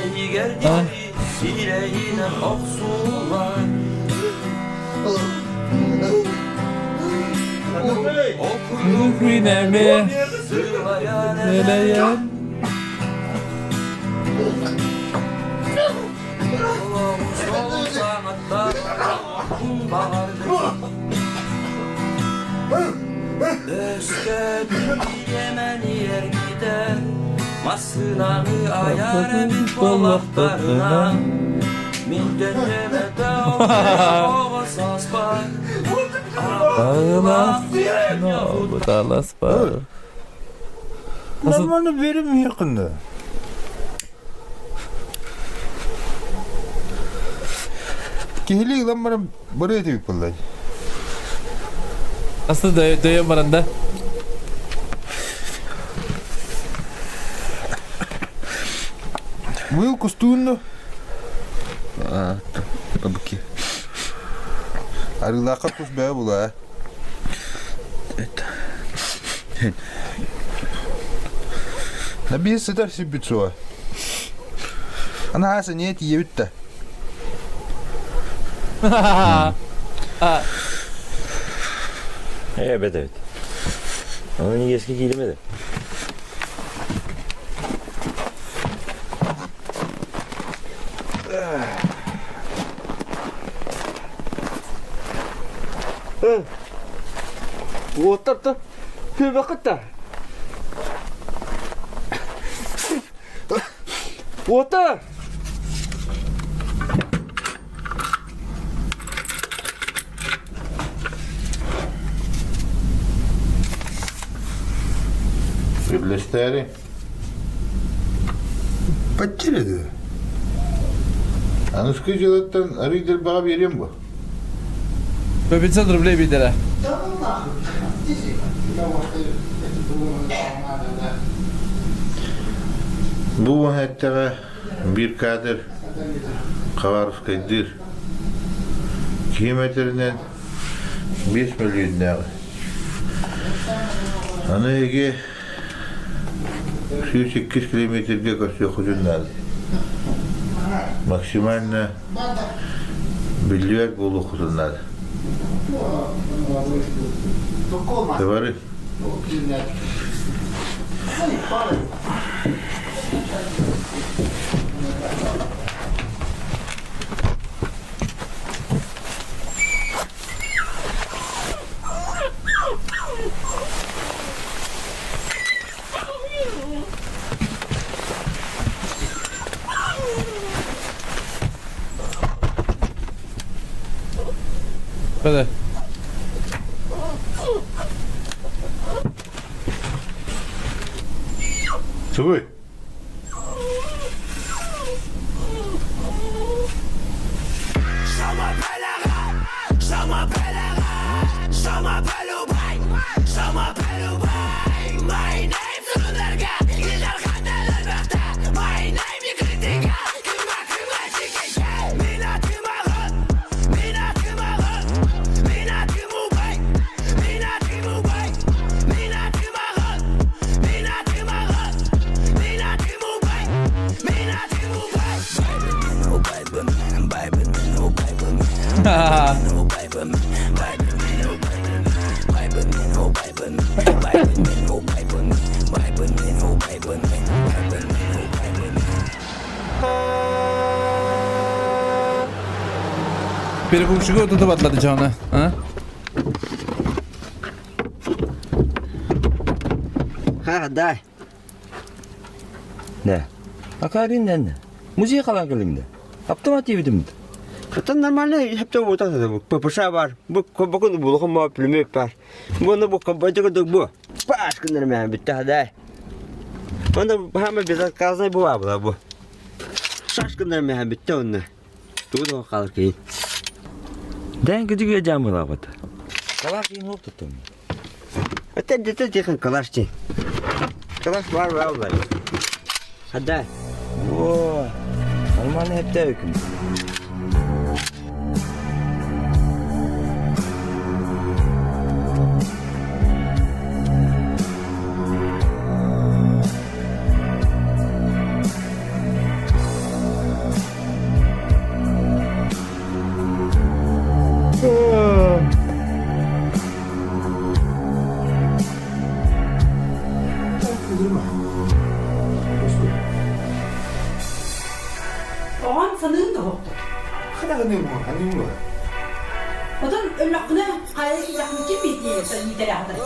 Сирейінен оқсулар Күнәме Нелейен Таласпа. Нормально берем yakında. Киһилии ылан баран бары этибит буоллай. Nasıl dövüyorum baranda? Быйыл кустуун да? Табыки. Арыылаахха кус бэйэ була. Набиһи сытар сирбит суоҕа. Анаһаа сэниэ тиийэбит да. Evet evet. Onun eski киирмеди. Уоттар Күбэкытта. Уоттар! Birleştiri. Бачча Аныскы дьылыттан арый дырбаҕа биэриэм бу. 500 рублей бидere. Бу уһэттэҕэ биир кадр Хабаровскайдыыр километринэн 5 мөлүйүөннээҕи. Аны эһиги 102 километргэ көрсүөххүтүн наада. Максимально биллибэт буолуоххутун наада. Товары. Hadi. Тугуй? Перепумщига вот это atladı canı. Ha? Ха, дай. Не. Акарин Музей қалан кіліңді. Автомат ебідімді. Это нормально, хепте вот это ППШ бар. Бу бу булухум бар, пулемет бар. Буны бу компьютер бу. Паш күннер битте дай. Оны хама безотказный була була бу. Шаш күннер мен битте оны. Тугу қалыр кейін. Дән күдіге жамыла бата. Қала қиын оқ тұттым. Это где-то тихо калаш ти. Калаш бар бар. Хада. О, нормально эптәбекин. Оҕон саныын да оһохтор. Отон өллөххүнэ хайа киитэххинэ ким биирдиэ иитэлээхтэр.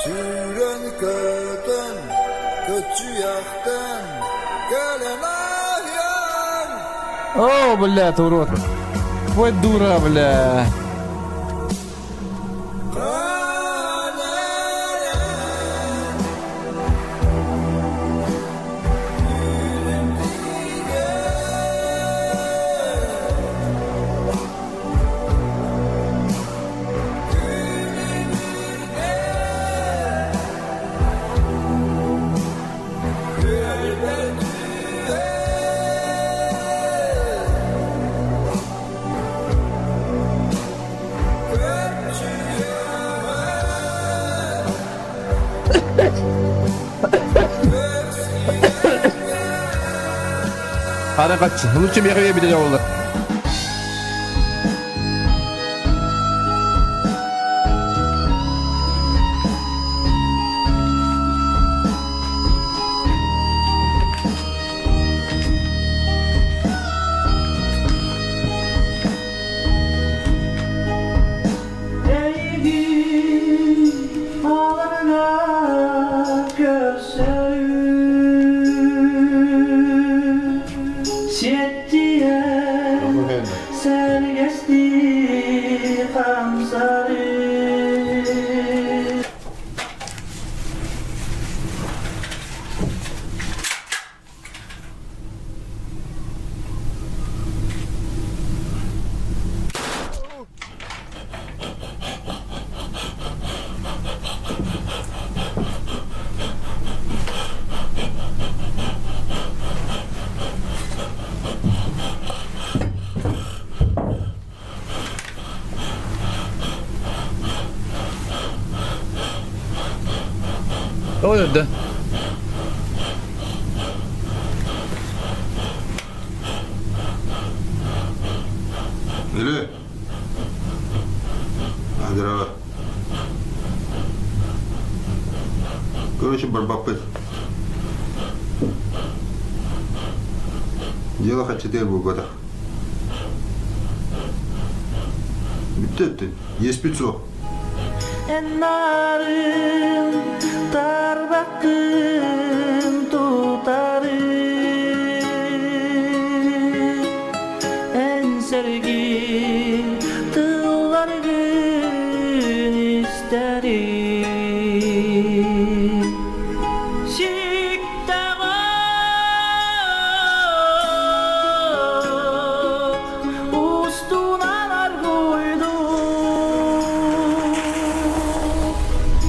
Сүүрэн-көтөн, көччүйэхтэн, кэлэн аһыйан О, бля, ты урод. Ой, дура, бля. Хара каччы. Лучше мехе биле oldu. Eğdim ağlarına göğsüm Siyettiye sergesti kamsarı. Ой, да. Или? Здорово. Короче, барбапыт. Дело хотите бугота. Бүттетти. Есть пиццу. Enarın tarbakın tutarı En sergi tıllargın isterim Sikte Ustunalar koydu.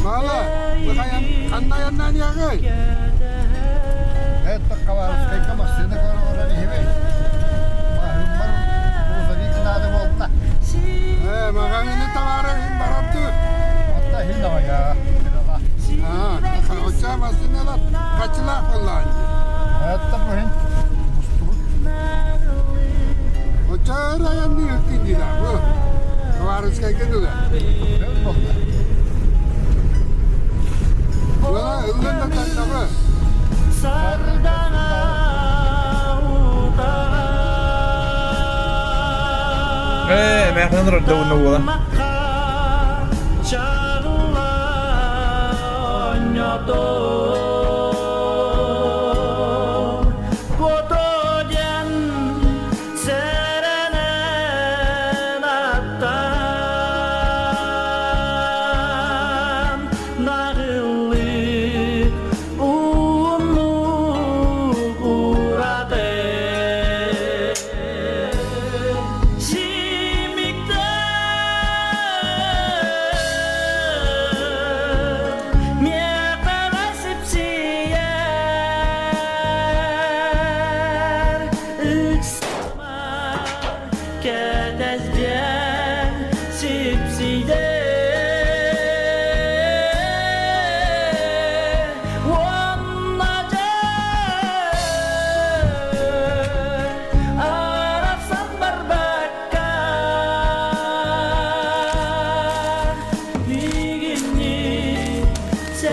Мала, ханна ягай. Это Хабаровскайга массыына көрө иһибин. Маһыммар грузовик надо болта. Э, маҕаҥыны табаары иһин барар Отта иһин я. А, оча массыыналар хачылаах буоллаҕын Это буһин мустубут. Оча районный өттүн дии бу. Хабаровскайга дуга. Болла. Ула ыллын да таттабы. Sardana utağa. Ээ, мээхинэн ордо уонна уола.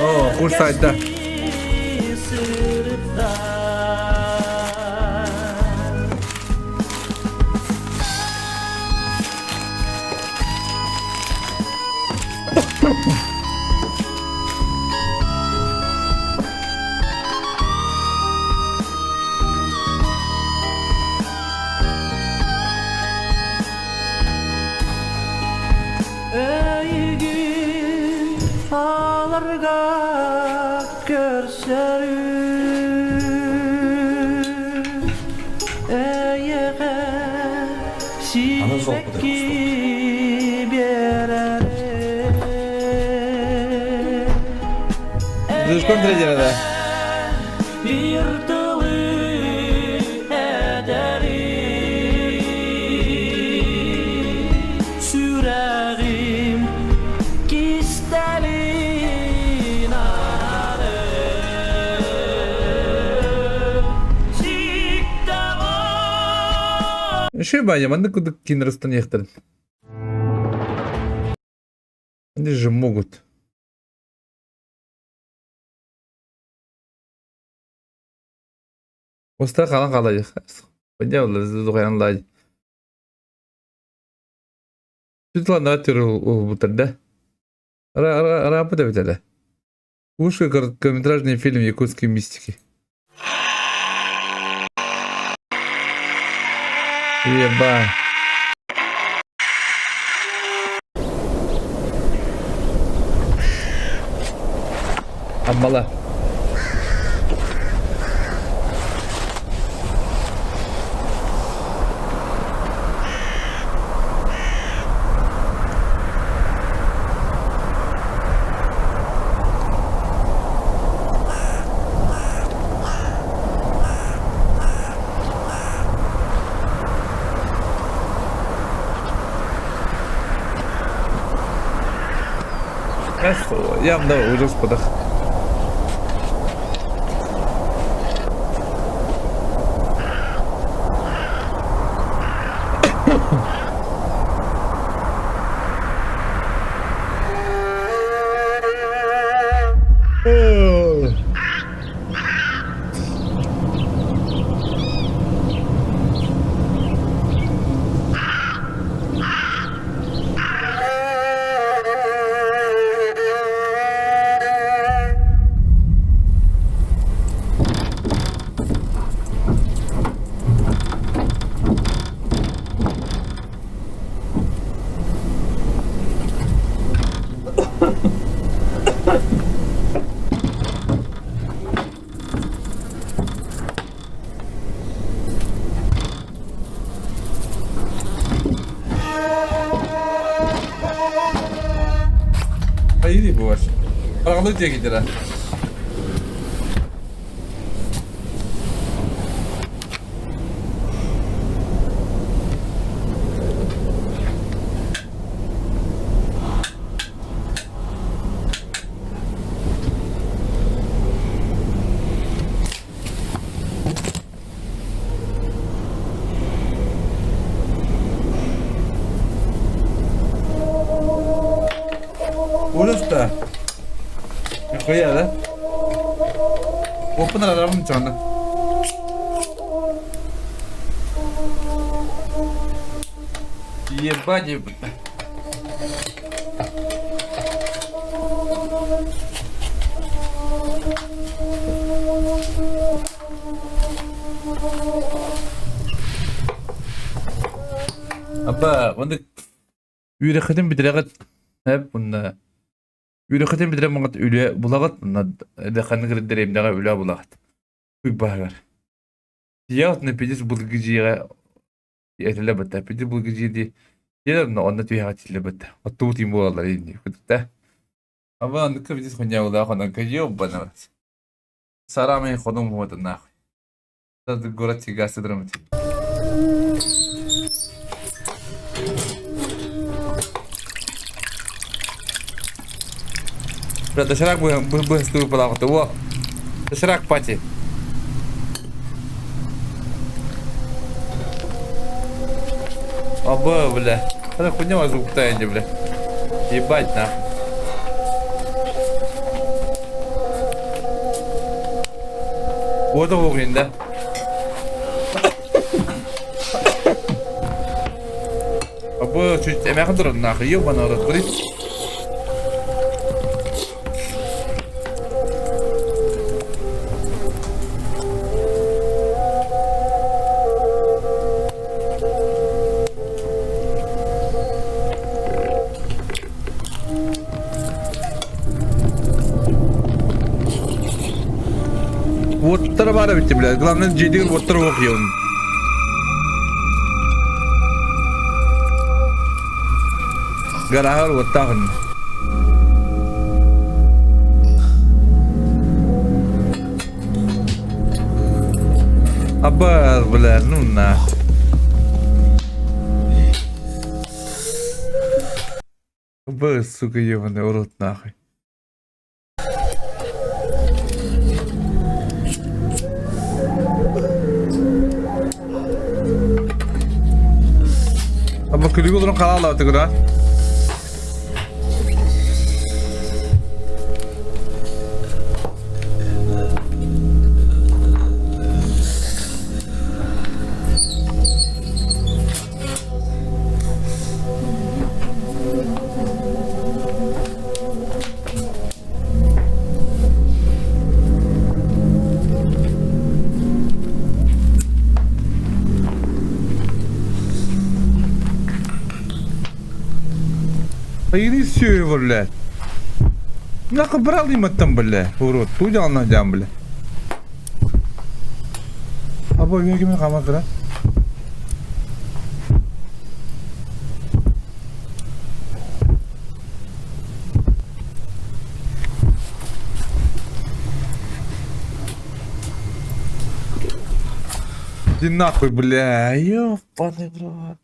Оо, курс сайда. Öйгүн аларга көрсөрү Эйэҕэ сибэкки биэрэрэ Дружком тренера, да. Bir тылы эдэри Сүрэҕим кистэлин ары Еще баня, маннык кудук кинерстан ехтер. Они же могут. Уста халан қалай. Подъявла, Светлана улбутар да? Рапыта битэлэ. Ушка короткометражный фильм якутской мистики. Еба. Аммала. Явно ужас подах. Hayır bu var. Arabalı diye gider ha. Ужас да. Нихуя, да? Опын арабым чаны. Ебать, ебать. Аба, онда үөрэххитин бүтэрэҕит эп уонна үөрэххитин бүтэрэн маҥат үлэ булаҕыт уонна ханнык эрэ дэриэбинэҕэ үлэ булаҕыт. Баһыгар. Дьиэҕит пидис былыргы дьиэҕэ этиллэ бытта. Пидис былыргы дьиэ дии дьиэлэр онно түһэҕэ тиллэ бытта. Оттубут им буолаллар инни кытта. Аба оннукка пидис хуньаулаах онон кыйы уббанабыт. Сарамай ходум буотуннаах. Город тигасы драмати. Бля, доширак быстро выпадал. О, доширак пати. Аба, бля. Это хуйня звук тайни, бля. Ебать, нахуй. Вот он, да? Бу чуть эмэхин турар нахуй, ебаный рот, курит. Уоттара баара битти, бля. Главное, дьиэтигэр уоттара уох йон. Гараһар уоттаахын. Аба, бля, ну на. Б, сука, ебаный урод нахуй. Аба күлүгү олорон хаалаабытыгыр а? Иди все его, блядь. Нахуй брал им там, бля, урод. Тудя он надям, бля. Або вегиме камакра. Иди нахуй, бля, ёбаный в рот.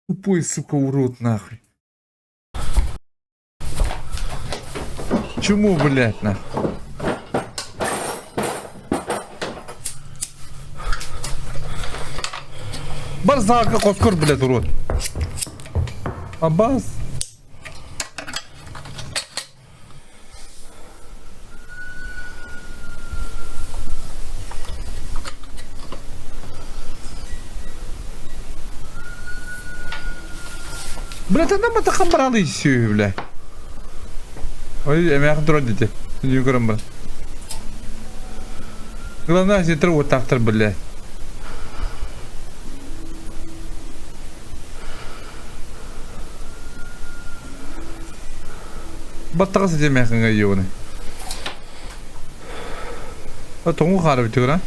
Тупой, сука, урод, нахуй. Чему, блядь, нахуй? Барзака коскор, блядь, урод. Абаз. Блядь, она матахан баралы сүө, бля. Ой, эмээхин туран дите. Нү көрөн бар. Главное, сетер уоттаахтар, бля. Баттаҕа ситэ эмээхиҥҥэ ёбаны. Тоҥу хаара бүтүгэр а?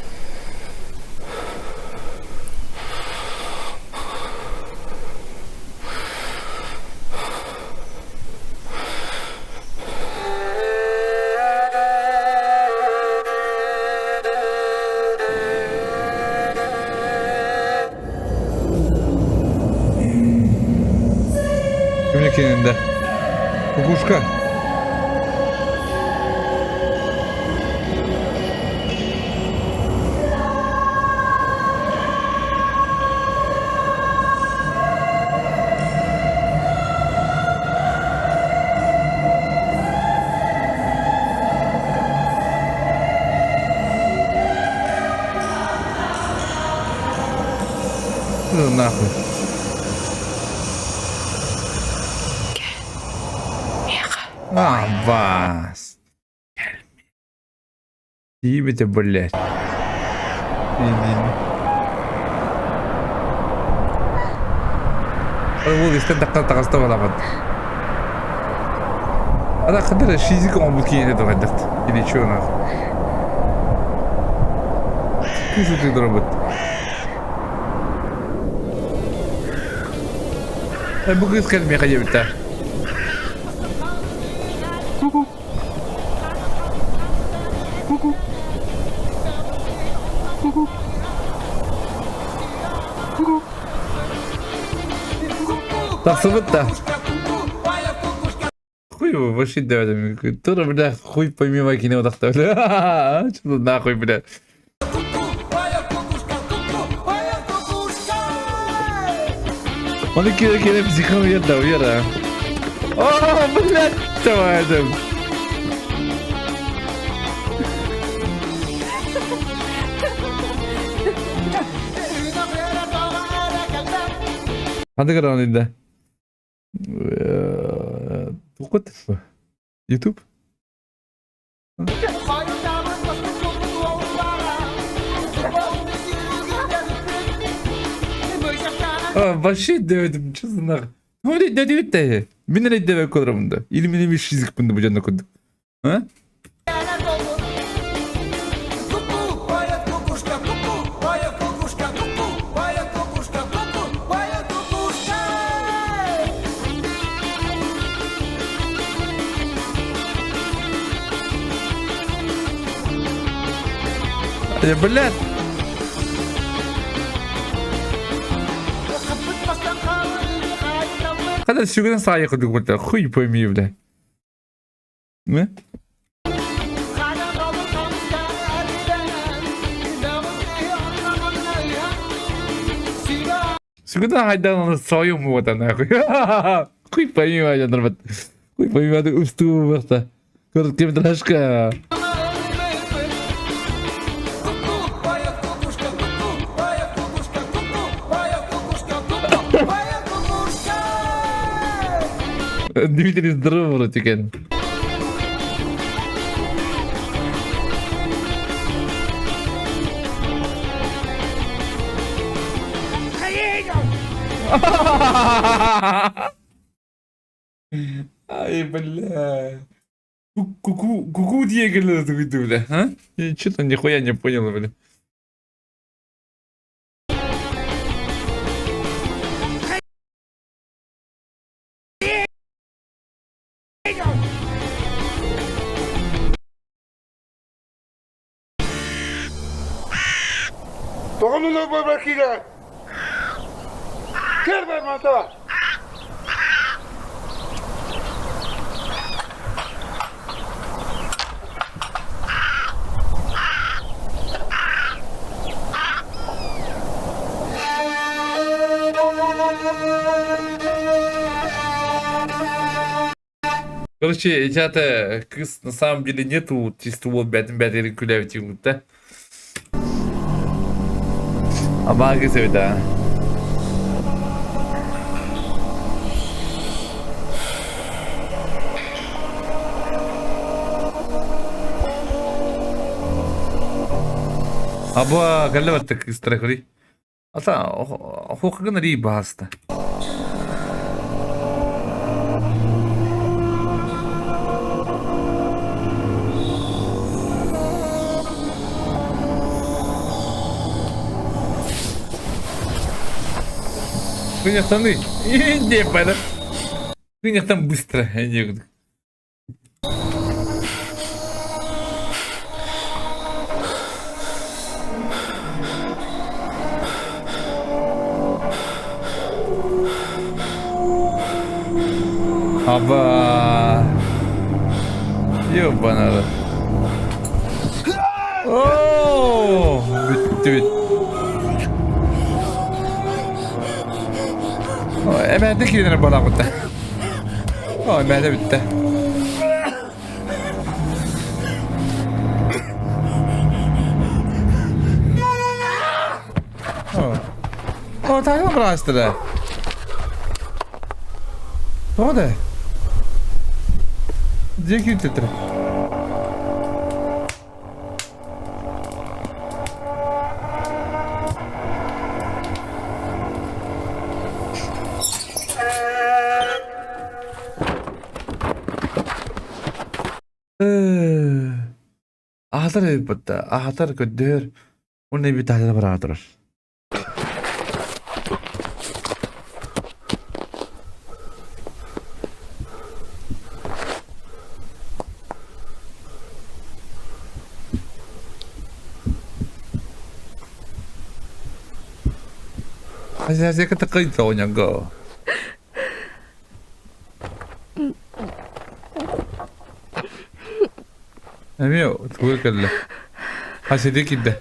Кимне кенінде? Кукушка. Ну нахуй. Аббас. Тиийбитэ, блядь. Ол истэн таххан таҕыста балаҕан. Ана хадара шизик оҥорбут киһи этэ хайдахт. Или чё нахуй. Кыыс ытыдырабыт. Бу кыыс кэлмиэхэ диэбиттэ. Ку-ку. Ку-ку. Ку-ку. Ку-ку. Тахсыбыт да. Хуй его, вообще давай. Тура, бля, хуй пойми, кини отахта, бля. Что нахуй, бля. Оны кире кире психом да, вера. О, блядь, давай это. Ханнык ыран Туқыт Ютуб? Вообще дэбэтим честно. Ну дэбит Мин эрэ дэбэк олоробун да. Или мин эмиэ шизикпин да бу дьонно курдук. А? Блядь! Хата сүгүнэн саайа курдук буолта. Хуй пойми, бля. Не? Сүгүнэн хайдан сойум буота нахуй. Хуй пойми, бля, Хуй пойми, устуу буолта. Короткометражка. Дмитрий, здорово, братикен. Ай, бля. Куку, куку диэкэлэр бля, а? Я что-то нихуя не понял, бля. Тоҕо бабакига Кэрбэ мата. Короче, ребята, кыс на самом деле нету чисто вот бәтин бәтин күләбит да. Абаги да. Аба кэллэбэттик кыстара Ата хуқгын ри бааста. Кыньяктан не пойду. Кыньяктан быстро. Аба. Ёбана. Оо, бүттүбүт. Эбээдэ киирэн балаҕыта. О, эбээдэ бүттэ. О, таһым быраастыра. Тоҕо да? Где киирдилэр? Аһатар эбит да, аһатар көрдөһөр. Уонна эбит таһыгар бараары турар. 还是还是个得可以走两个。Эмиэ тугу кэллэ? Хасиди киирдэ.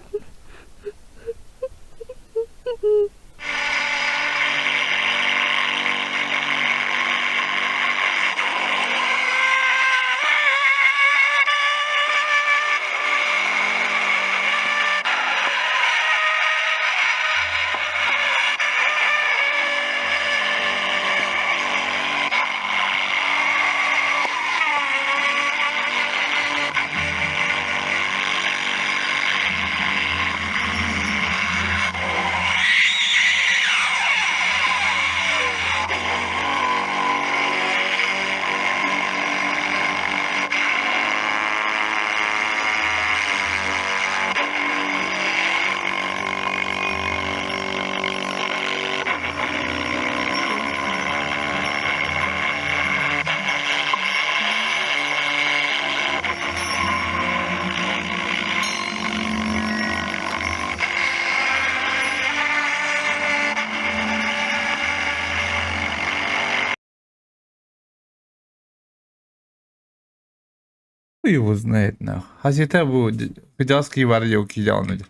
Хуй его знает нахуй. Хасита бу кыдьаҕас бар дьэ киирдэҕинэ.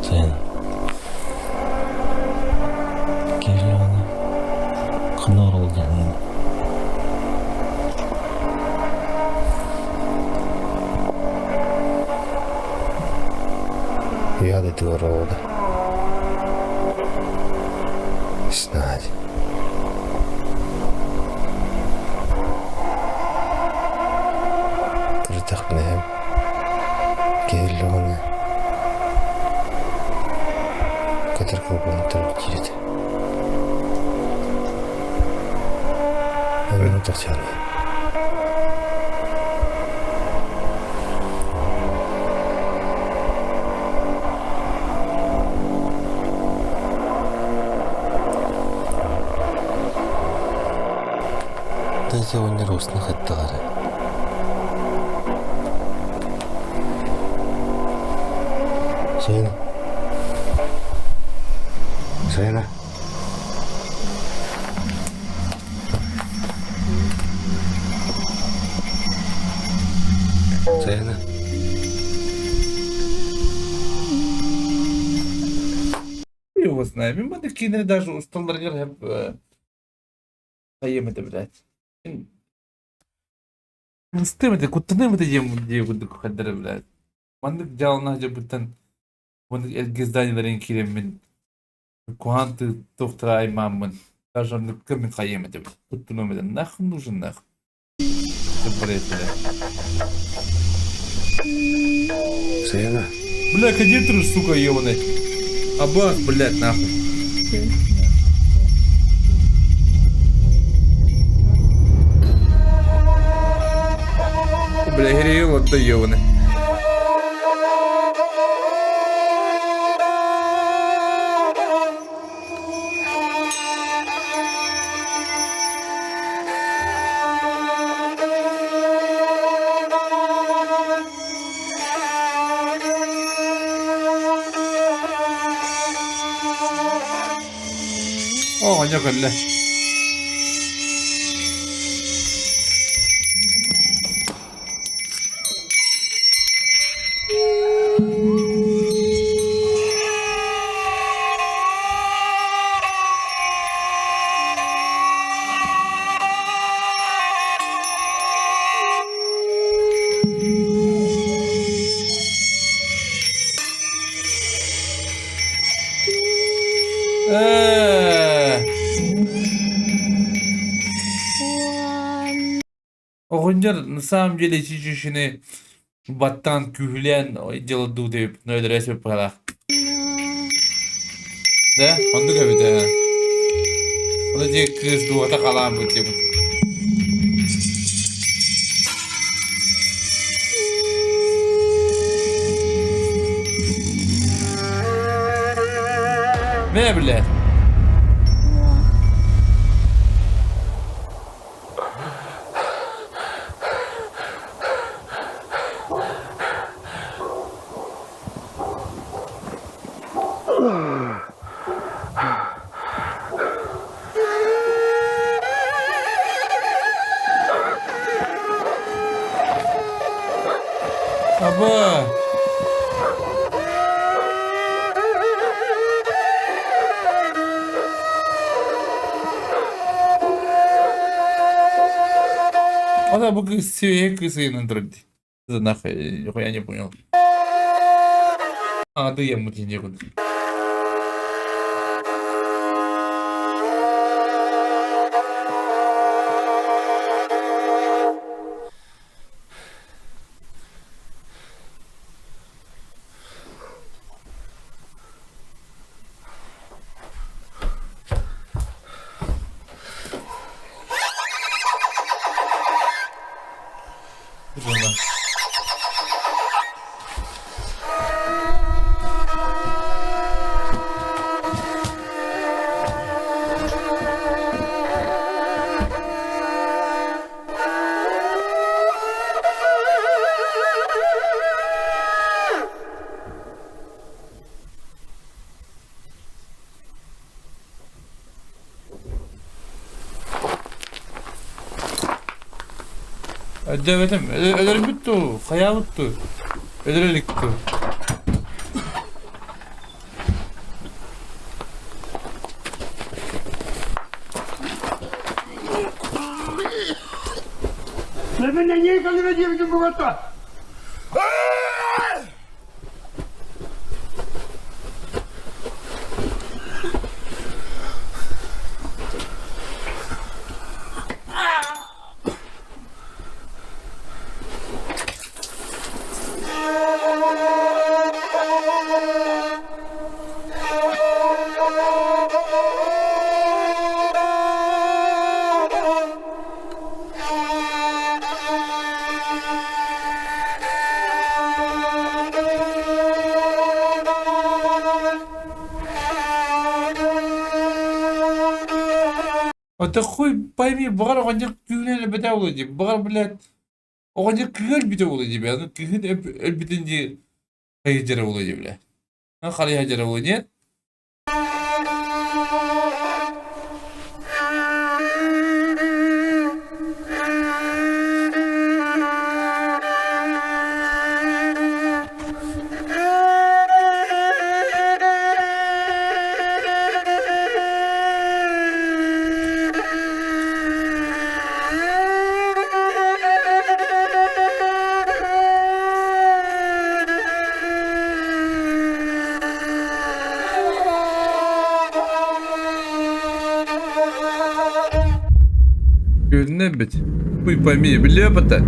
Sen Кирлианы ханар олдьанын Я до рода. Знать. Кырдахнем. Кирлианы. Көтөр кылбын төрүт Аны тохтяны. Тәте ойнар осыны хаттағары. Сена. Сена. Сена. Хуй его знает. Мен бу кинини даже усталларыгар хеп хайым этэ блядь. Мыстым этэ, куттаным этэ диэн дии курдук хайдара блядь. Маннык дьаалнаах дьыбыттан маннык эргэ зданиеларын киирэммин куһаан туохтара аймааммын даже оннукка мин хайыам этэ куттунуом этэ нахуй нужен нахуй. Бред, бля. Сена. Бля, кадетр, сука, ебаный. Аббас, блядь, нахуй. Бля, Кирилл, вот да ебаный. Оҕонньор кэллэ. Оҕонньор на самом деле ити баттаан күүһүлээн дьыала дуу диэбит өлөрө сөп быһалаах. Да, оннук эбит ээ. Ону дии кыыс дууһата халаан диэбит. Мэ бile. Аба. Ана бу кыыс сибиэһэй кыыс ыйынан турар дии. Нахуй, я не понял. А, да я мутин куда. Өйдөөбөтүм. Өлөрбүт дуу, хайаабыт дуу? Өлөрө илик дуу? Это хуй пойми, баҕар оҕонньор күүһүнэн өлбөтө буолуо дии. Баҕар, блядь, оҕонньор кыыһа өлбүтэ буолуо дии, бля. Ну кыыһын өлбүтүн дии хайыдьара буолуо дии, бля. Ну халыйа буолуо, нет? Көрүнэбит. Хуй пойми, билиэбэтэ.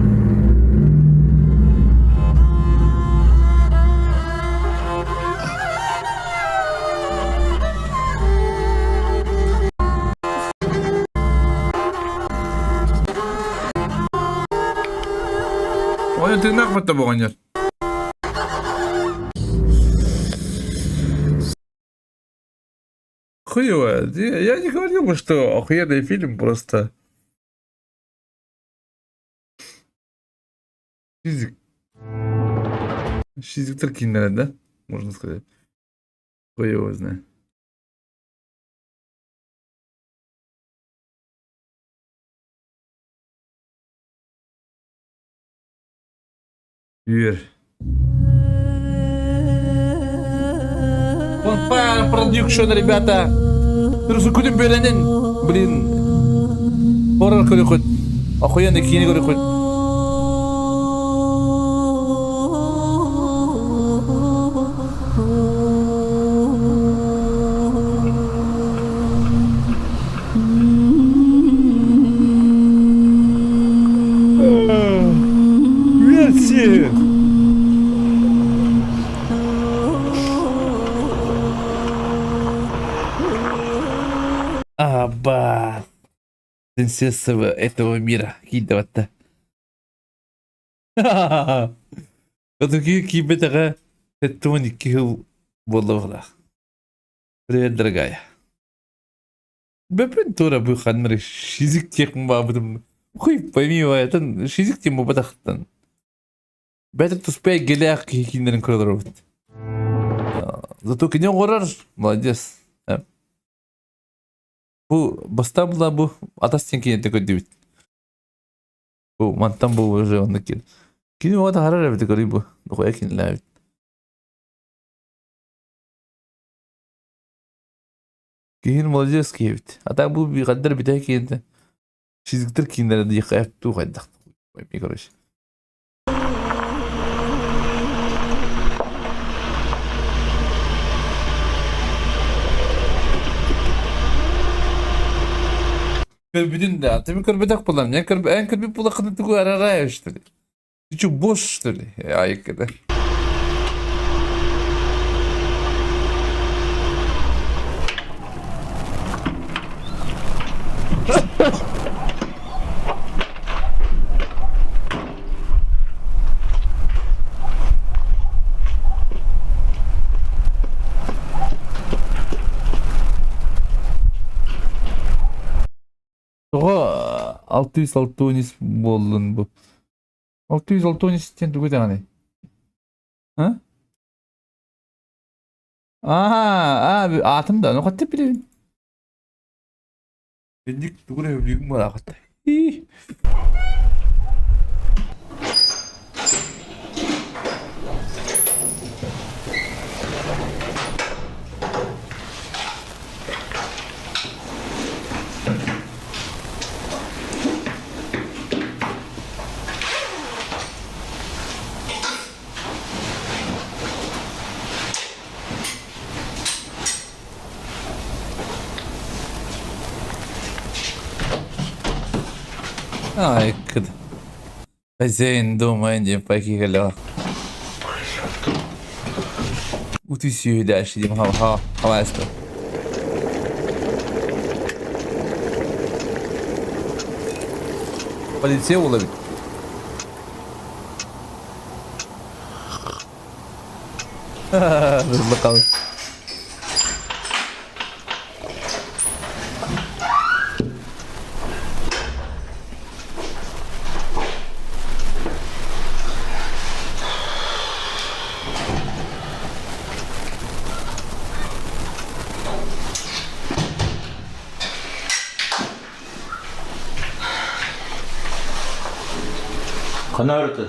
Ону тыыннаах батта оҕонньор. Хуево. Я не говорил бы, что охуенный фильм просто. Физик. Физиктер кииннэрэ, да? Можно сказать. Хуй его знает. Үөр. Bonfire Production, ребята. Күнүн бөлөнүн, блин. Хоррор көрүкүт. Охуенный киинэ көрүкүт. Версия! Аба! Принцесса этого мира киирдэ Отуки киирбэтэҕэ 72 сыл буолла быһыылаах. Привет, дорогая. Бэппин туора бу ханнары шизик диэхпин баабытым. Хуй пойми, атын шизик диэн буолбатахтан. Бэйэтэ туспа эйгэлээх киһи кииннэрин көрө олоробут. Зато кини оҥорор, молодец. Бу бастаан була бу атас диэн киниэтэ көрдүбүт. Бу мантан бу уже оннук кини. Кини оҕо таһаарар эбит көрүй бу. Дохуя кинилээбит. Киһин молодец киһи эбит. А так бу хаддар бүтэһик киһинтэ шизиктер кииннэрэ диэххэ туу хайдах. Короче. Көрбүтүн да, ты көрбөтөх булам. Я көрб, эн көрбүт булахын тугу арарай что ли? Ты что, босс, что ли? Айкада. Тоҕо 663 буоллун бу? 663 диэн тугу даҕаный? А? Аа, аатым да, ну хотя билэбин. Инник тугу эрэ өлүүм буолаахыт. Ай, кыд. Хозяин дома диэн пакигалаах. Утусүйдээши диэн хавааста. Полиция буолабыт. Бакалым. Канарыты.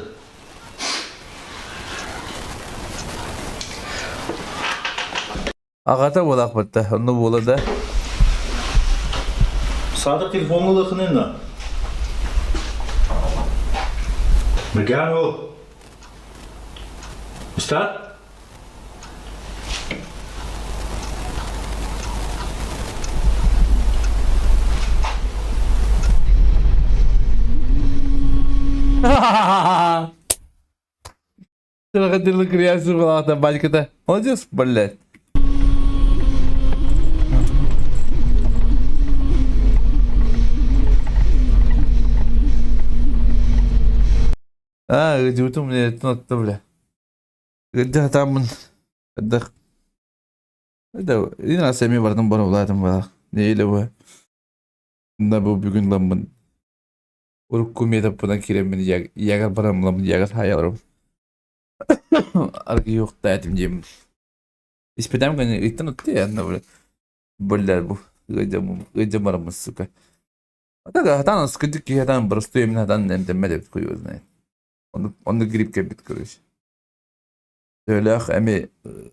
Аҕата буолаахпытта, онно буола да. Саатар телефоҥҥа ылыаххын Меган ол. Устат? Хотел креатив была там батька-то. Молодец, блядь. А, где у меня это, бля. Где там, да. Да, и на сами бардым бар улаатым балах. Нейле бу. Да бу бүгүн ламмын. Урукку метаппынан киреммин ягар барам ламмын ягар хаяларым. Аргы юкта этим дием. Испитам ганы ыттан утты анна бу. Буллар бу. Гыдым барамыз, сука. А так, атан скыдык ки атан простой именно атан эмтемме деп хуй его знает. Оннук грипп кэлбит короче. Төһөлөөх эми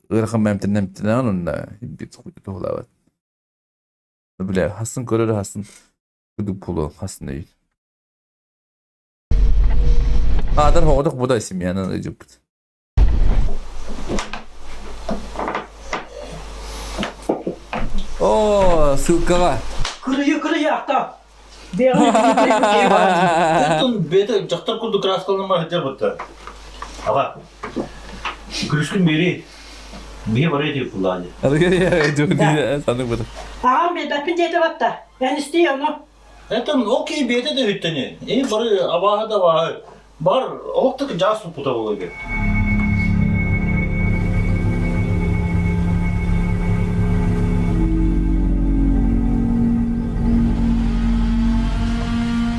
ыарахан эмтэнэн онно бит туһулаабат. Бля, хасын көрөр хасын кудук пулу хасын өйүт. Адар хоҕодох буда семьянан ыдьыппыт. О, ссылкаҕа. Кырыйы кырыйы ахта. Оттон бэйэтэ дьахтар курдук кырааскаланама сылдьар бытта. Аҕа, күлүскүн биэрии. Биһи бары этик куллааны. Аҕам биэрбэппин диэтэ батта. Эн истий ону. Этон ол киһи бэйэтэ да үһүттэни. Э бары абааһы да абааһы. Бар олох да жаас туппута буолуо эбит.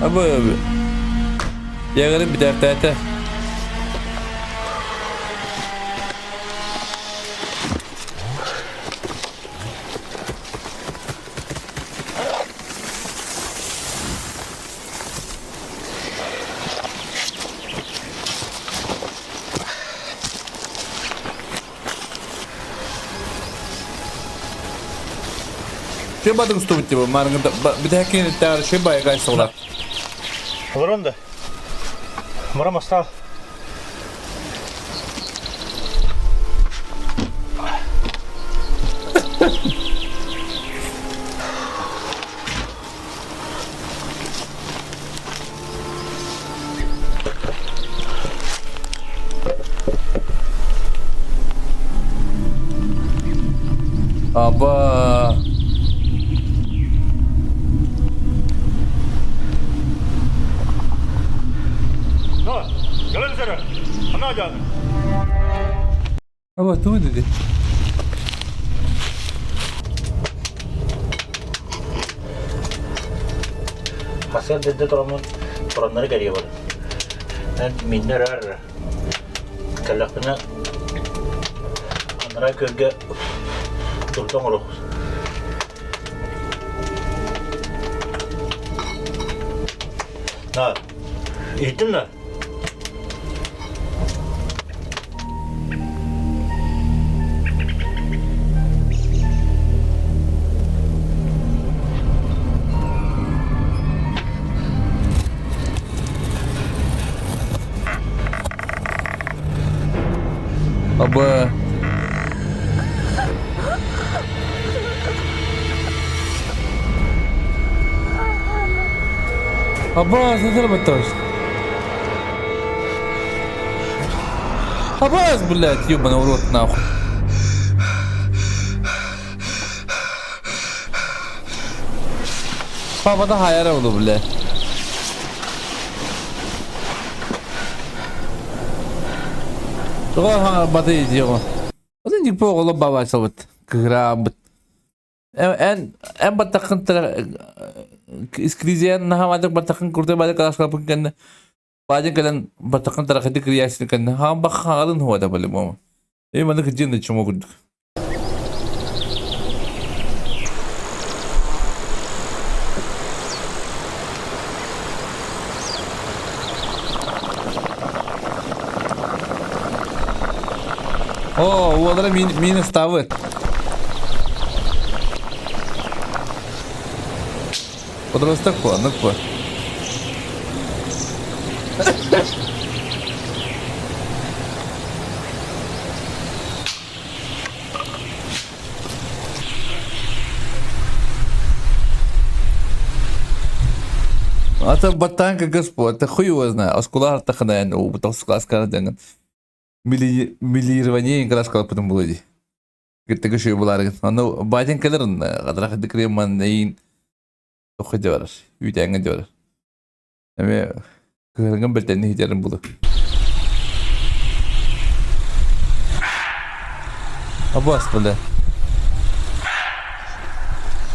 Абы Ягырын бүтэртээтэ. Что бадың стубит типа марыңда битәкин тәр ши байгай сола. Олорон да. Мурам астал. Аба. Аба, тугу dedi? Хасыар дэдэ тороммун тураннары кэрийэ бардым. Эн миннэр өр кэллэхпинэ анараа күөлгэ турда оҥоруох. На, иһиттин да? Аба. Аба, сатар Абаз, блядь, ебаный в рот нахуй. Папа да хайара буду, блядь. Тоҕо баты диэҕо. Отон дьикпэ оҕолор бабаачалбыт, кыгыраабыт. Эн эн баттаххын искризиэн наһаамадык баттаххын курдук бады калашкалпын кэннэ баадьын кэлэн баттаххын тарахыты кирийээсин кэннэ хаан бах хаалын хуата по-любому. И маны кыдьын чума курдук. О, уолара мин ставы. Подросток по, ну по. Ата баттаан Господь, это хуй его знает. Оскулар таханаyan, у бутовскаскара деген. Миллирование краскала потом было ди. Кыттыгы шүй булар. Аны батин келерин, кадрах дикреман нейин тохы дебарар. Үйтәңе дебарар. Эме кыргын бертенни хитерин булу. Абас бля.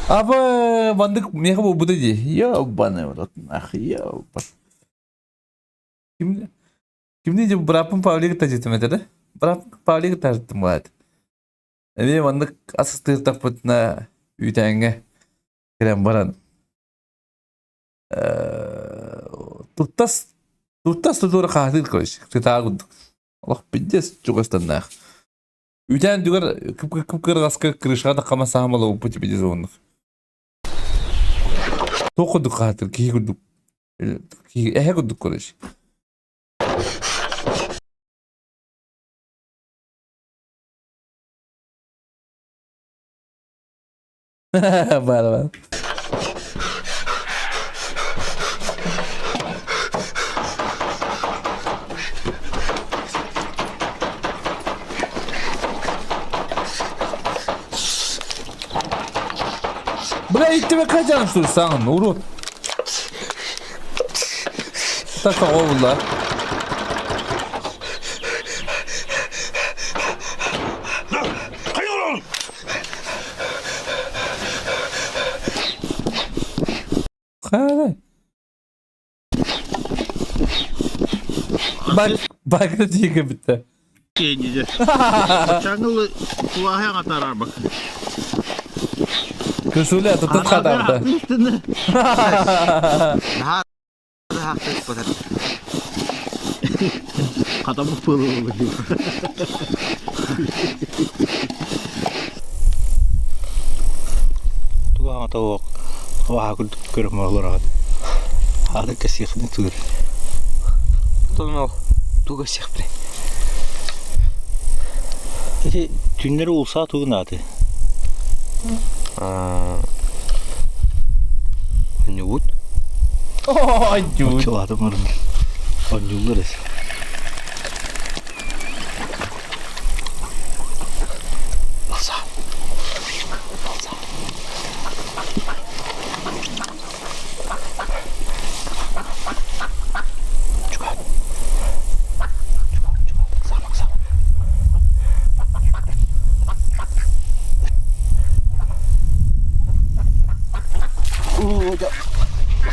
Аба бандык меха бу буду ди. Ёбаный в рот, нах, ёбан. Ким Кимни же быраппын Павлик тажытым этэ да? Быраппын Павлик тажыттым булаат. Эмиэ маннык асыстыыртахпытына үүтээҥҥэ кэлэн баран туттас Туртас тутуура хаатыр короче. Тытаа курдук. Олох пиздец чугастаннаах. Үтээн түгэр кып-кыргаска крышаға таққама саамала уппут пиздец оннук. Туох курдук хаатыр киһи курдук. Эһэ курдук короче. Бар бар. Бля, иттиме качан саҥын, урут. Так оҕолар. Хайа. Бак, бакы тиге битте. Чаңыл кулаһы атарар бак. Көсүле тутут хатарда. Хатамы пылы Туга тавак ваха көрөм олорат. Ады кесихни тур. Тонол туга сехпре. Эти түннери улса тугунаты. Анюут. Анюут. Чулады мурун. Анюлар эс.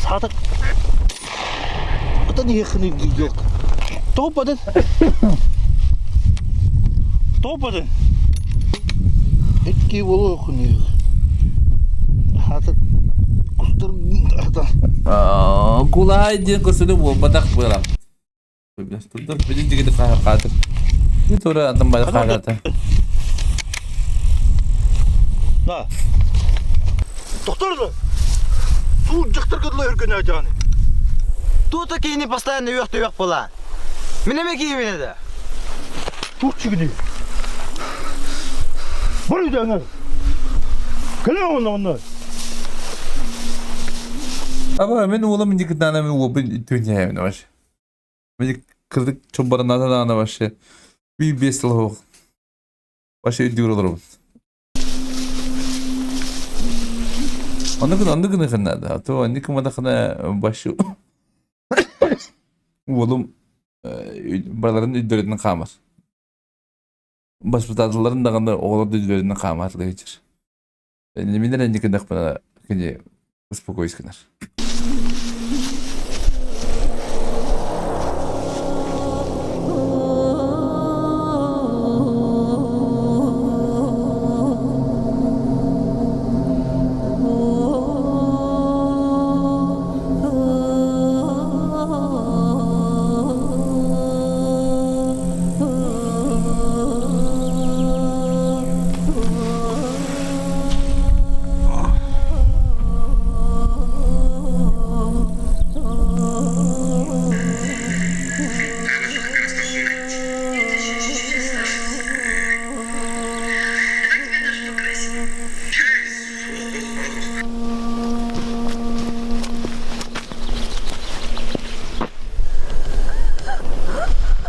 Саатык. Атын иехни yok. Топадын. Топадын. Икки болу хуни. Хатык кустар ата. Кулай диэн көрсөлө буолбатах буолам. Турдар билин дигити хаатыр. Тура атын бай хаата. Да. Доктор Туу жактар кыдла өргөн ажаны. Тута кийини постоянно үйөк түйөк була. Минеме кийимине да. Тук чигини. Бар үйдәңер. Кэлэ онно онно. Аба мен улам индикитана мен уопын түньяйм вообще. Мен кырдык чобарната даана вообще. Би бес лох. Вообще үдүр олорум. Оннук оннук гына то оннук мадахана башы уолум бараларын үддөрүнэн хаамар. Баспытаатыларын даҕаны оҕолор да үддөрүнэн хаамаатылар ичер. Минер энникиннахпына кини успокоюсь гынар.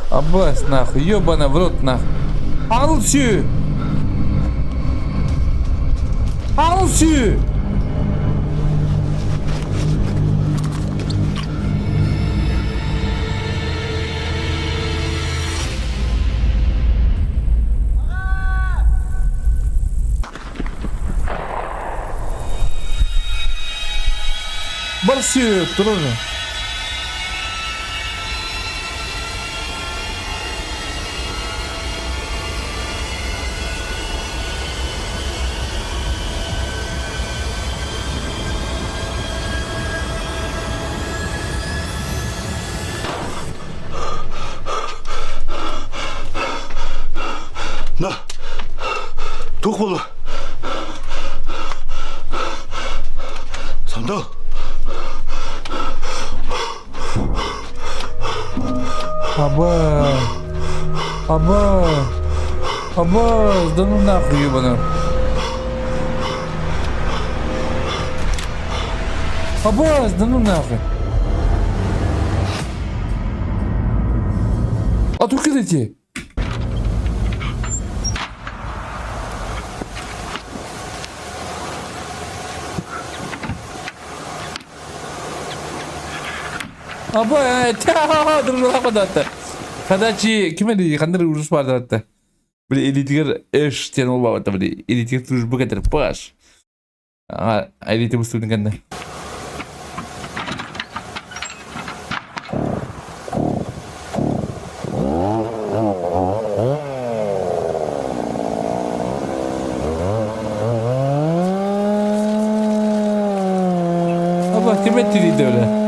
Аббас, нахуй, ёбана в рот, нахуй. Алсю! Алсю! Барсю, тоже. Туох буолла? Сандал! Аба. Аба. Аба, да ну нахуй ебана. Абаз, да ну нахуй. А тут кидайте. Аба, дружила Хадачи, ким эли, хандар урус бардатта. Били элитигер эш тен олбабата били элитигер дружба кетер паш. Элите бустудун кэннэ. Аба ким эттирийди өлө?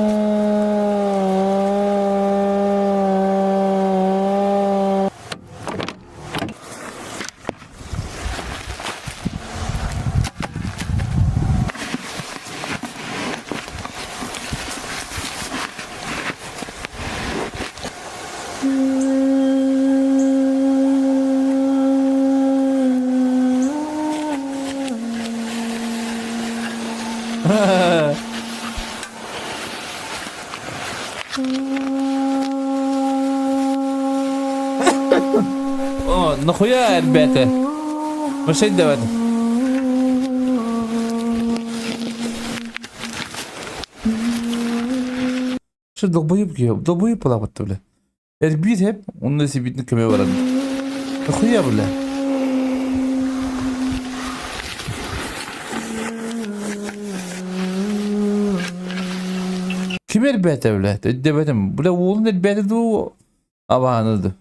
О, нахуя ребята? Машин давай. Что долбоеб долбоеб балабатта бля. Эрбиир хеп, онно сибитин көмө баран. Нахуя бля? Ким эрбээтэ бля? Өйдөбөтүм. Бля уолун эрбээтэ дуу абааны дуу.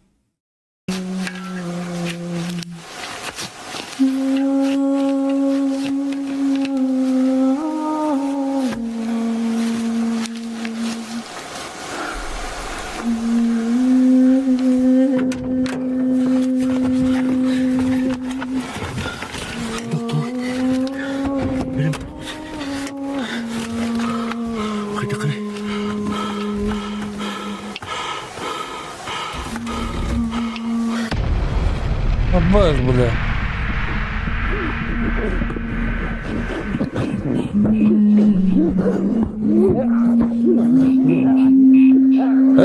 Аббас, бля.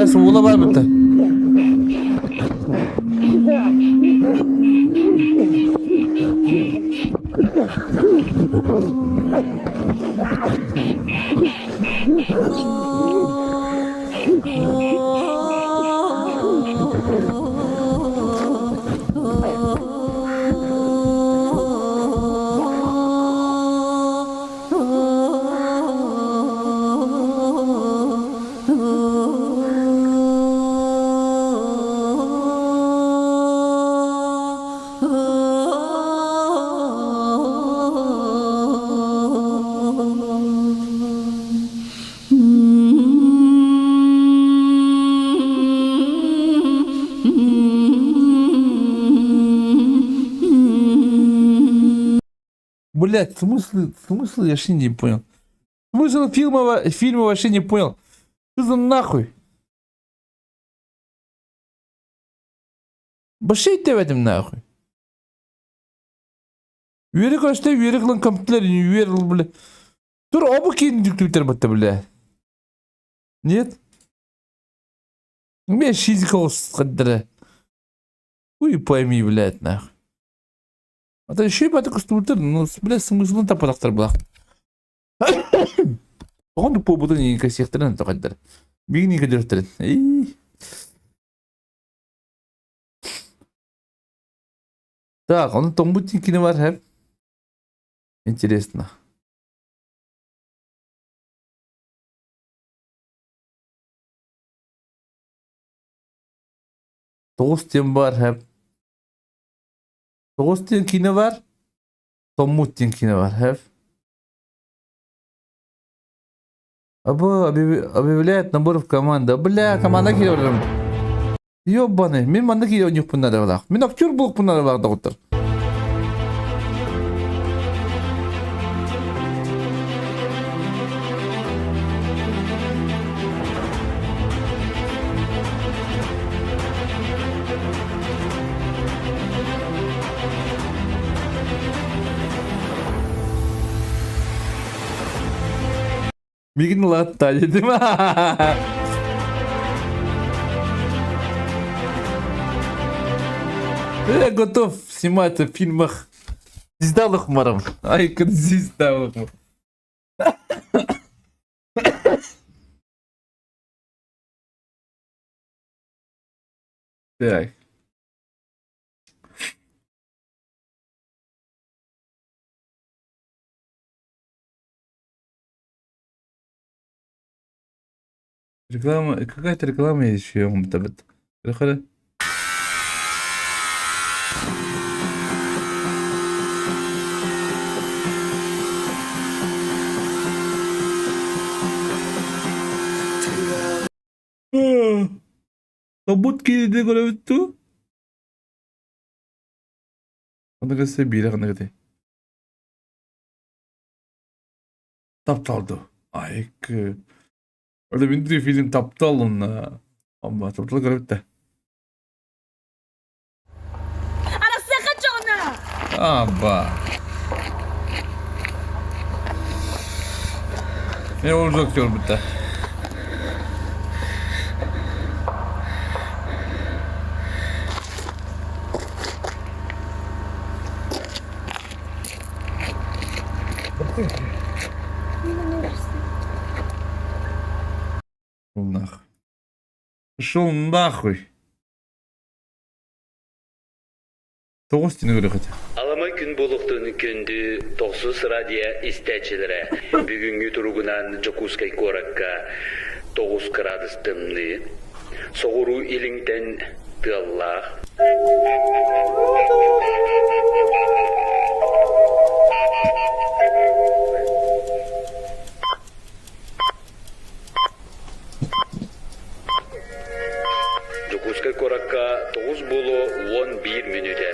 Эс, уола бар битте. Блять, смысл, смысл я вообще не понял. Смысл фильма, фильма вообще не понял. Что за нахуй? Вообще в этом нахуй. Үөрэ көстө, үөрэ кылын компьютер, үөрэ бля. Тур оба киин дүктүктер бытта бля. Нет? У меня шизика қаддара. Хуй пойми, блядь, нахуй. А то еще и баты костюмтер, ну, бля, смыслын таппатахтар булах. Оҕон буолбутун иҥкэсиэхтэрин тоҕойдор. Биир көрдөртөрүн. Так, ону тоҥмут кини бар хэп. Интересно. Тоҕус диэн бар хэп. Тоҕус диэн киинэ бар. Тоҥмут диэн киинэ бар хэп. Абы объявляет набор в команду. Бля, команда киирэ Ёбаный, мин манна киирэ оонньуохпун наадалаах. Мин актер буолуохпун наадалаах доҕоттор. Мигин ылатта дедим. Я готов сниматься в фильмах. Звезда Лохмаром. Ай, звезда Лохмар. Так. Реклама, какая-то реклама еще мтабет. Хара. Тобут киирдэ көрөбүт дуу? Аныгысы биирэ ханныгытай? Таптал дуу? Айкы. Öyle bir film таптал онна. Амма таптал көрөбүт да. Арахсыахха дьоҕуна! Абба. Ne olacak diyor bitti. Пошел нахуй. Пошел нахуй. Тоҕус тини көрүөххүт. Аламай күн буолуохтун күндү тохсус радио истээччилэрэ бүгүҥҥү туругунан Дьокуускай куоракка 9 кыраадыс тымныы, соҕуруу илиҥтэн тыаллаах. Дьокуускай куоракка 9 буолуо 11 мүнүүтэ.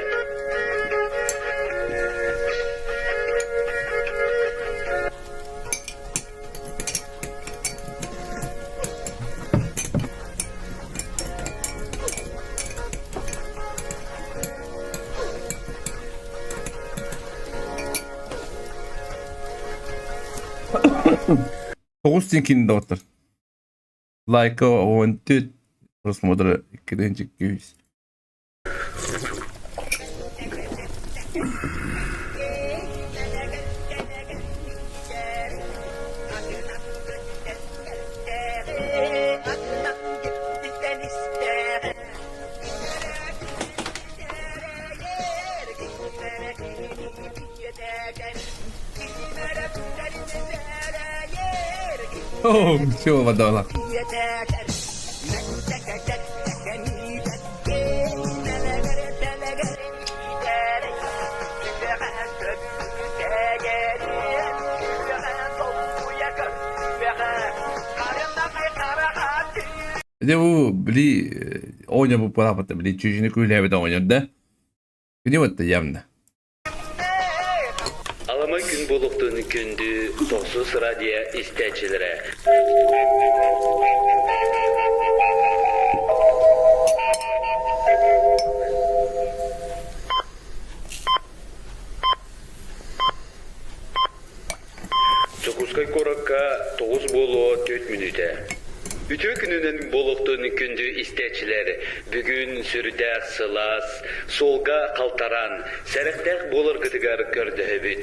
Тоҕус тиҥкин доҕоттор. Лайка 14 просмотра 2 О, все, вода. Дьэ бу били оонньообут бырааппыт били чүчүнү күүлээбит оҕонньор да кини вот явно. Аламай күн буолуохтун күндү тохсус радио истээччилэрэ. Дьокуускай куоракка 9 буолуо 4 мүнүүтэ. Үтүө күнүнэн буолуохтун күндү истээччилэр, бүгүн сүрдээх сылаас, суолга халтараан, сэрэхтээх буоларгытыгар көрдөһөбүт.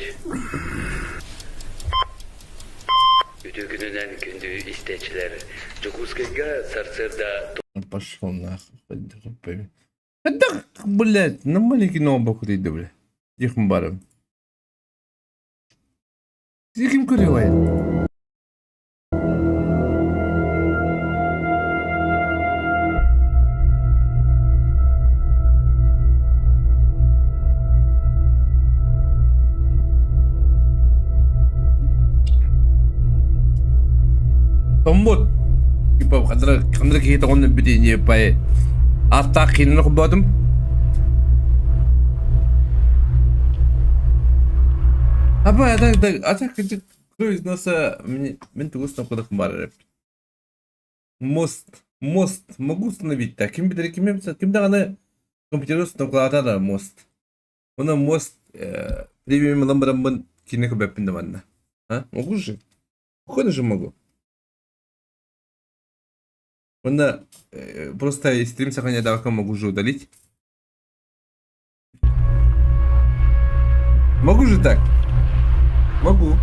Үтүө күнүнэн күндү истээччилэр, Дьокуускайга сарсыарда Пошел нахуй. Да, блядь, на маленький ноутбук иди, блядь. Тихо барым. Ким көрүөй? Томмут. Типа ханнык киһи тоҕон бүтүннүү пай ааттаах киинин холбоотум. Аба а так кто из нас мин тугу установкадах бар Мост мост могу установить так ким билэр ким ким даҕаны компьютер установкалаата да мост Уна мост премиум ылан бараммын киинэ көрбөппүн да манна. А? Могу же? Походу же могу. Онно просто стрим сохраняйдаҕа могу же удалить. Могу же так? Могу.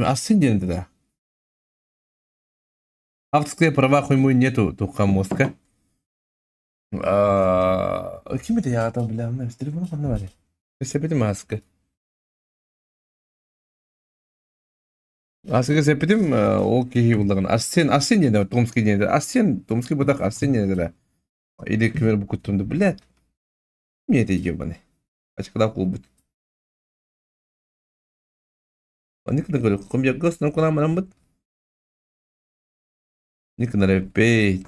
Асын диэн да. Авторские права хуйму нету туха мозга. Ким это я там, бля, мына телефон ханна бар. Себети маска. Асыга сеппитим ол киһи буллагын. Арсен, Арсен диэн Томский диэн. Арсен, Томский бутак Арсен диэн Или кимер бу куттумду, блядь. Мне это ебаный. Ачкалап кулбут. Никогда говорю, ком я гос, ну куда мы Никогда пей.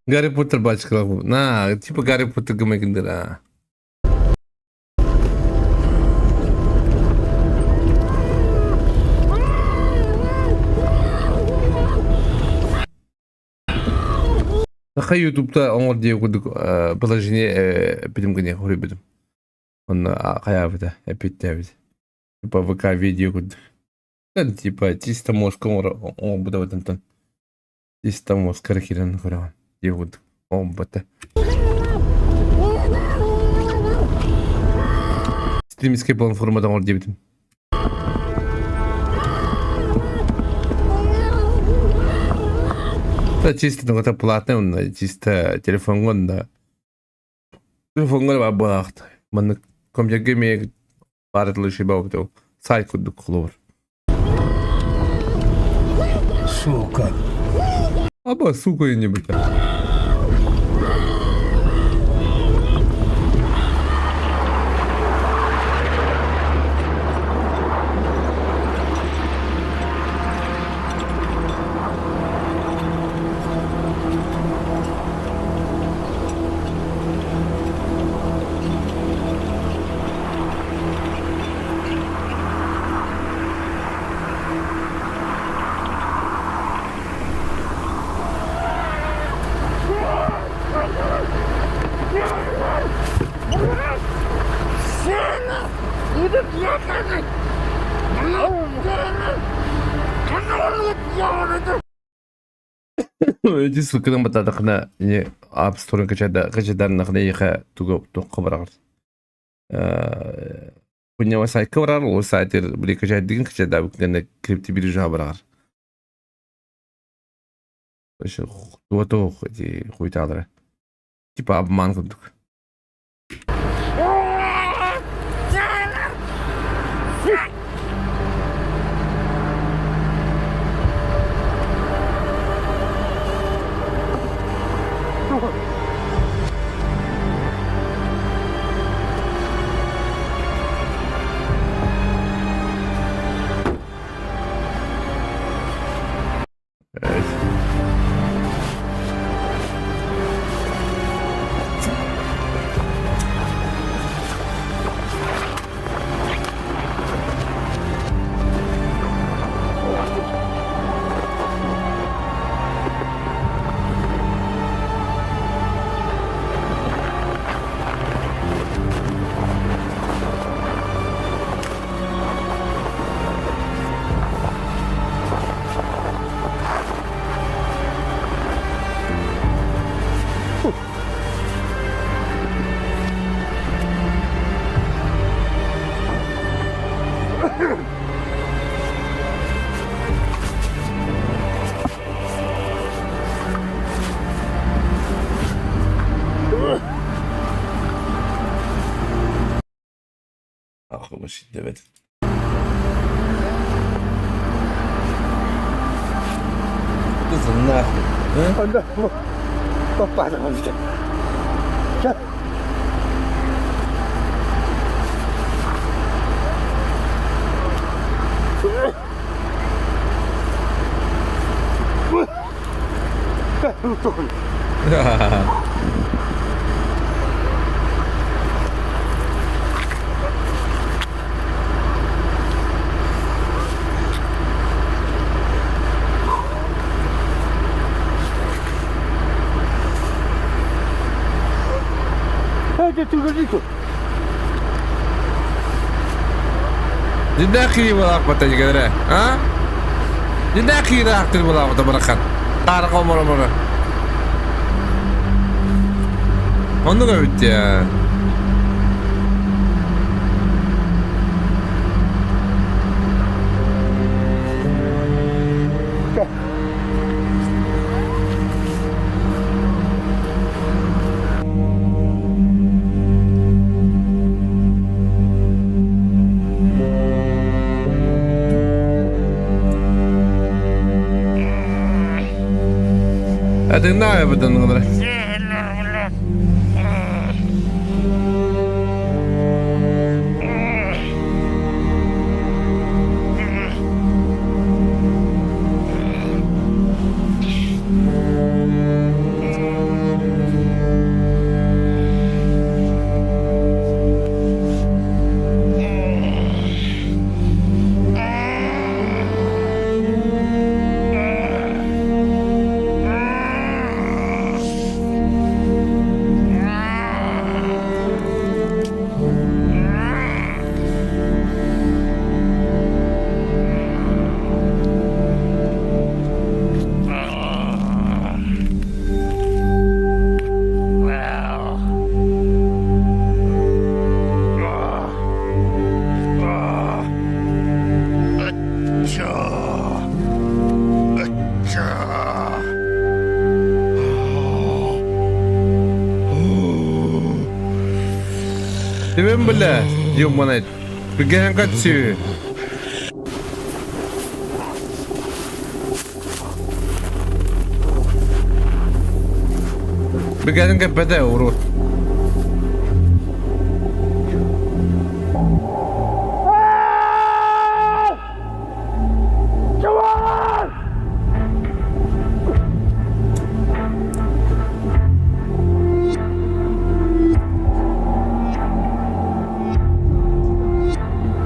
Гарри Поттер бачкалах. На, типа Гарри Поттер гымайгындыр, а. Саха ютубта оҥор диэ курдук положение эппитим гыне хоруйбутум. Онно хайаабыта эппиттээбит. Типа ВК видео курдук. Типа чисто мозг оҥорбута бытантан. Чисто мозг киирэн көрөҕүн диэ курдук оҥорбута. Стримскэй платформада оҥор диэбитим. Да чисто ну платный онно чисто телефоҥҥа да телефоҥҥа баар буолаахт маннык компьютерга эмиэ баар лучше баабыт сайт курдук холобур. Сука. Аба сука не быть. Эти ссылканы бататахына не App Store качадарнахына еха туга туққа барар. Куньява сайтка барар, ол сайтер били качайдыгын качада бүккенде крипто биржа барар. Вообще туа эти хуйталары. Типа обман курдук. Нахуй сидебет. Кызым нахуй. Динахи балаакпата дигэрэ, а? Динахи раахтыр балаакпата барахан. Таарга оморо моро. Оннук эбит я. Этиҥнээх эбитин гынары. Түбэм бile, юмманайт. Бүгэһэн катсүү. Бүгэһэн кэппэтэ урут.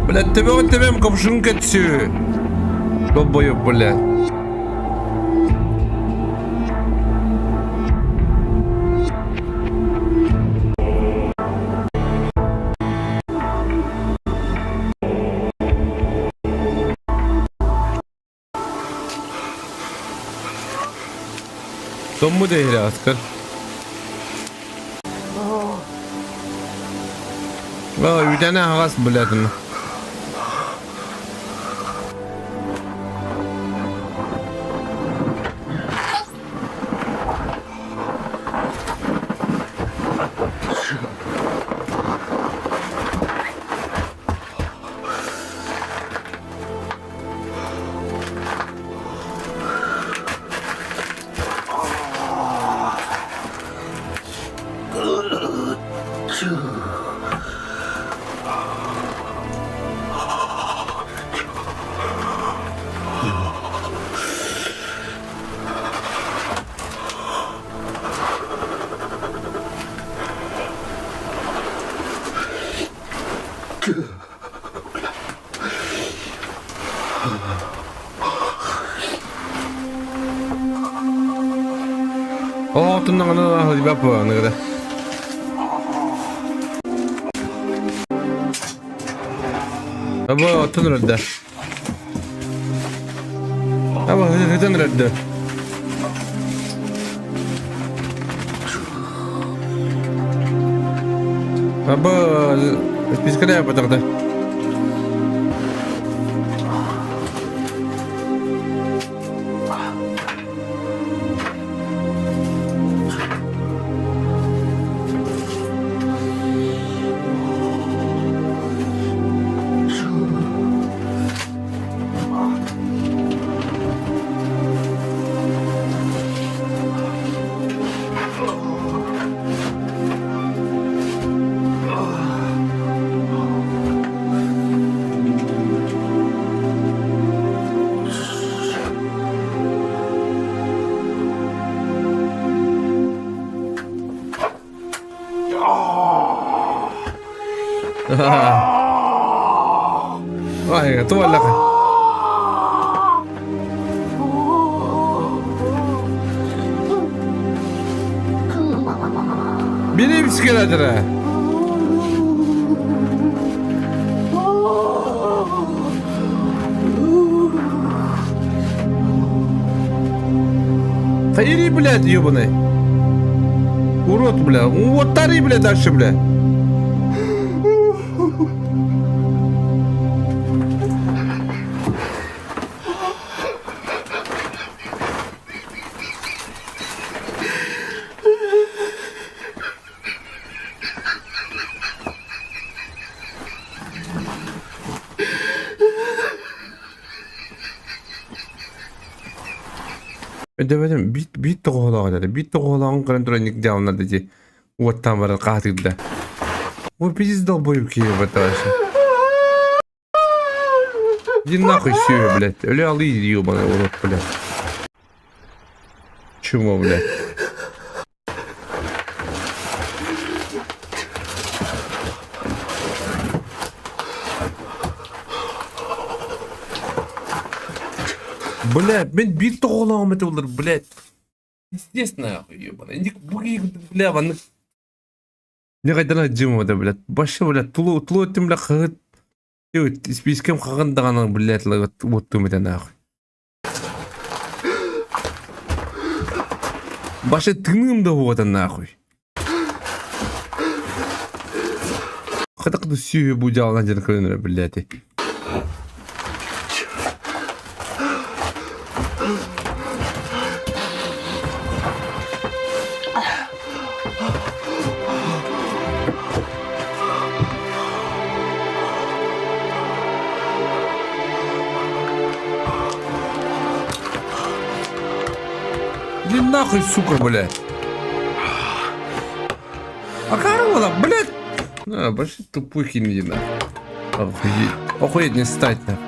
Блядь, төбөҕүн төбөм копшун кэтсүү. Долбоёб, блядь. Тому değil asker. Үдәнә ағас блядь. О, туннаҕына Аба оттон ырда. Аба хытан ырда. Аба спискада батарда. Ай, туоллаха. Били бискеледere. Хайри, блядь, ебаный. Урод, бля. Вот тари, бля, дальше, бля. Өйдөөбөтүм, биир биир тоҕоһолоох этэ. Биир тоҕоһолооҕун көрөн туран дьаалынар дии уоттаан баран хаатыырда. Ой, пиздец долбоеб киһи вообще. Иди нахуй все, блядь. Өлө алый, ебаный урод, блядь. Чмо, блядь. Блядь, мен биир тоҕолооҕум этэ булар, блядь. Естественно, нахуй, ебаный. Бля, маннык Не хайдана дьым это, блядь. Вообще, блядь, тулу тулу өттүм, бля, хаһыт. Испиискэм хаҕын даҕаны, блядь, уоттум этэ нахуй. Башы тыҥыым да уота нахуй. Хата кыды сүүһү бу дьаалан дьэн көрөнөрө блядь. Иди нахуй, сука, блядь. А корона, блядь. А, больше тупой химии, нахуй. Охуеть. Охуеть не стать, нахуй.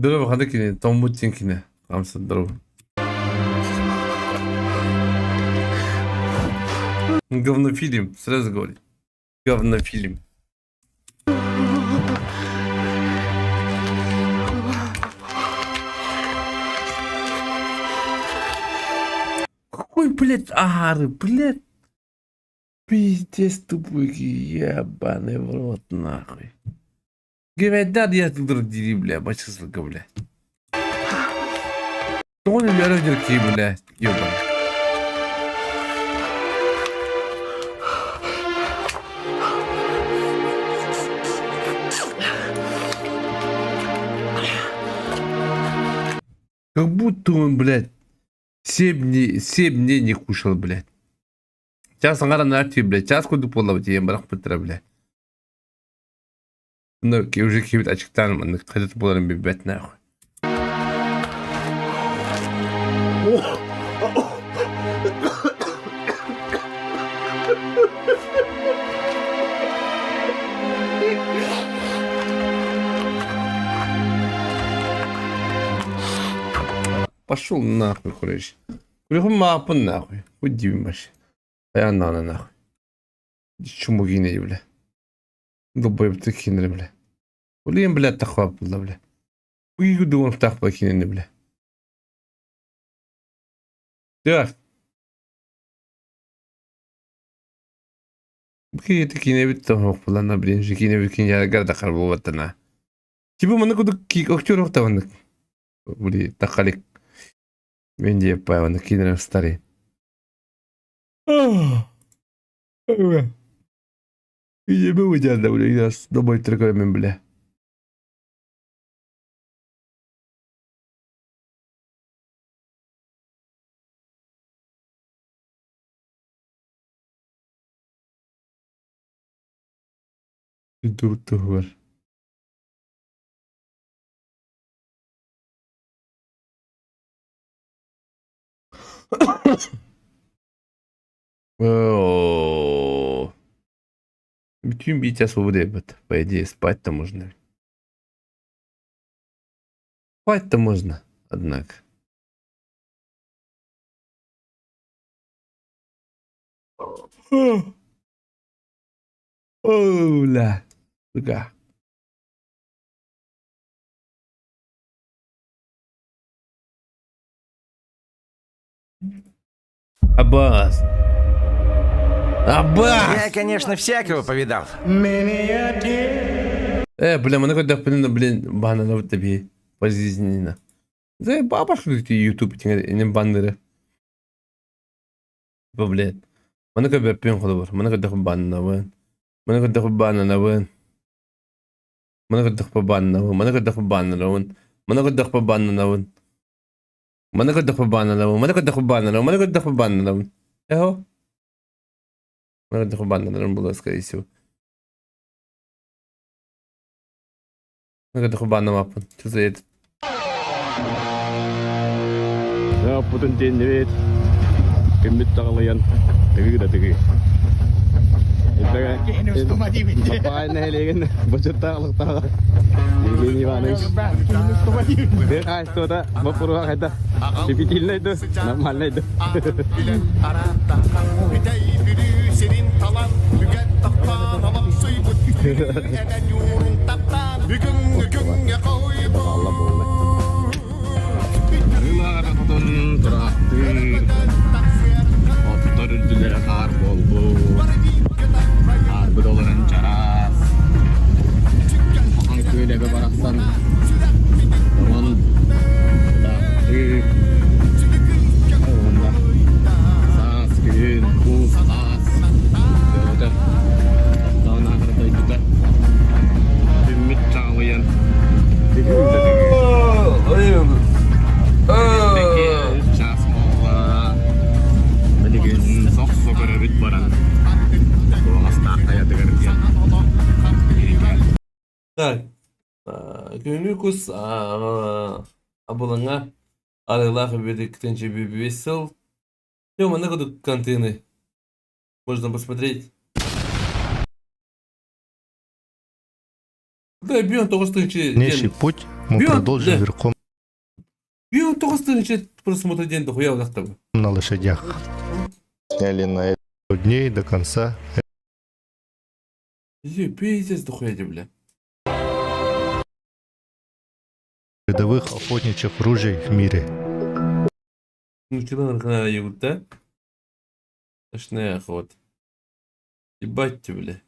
Дөрөв ханнык кини тоҥмут диэн кини хамсат доров. Говнофильм, сразу говорю. Говнофильм. Какой, блядь, ары, блядь? Пиздец тупой, ебаный в рот, нахуй. Говорят, я тут дери, бля, бачыслыка, бля. Тоҕо өлөрө дьэркии, бля, ебаный. Как будто он, блядь, 7 дней, 7 дней не кушал, блядь. Час аҥара блядь, час курдук буолла тиийэн барахпыттара, блядь. Ну, уже киһибит ачыктаан маннык хайдах буоларын билбэт нахуй. Пошел нахуй, короче. Күрүхүм мааппын нахуй. Хуй диибин вообще. Хайаан даҕаны нахуй. Чуму киинэ бля. Долбоебтык киинэлэр бля. Улиен блядь тахвап буолла бля. Уйгу дуоҥтаах киинэни бля. Так. Киһи киинэбит тоһоох буланна блин же киинэбит кинигаргар да харбубаттана. Типа маннык кудук актер охтаваннык. Були тахалик. Мен диэп пааваннык киинэлэр старый. Ийэбэ выдяда бля, домой трекамен бля. Ютуб туһугар. О, Бүтүн биир час буолбут По идее, спать-то можно. Спать-то можно, однако. О, бля. Сука. Аббас. Аббас! Я, конечно, всякого повидал. Бля, мы когда блин, блин, банана вот тебе пожизненно. Да баба что ты YouTube не баннеры. Блин. Маны көрбөппүн холобур. Маны көрдөхпүн баннабын. Маны көрдөхпүн баннанабын. Маны көрдөхпүн баннабын. Маны көрдөхпүн баннанабын. Маны көрдөхпүн баннанабын. Маны көрдөхпүн баннанабын. Маны көрдөхпүн баннанабын. Маны көрдөхпүн баннанабын. Эхо. Маны көрдөхпүн баннанарым буолуо, скорее всего. Маны көрдөхпүн баннамаппын. Что за этот? Оппутун тиэннибит, күммүт таҕылыйан тыгыы да тыгыы. Баппаҕай нэһилиэгин бочуоттаах Евгений Иванович. Тыа хаһаайыстыбата боппуруоһа хайдах? Щепетильный ду, нормальный ду? Арыылааҕар хотон тураахтыыр, оттор үрдүлэрэ хаар буолбут, хаарбыт олорон чараас, улахан күөл эбэ барахсан тоҥон ытаахтыыр, уонна саас күһүн куус хаас бөҕөтө тохтоон ааһар дойдута күммүт чаҕылыйан Чаас буолла. Билигин сохсо көрөбүт баран. Куоҕастаах хайатыгар диэн. Так, күһүҥҥү кус абылаҥа арыылаах үбү бүүс сыл. Манна курдук контейнер можно посмотреть. Да, бион тоҕус тыһыынча Дальнейший путь мы продолжим верхом Бион тоҕус тыһыынча просмотр диэн дохуя улахтабы. на лошадях. Сняли на дней до конца Е, пиздец дохуя бля. передовых охотничьих ружей в мире. Ну, да? Ночная охота. Ебать ты, бля.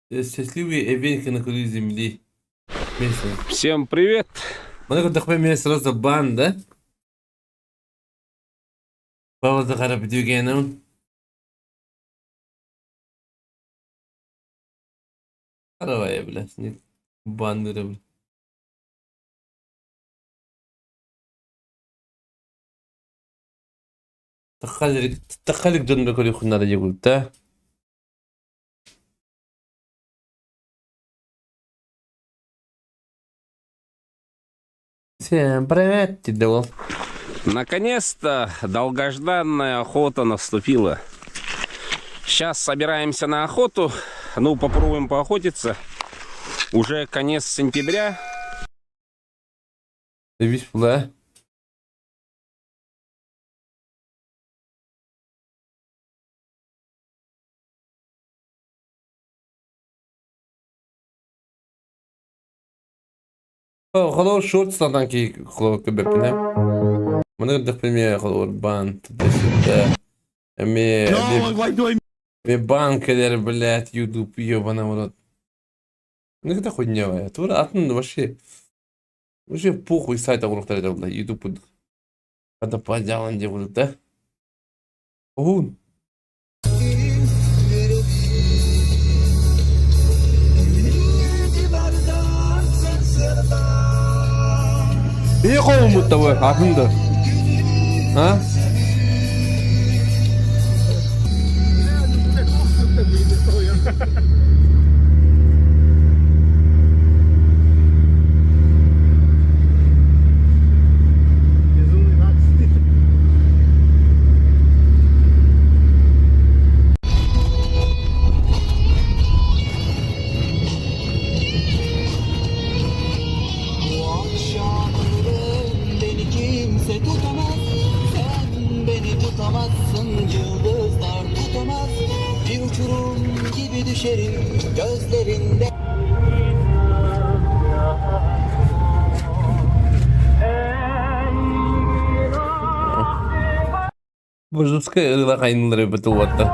Счастливые эвеньки на краю земли. Всем привет! Маны көрдөхпө мен сразу бан, да? Павел Захаров бүтүгеним. Каравай, бля, не баннеры, бля. Тахалик дьон көрүөхүннара дьигулта. Всем привет, дедол. Наконец-то долгожданная охота наступила. Сейчас собираемся на охоту. Ну, попробуем поохотиться. Уже конец сентября. Весь да? Холор шорт стандан ки холор көбөппүнэ. Маны көрдөхпүнэ холор бан туда-сюда. Эме эме бан кэлэр, блядь, YouTube ебана в рот. Ну это хуйня, тура атын вообще вообще похуй сайт оҥоруохтара этэ буолла YouTube хата подьялан диэн курдук да. Уһун. Ии хоһуммут да атын да. А? Düşerim gözlerinde. Божеская ырыла хайнылар эбит уоттар.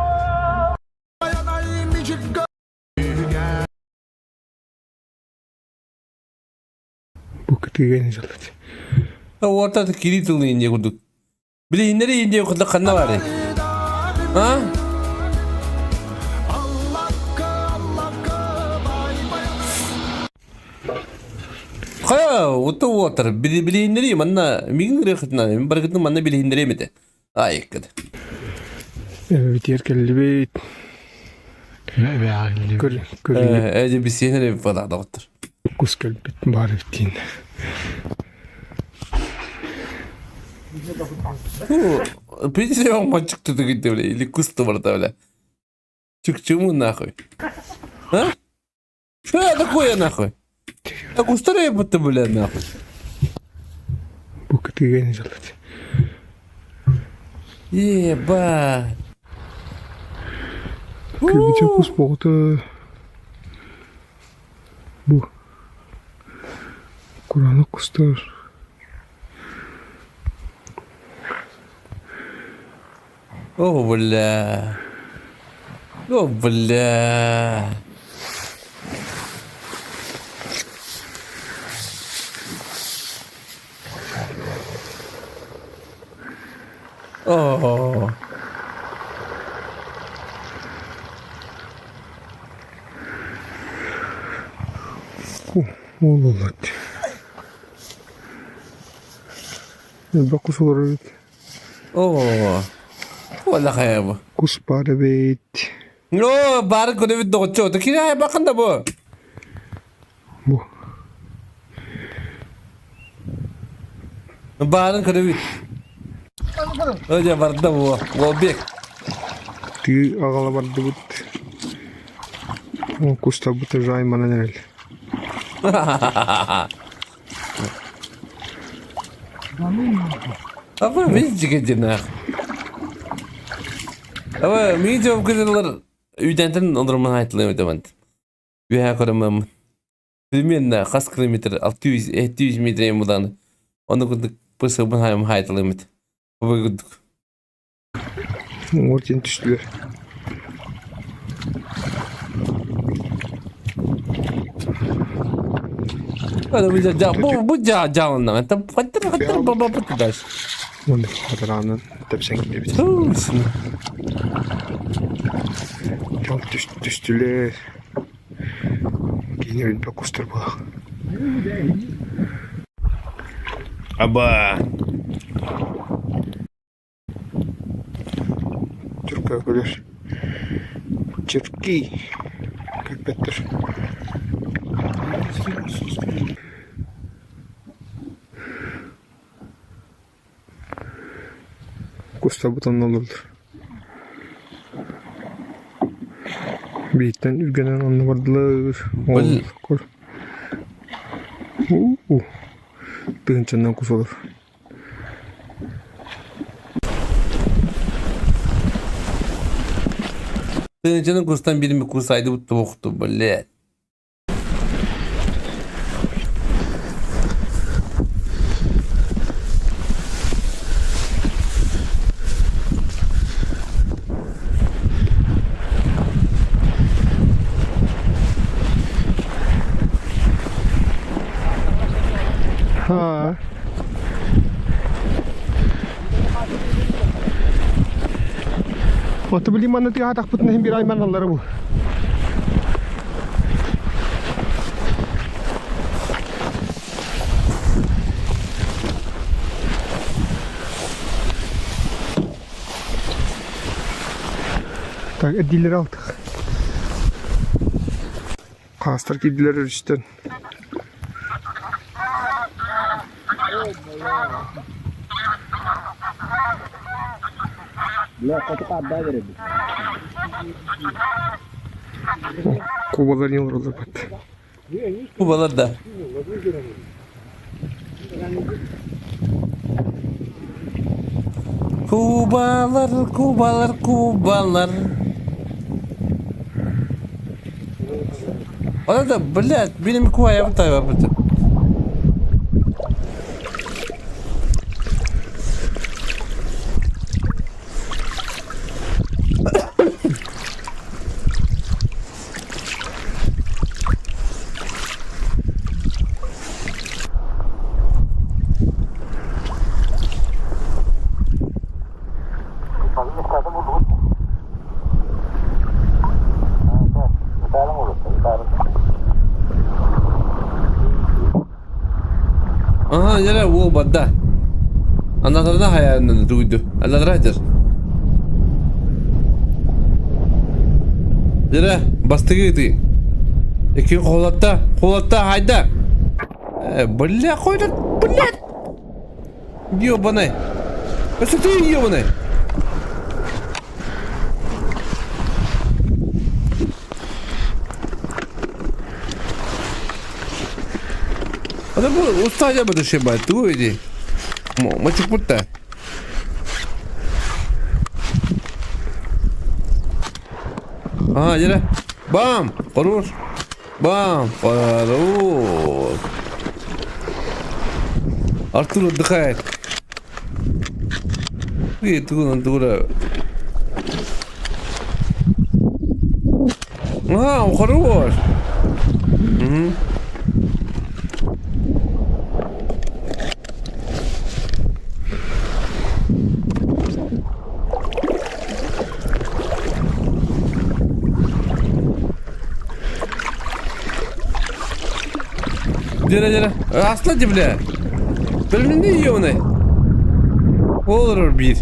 Бу кытыган жалат. Уота кири тылы инде курдук. Билиһиннэри инде курдук ханна бары? А? Хайа, ута уотар билиһиннэри манна мигин ырыахытынан мин барыгытын манна билиһиннэриэм этэ. Айыккыт. Эбитигэр кэллибит. Көр көр Ээ, бисиэнэр эбит буолаах доҕоттор. Кус кэлбит баар эбитин. В принципе, он мальчик ты бля, или кус ты бля. Чик чему нахуй? А? Что я такое нахуй? Так устарей будто, бля, нахуй. Бу кытыган жалат. Ебать. Кыргыча кус боҕото бу кураанах кустар О, бля. О, бля. О. Ол буоллар Элбэх кус олорор эбит. О. Уола хайа Кус баар эбит. О, баар көрөбүт доҕоччу. Кире бакын да бу. Бу. Баарын көрөбүт. Öyle барда бу. Лобек. Тыы аҕала бардыбыт. О, кустарбыт айманан эрэл. Аба видите где нах. Аба видео көзелер үйдентен олорман айтылым өтемент. Үһэ көрөмөм. Примерно хас километр 600 700 метр будан. Оны курдук пысыбын хайым айтылым. Бу курдук. Уҥуор диэн түстүлэр. Бу жаалынна. Это хаттыр хаттыр баба дальше. Уонна хатараанан тэпсэн киирбит. Дьол түстүлэр. Киинэ билбэт кустар буолах. Аба. Түркөкүлэр Чиркий көрбөттөр Кустарбыт онно олордулар Бииртэн үргэнэн онно бардылар Ол уу тыһыынчаннан кус олор Тыһыынчанан кустан биир кус айдыбыт туохту, блядь. Ha. Ото били манна тыаһаатахпытына иһин биир айманаллара бу. Так, эрдиилэри алтых. Хаастар киирдилэр өрүстэн. Кубалар не олороллор бат. Кубалар да. Кубалар, кубалар, кубалар. Вот это, блядь, билим куая бутайба. Aha yere wo badda. Anahtarda hayalinde duydu. Anahtarda. Yere бастыгы ты. Эки холатта, холатта хайда. Э, бля, хуй блядь. Ёбаный. Это ты ёбаный. Аны бу устаja бу души ба, ту иди. Мочупутта. А, дела. Бам! Хорош. Бам! Хорош. Артур отдыхает. И дура, дура. А, он хорош. Угу. Дера, дера. Асла бля. Бөлмінде ёбаный. Олар бир.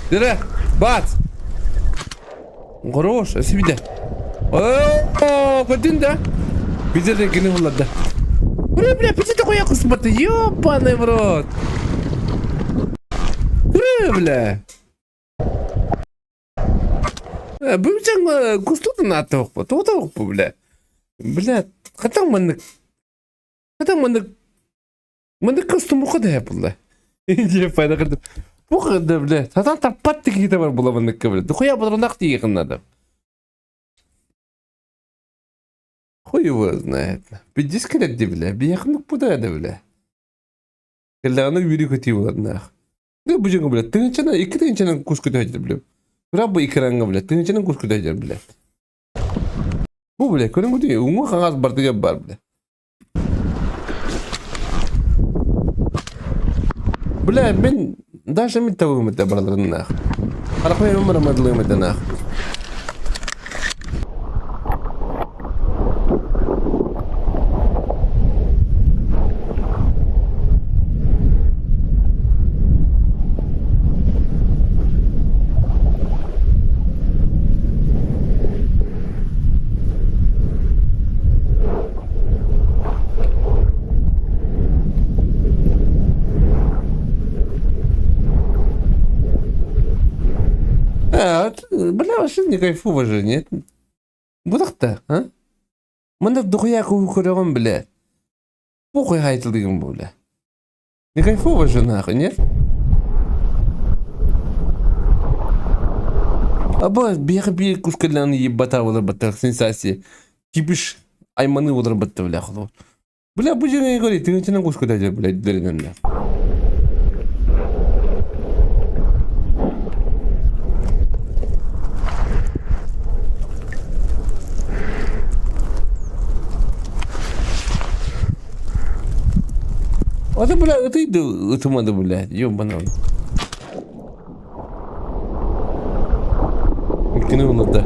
Дера, бац. Хорош, сибиде. О, көтүн да. Биздер кини булады. Бля, бля, пизде коя кысматы. Ёбаный в рот. Бля, бля. Бу кустутун аты окпу, тота окпу, бля. Бля, катан мандык. Катан мандык. Мандык кустум бука да булла. Же пайда кырды. Бу кырды, бля. Сатан таппат тики бар була мандык, бля. Духуя бодронак тиги кыннады. Хуй его знает. Пиздец келет бля. Бияхнык буда да, бля. Келләгәне үри көти булар нах. Бу бу бля. Тыңчана, ике тыңчана кус көтә бля. Бирок бу экранга бля. Тыңчана кус көтә бля. Бу бля, көрүң көтү, уңга кагаз бар деген бар бля. Бля, мен даже мен табым это бараларын нах. Арахмай өмір амадлым это нах. А, бля, вообще не кайфово же, нет? Будақта, а? Мында духуя көреген, бля. Похуй хайтыл деген бу, бля. Не кайфово же, нахуй, нет? Аба, бияқы бия кускаланы ебата олар батта, сенсация. Кипиш айманы олар батта, бля, хлоп. Бля, бу жерге говорит, ты начинай кускалады, бля, деренен, бля. А ты, бля, это иду, это надо, бля, ёбаный. Кинул надо.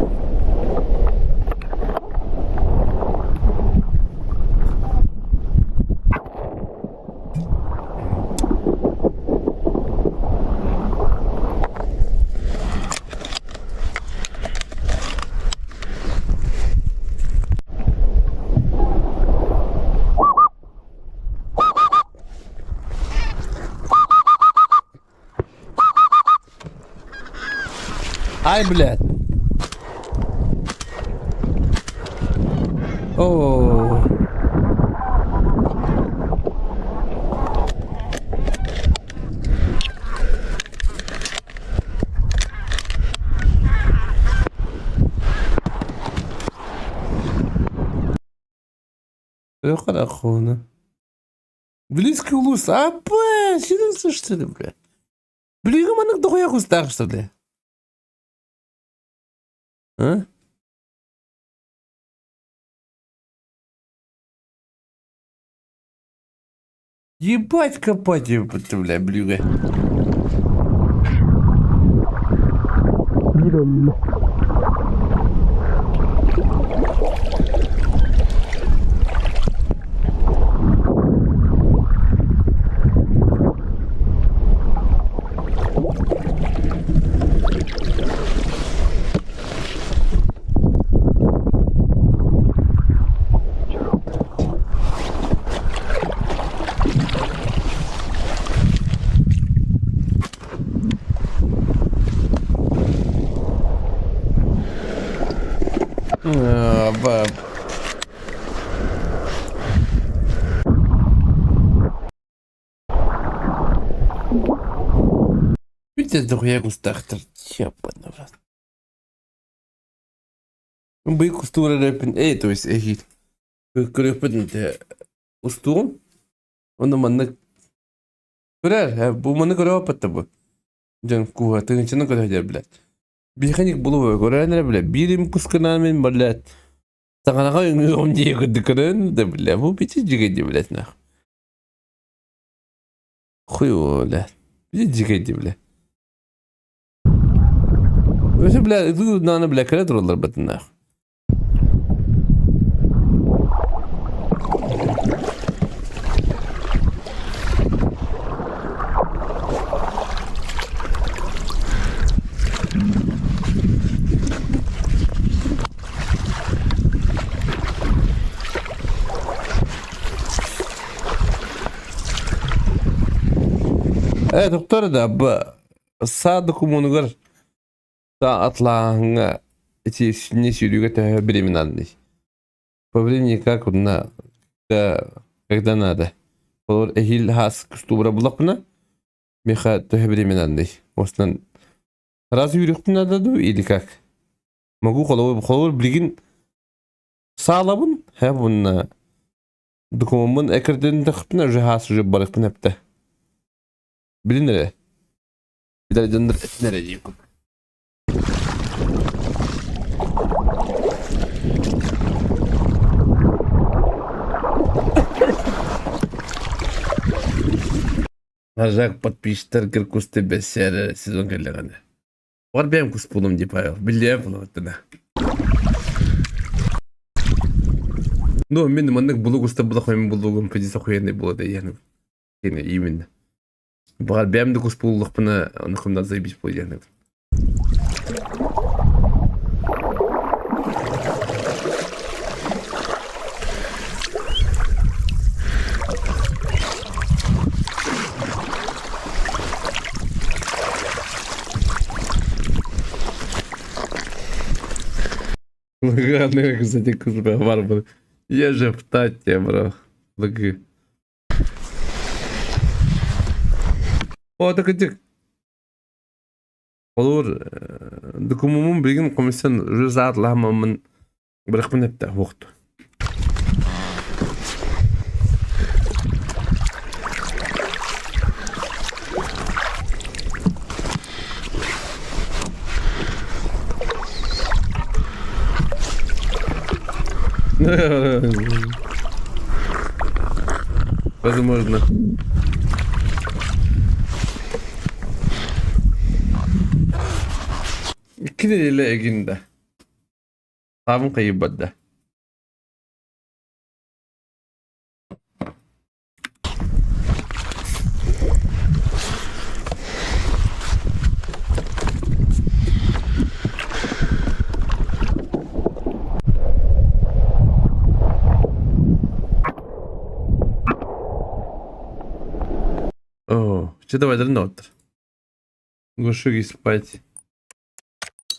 Ай, блядь. Оо. Харахона. Близкий улус. Апа, сидимся что ли, бля? Блига маннык дохуя кустаах что ли? А? Ебать копать, ебать, бля, блюга. Биир өллө. Баб. Бүтэ дохуя кустаахтар. Ёбаный в рот. Бый кустуура рэпин, эй, то есть эһиил. Көрүөхпүт инте устуум. Онно маннык көрөр, бу маны көрө баппат бу. Дьон кууһа тыһыынчаны көрө сылдьар блядь. Механик булуба көрөн эрэ бля биирим кускунаан мин блядь саҥараҕа үҥүөҕүм дии курдук көрөн да бля бу бичи дьигэйди блядь нах. Хуй бля. Бичи дьигэйди бля. Өсө бля ытыы бля кэлэ тураллар бытыннаах. Э, доктор да, б саа докумуонугар атлааһыҥҥа ити не сүүрүүгэ төһө бириэминанный? По времени как на когда надо. Холобур эһиил хаас кустуубура буллахпына миэхэ төһө бириэминанный? Осынан раз үүрүөхпүн наада дуу или как? Могу холобур холобур билигин саалабын һэ уонна докумуоммун экирдэнтэхпинэ уже хаас уже барыахпын эптэ. Билин эрэ. Билэр дьоннор этин эрэ диир курдук. Ажак подписчиктар кусты бэссээр сезон кэллэҕинэ. Бар бэйэм кус булум дии Павел. Биллиэм булуттана. Ну, мин маннык булук уста булах мен булугум пиздец охуенный было да я именно. Баҕар бэйэм да кус буллахпына оннукумна заебись буолуо Кстати, курва, Я же в тате, бро. Лыгы. О, так иди. Холобур, докумуоммун билигин комиссиян уже сааталаһаммын бырахпын эптэ уохту. Возможно. Икки нэдиэлэ эгин да. Таабын хайыйбат да. О, чэ давай ноттор. Гошуги спать.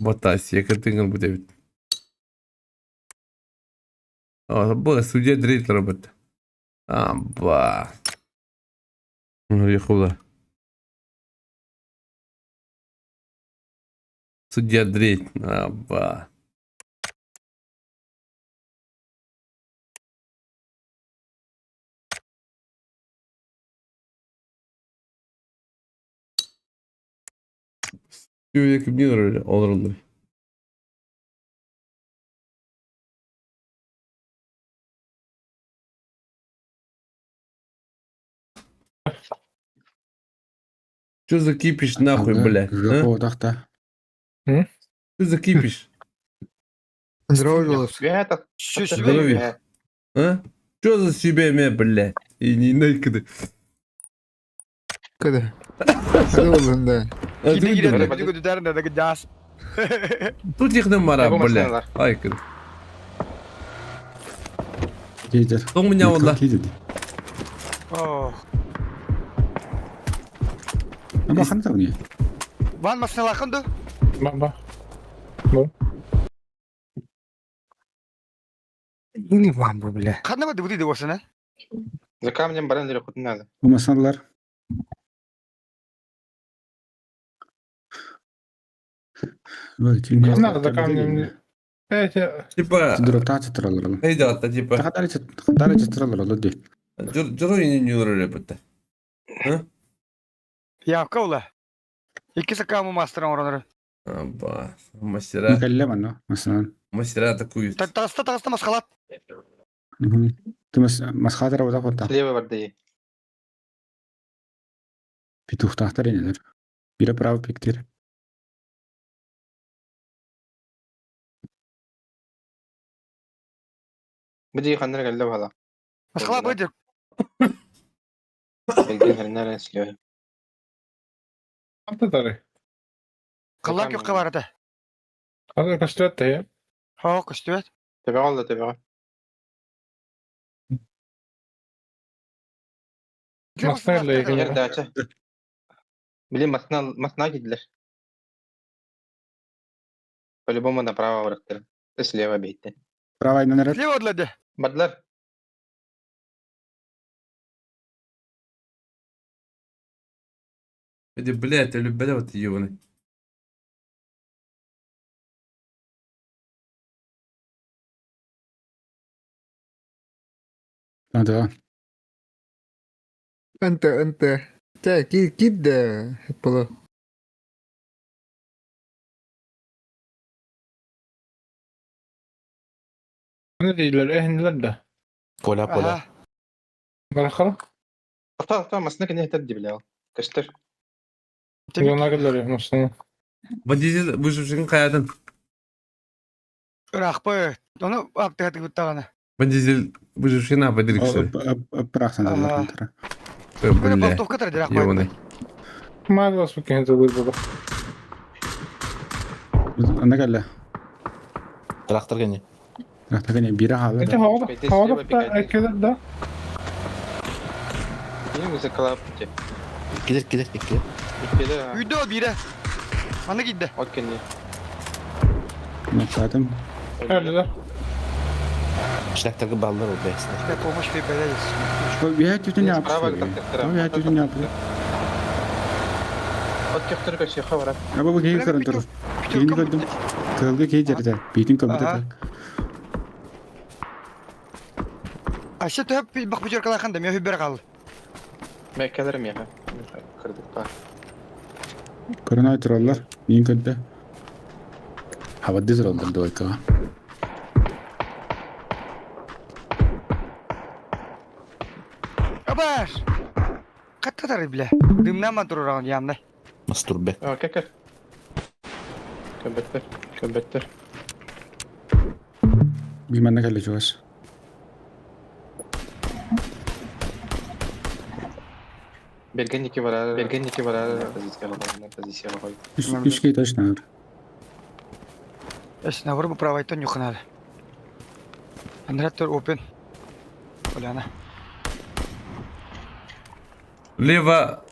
Батась, я картинкан бүтэбит. Бу судья дрейт работа. Аба. Рехула. Судья дрейт. Аба. Олороллор. Что за кипиш нахуй, блядь? А? Что за кипиш? Здорово, Жолов. Здоровье. А? Что за себе ме, блядь? И не найкады. Когда? Да. Тут их мара, блядь. Ай, кыды. Тоң меня онда. Ван машиналахын ду? Ба, ба. Не вам, бля. Ханна ба дыбыды болсана? За камнем баран хоть надо. Умасанлар. Надо за камнем. Эти... Типа... Дурата тұралар. Эй, да, типа. Хадары тұралар, олар де. Жұру не үрелі бітті. Явка ула. Икки сакамы мастер оронор. Аба, мастера. Микалле манно, масынан. Мастера атакуют. Тагаста тагаста масхалат. Ты масхатара ода қотта. Слева барды. Петухтахтар енелер. Бире право пиктер. Бди ханнар галла бала. Масхалат быдыр. Белген ханнар слева. Антатары. Каллак yok кабарда. Хазыр көстөт те. Хо, көстөт. Тебе алды тебе. Масна дача. Блин, масна масна кидлер. По-любому направо врактыр. Ты слева бейте. Право инанер. Слева одлады. Бадлар. Эти, блядь, любят вот ебаный. Да. انت انت تا كيد كيد بلا Ehniler de. Поля, поля. Барахара. Ата ата масна кene тәдди билә. Кыштыр. Yoluna gidiyor masını. Водитель выживший хаятын. Рахпы. Оны аптыгаты буттагана. Водитель выживший на подриксы. Прахсан Бля. Ебаный. Мадла суки это выбора. Ана калла. Трактор кene. Трактор кene бире халы. Это havada havada da ekkeler da. Yine bize kalap. Кидер, кидер, кидер. Үйдө бире. Аны кидде. Окей. Нокатым. Öyle Тракторга баллар ол бәсне. Тебе помощь прибавляется. Я тютүн yaptı. Я тютүн yaptı. От кехтер көче хабара. Аба бу кейин көрөн тур. Кейин көрдүм. Кылды кей жерде. Битин көмөтө. Аша төп бак бу жеркалахан да мен хүбер кал. Меккелер меха. Кырдык бар. Көрөн ай тураллар. Мин көрдө. Хабадды тураллар двойкага. Абаш. Каттатар бля. Дымнан турураган ямны. Мастурбе. А, кекер. Көбеттер, көбеттер. Билмәнне кэлле чугас. Берген iki var, берген iki var. Позиция позиция кой. Үч кей точно. Эс на вырбу правай то нюхнал. Андратор open. Оляна. Лево.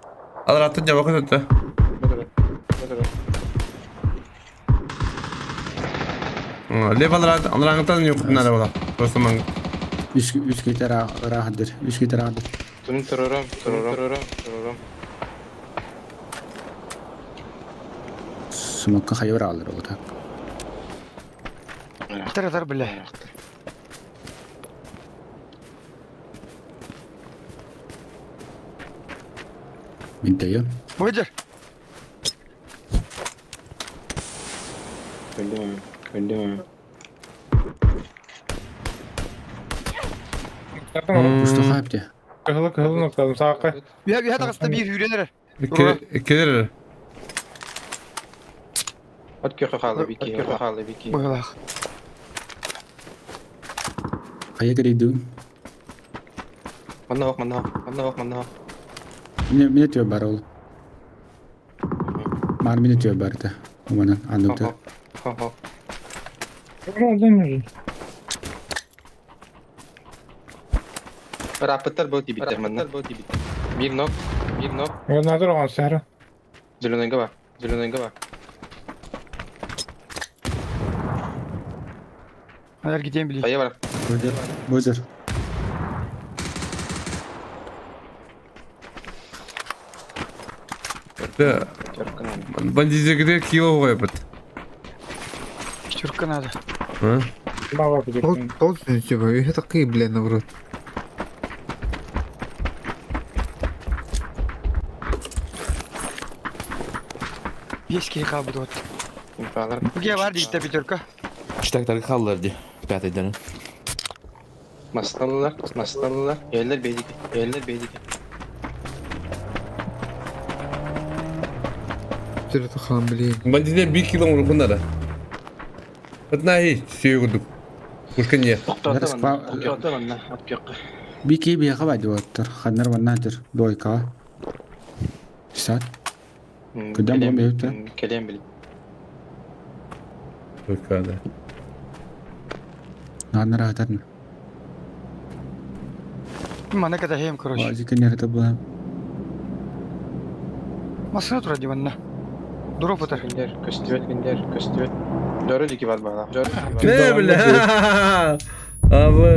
Алратын жабак өтті. Лево алраңытан юқытын әлі бола. Просто маң. Үс үс киһи ыраахдыр. Үс киһи ыраахдыр. Тун турурам, турурам, турурам. Сумакка хайа ыраалар ол так. Тар тар бля. Мин тэйем. Выдер. Öldüm, öldüm. Mustafa abi. Кыһылы кыһылы ноктадым сааққа. Ühe ühe takısta bir hüyreler. Иккилер. От көхө хаалы бики, көхө хаалы бики. Быһылах. Хайа кэрийдим. Манна хок, манна хок, манна хок, манна хок. Мне мне тебе бар ол. Мар мне тебе бар да. Уманан анныкта. Хо хо. Рапыттар был тибиттер манна. Бир нок, бир нок. Гранатор оған сәрі. Зеленый бар, зеленый бар. Алар gideyim bileyim. Хайа бар. Бозер. Бозер. Да. Бандиттерге кило қойып. Чурка надо. А? Тол типа, это такие, бля, наоборот. Beş kişi kaldı вот. Инфалар. Буге var deyip пятерка. Штактар қалдылар де. Пятыйдан. Масталылар, масталылар. Эллер бейдики, эллер бейдики. Это хам, блин. Бандиттер 1 кило урухунара. Одна и сүйгүдүк. Пушка не. Тоқтоты манна, тоқтоты манна, от көхө. Бики бияха байды оттар. Ханнар ваннадыр. Дойка. Сат. Кыдан бом бейті. Келем билим. Только да. Ханнар ахтарна. Мана когда хем, короче. Базика нерде була. Masına tura divanna. Drop atar. Киндер, көстүбөт киндер, көстүбөт. Дөрү дики бар бала. Дөрү дики бар. Не бля. Абы.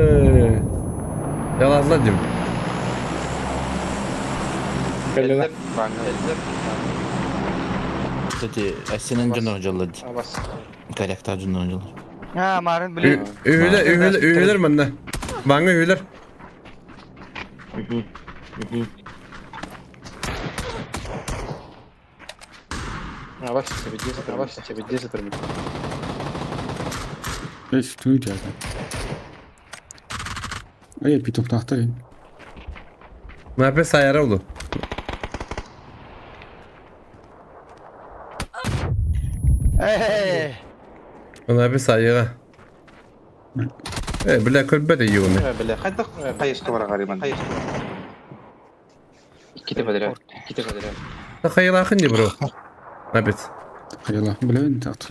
Yalanlar diyeyim. Эллер, банга, эллер. Кстати, Асенен жонор жоллады. Абас. Корректа жонор жоллады. Ha marın bileyim. Üyüler, üyüler, üyüler manna. Banga üyüler. Абас, тебе 10, абас, тебе 10 рублей. Эс туй жаза. Ай питок тахтар. Ne sayara oldu. Hey. Ona bir sayığa. E бля көрбөт юуны. Бля, хайдах хайысқа бара гариман. Икките бадря, икките бадря. Хайылахын не бро. Набит. Хайла, билен тахт.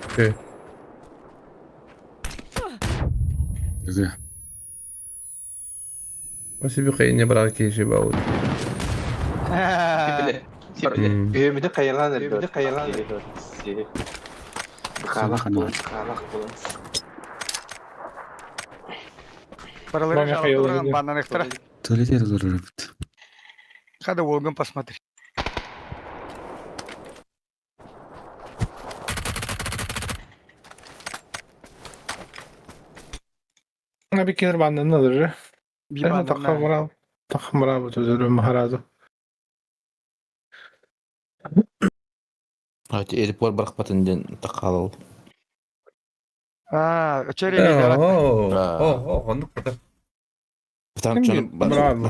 Окей. Зя. Спасибо, не брал кейши баул. Бля, Үөмүдү кайылан өрдө, кайылан өрдө. Халах болун, халах болун. Paraları Bana hayal çaldı ediyor. bandan ihtira. Туалет разорвет. Hadi Волган посмотри. Bir kere benden alır. Bir Ben bandan takım takım bravo tözürüm maharazı. Ати эрипор барахпатын ден тақалал. Ha, içeri gidiyor. О, ондук путак. Там чон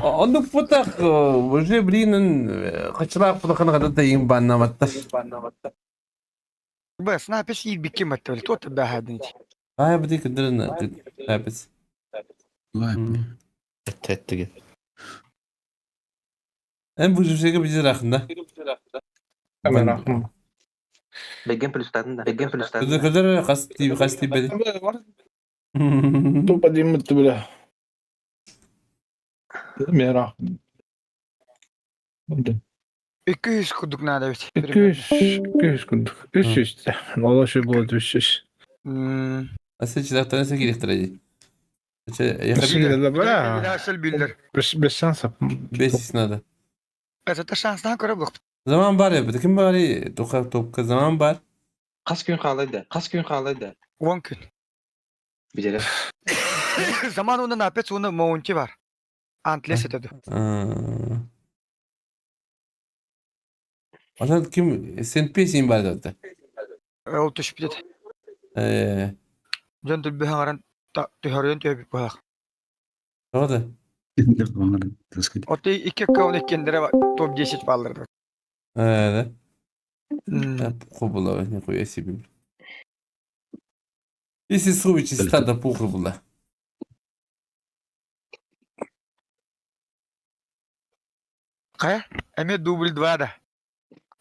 Ондук путак, уже блин, качылак путакын када да ең баннаматта. Бес, на пес и биким это, то тебя гаднить. Ай, бди кыдырын, апис. Теттиге. Эм бу жушеге биз рахында. Hemen рахым. Беген плюстадын да, беген плюстадын. Кыдыр кыдыр касти касти беди. Тупо димит бля. Мен рахым. 200 курдук надо ведь. 200, 200 курдук. 300 да. Ол ошо болот 300. Асы читактан сы кирехтер Асыл биллер. Без шансов. Бес надо. Это шанстан көрө бук. Zaman бар ya. Kim bari toka topka zaman бар. Қас күн қалайды, қас күн қалайды. 10 күн. Бижere. Zaman onun опять оны моунти бар. Антлес етеді. Atan kim sen pesin бар dedi. Ол түшіп кетеді. Ee, Жон дүлбі хаңаран түхәрен төбіп бұлақ. Doğru. Оты 2 к 12 кендere топ 10 балларды. Evet. Пуху нихуя себе. Если срубич из стада пуху была. Қая? Әме дубль 2 да.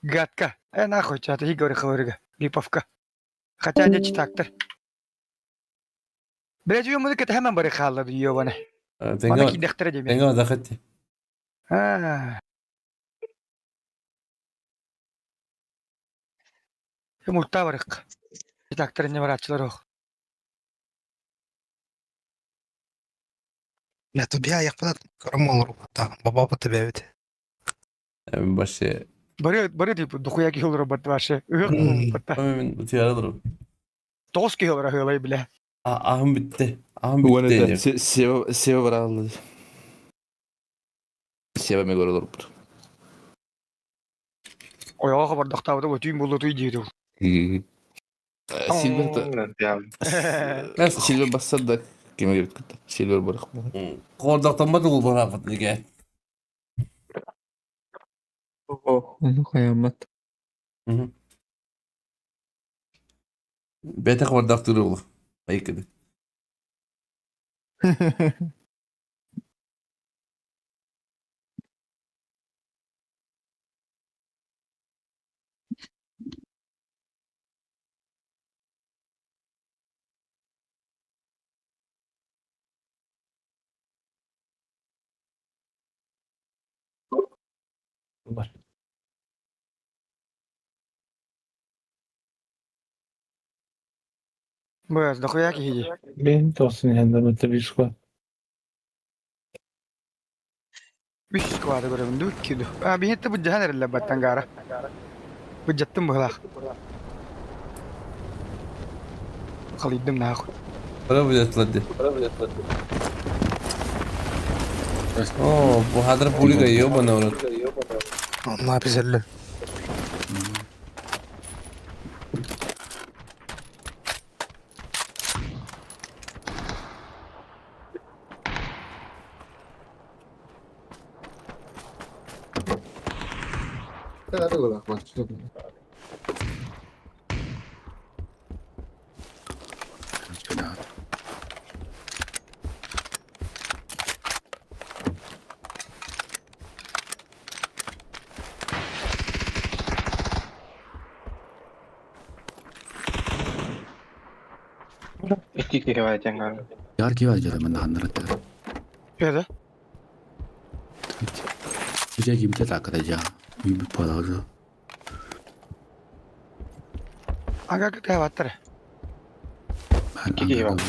Гадка. Э нахуй, чаты Игорь Хавырга. Липовка. Хотя не читактыр. Блядь, ему это hemen bari kaldı diyor bana. Bana ki deftere demiyor. Tengo захотти. Ha. Мульта барык. Читактыр не барачылар ох. Бля, тобі я як кормол руку та баба по тебе ведь. Başı. Бары бары дип духуя килор робот ваше. Мен утuyarılırım. Тоғыз килор хылай бля. Ahım bitti. Ahım bitti. Сева Сева баралды. Сева ме көрөлөр бут. Ояға хабар дақтабыды өтүйін болды өтүй дейді. Сильвер Сильвер басса да кеме кирип кетти. Сильвер барак. Кордактанбады ол барапат неге. Onu kıyamet. Бете кордактыры ол. Айкыды. Быз, дохуя киһи. Мен тосын енді бітті bir squad. Үш сквады көрөмүн дүк киду. А бихетте бу жахан эрелле баттангара. Бу жаттым булах. Қалидым нахуй. Бара будет О, бу хадыр пулига ёбана в рот. На пизелли. Икки киһи бар этен Яр ки бар жада мында ханнарат. Эде. Жа ким те такада жа. Уй бу палазы. Ага кете баттыр. Икки киһи бар.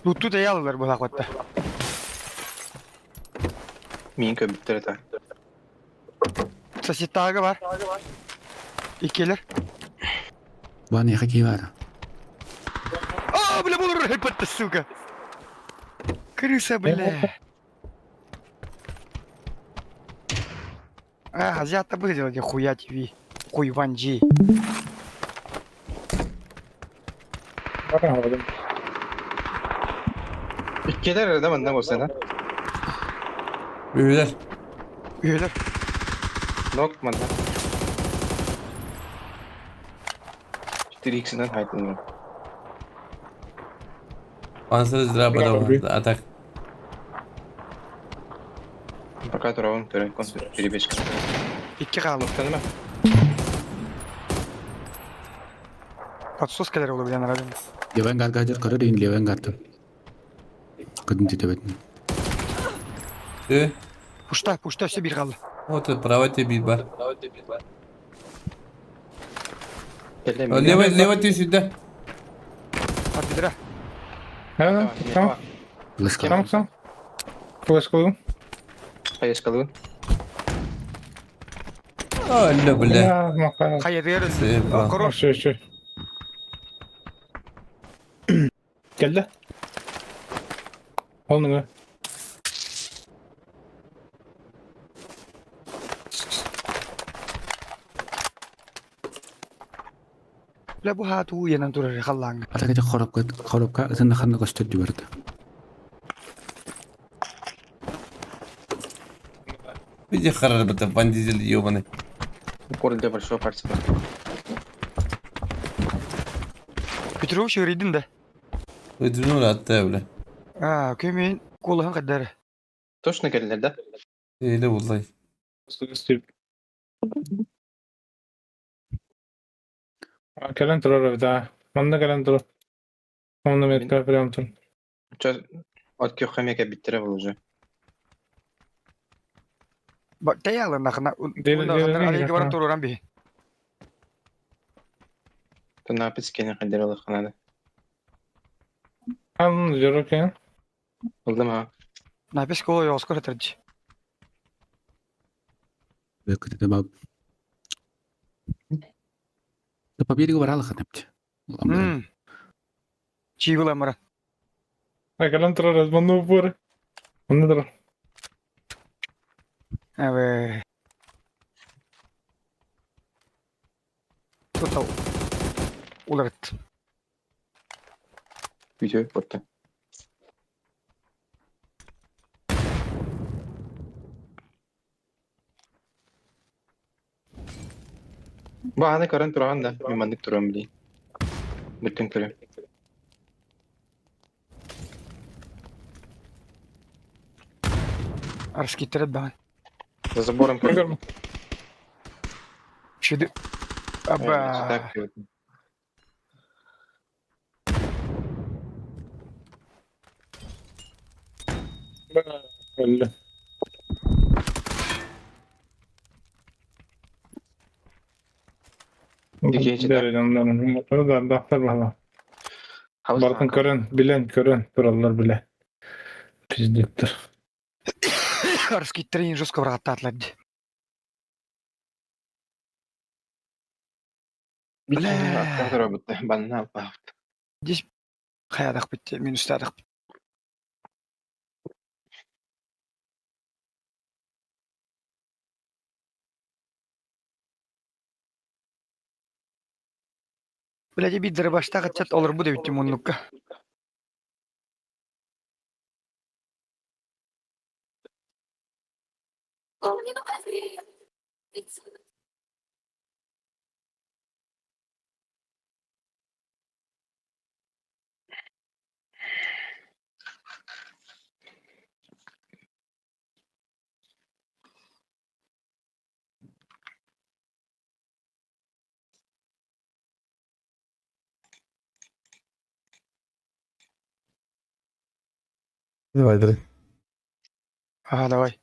Лутту да ялылар булак батта. Мин көбүттер это. Соседтагы бар. Иккелер. Баны ки бар. А, бля, булыр хепетте, сука. Крыса, бля. А, азиатта выглядела хуя ТВ. Хуй Ванджи. Иккилер да манна болсана. Üyeler. Üyeler. Нок манна. 4x-нан хайтын. Пансыр зра бада атак. Пока турабын көрөн консул перебежка. Икки қалып. Tanıma. Подсос келер олы билен арадым. Левен гарга жар көрөр ин левен гартын. Кыдын тетебет. Э? Пушта, пушта все бир қалды. Вот право тебе бар. Лево, лево ты сюда. Арбидра. Да, там. Там, там. Флешкалым. Флешкалым. Алла, бля. Хайыр, Хорош. Еще, Келді. Олныңы. Бля, бу хату янан турар халлаң. Ата кете хоропка хоропка ытын ханна көстөр диберді. Иди харар, это Ван Дизель ебаный. Укор для большого пальца. Петрович өрейдін да. Выдвинули от тебя, бля. А, көмейін қолығын қадары. Точно келдер, да? Или улай. Кэлэн турар да. Манна кэлэн турар. Онно метка прям тур. Чо, от көхөмеке биттере был уже. Таялы нахна. Алейге баран туруран би. Тунапис кене кадералы ханады. Ан жорокен. Булдым ha. Напис коло yoскор etирди. Бөкөтө баб. Да победе баралы ханапты. Чигула мара. А кэлэн турар манна упор. Манна турар. Абе. Тотал. Уларыт. Видео ботта. Бааны көрөн туран да, мен мандык турам билейин. Бүттүн көрөм. Арскиттерет баган. За забором көрөм. Шүдү. Аба. Өллө. Бартын көрөн, билен көрөн тураллар биле. Пиздеттер. Арскиттерин жестко баргаттатларды. Бля. Банна Здесь хаядах битте, минустадах. Бля, биддер башта качат олар бу деп муннукка. Давай, давай. А, давай.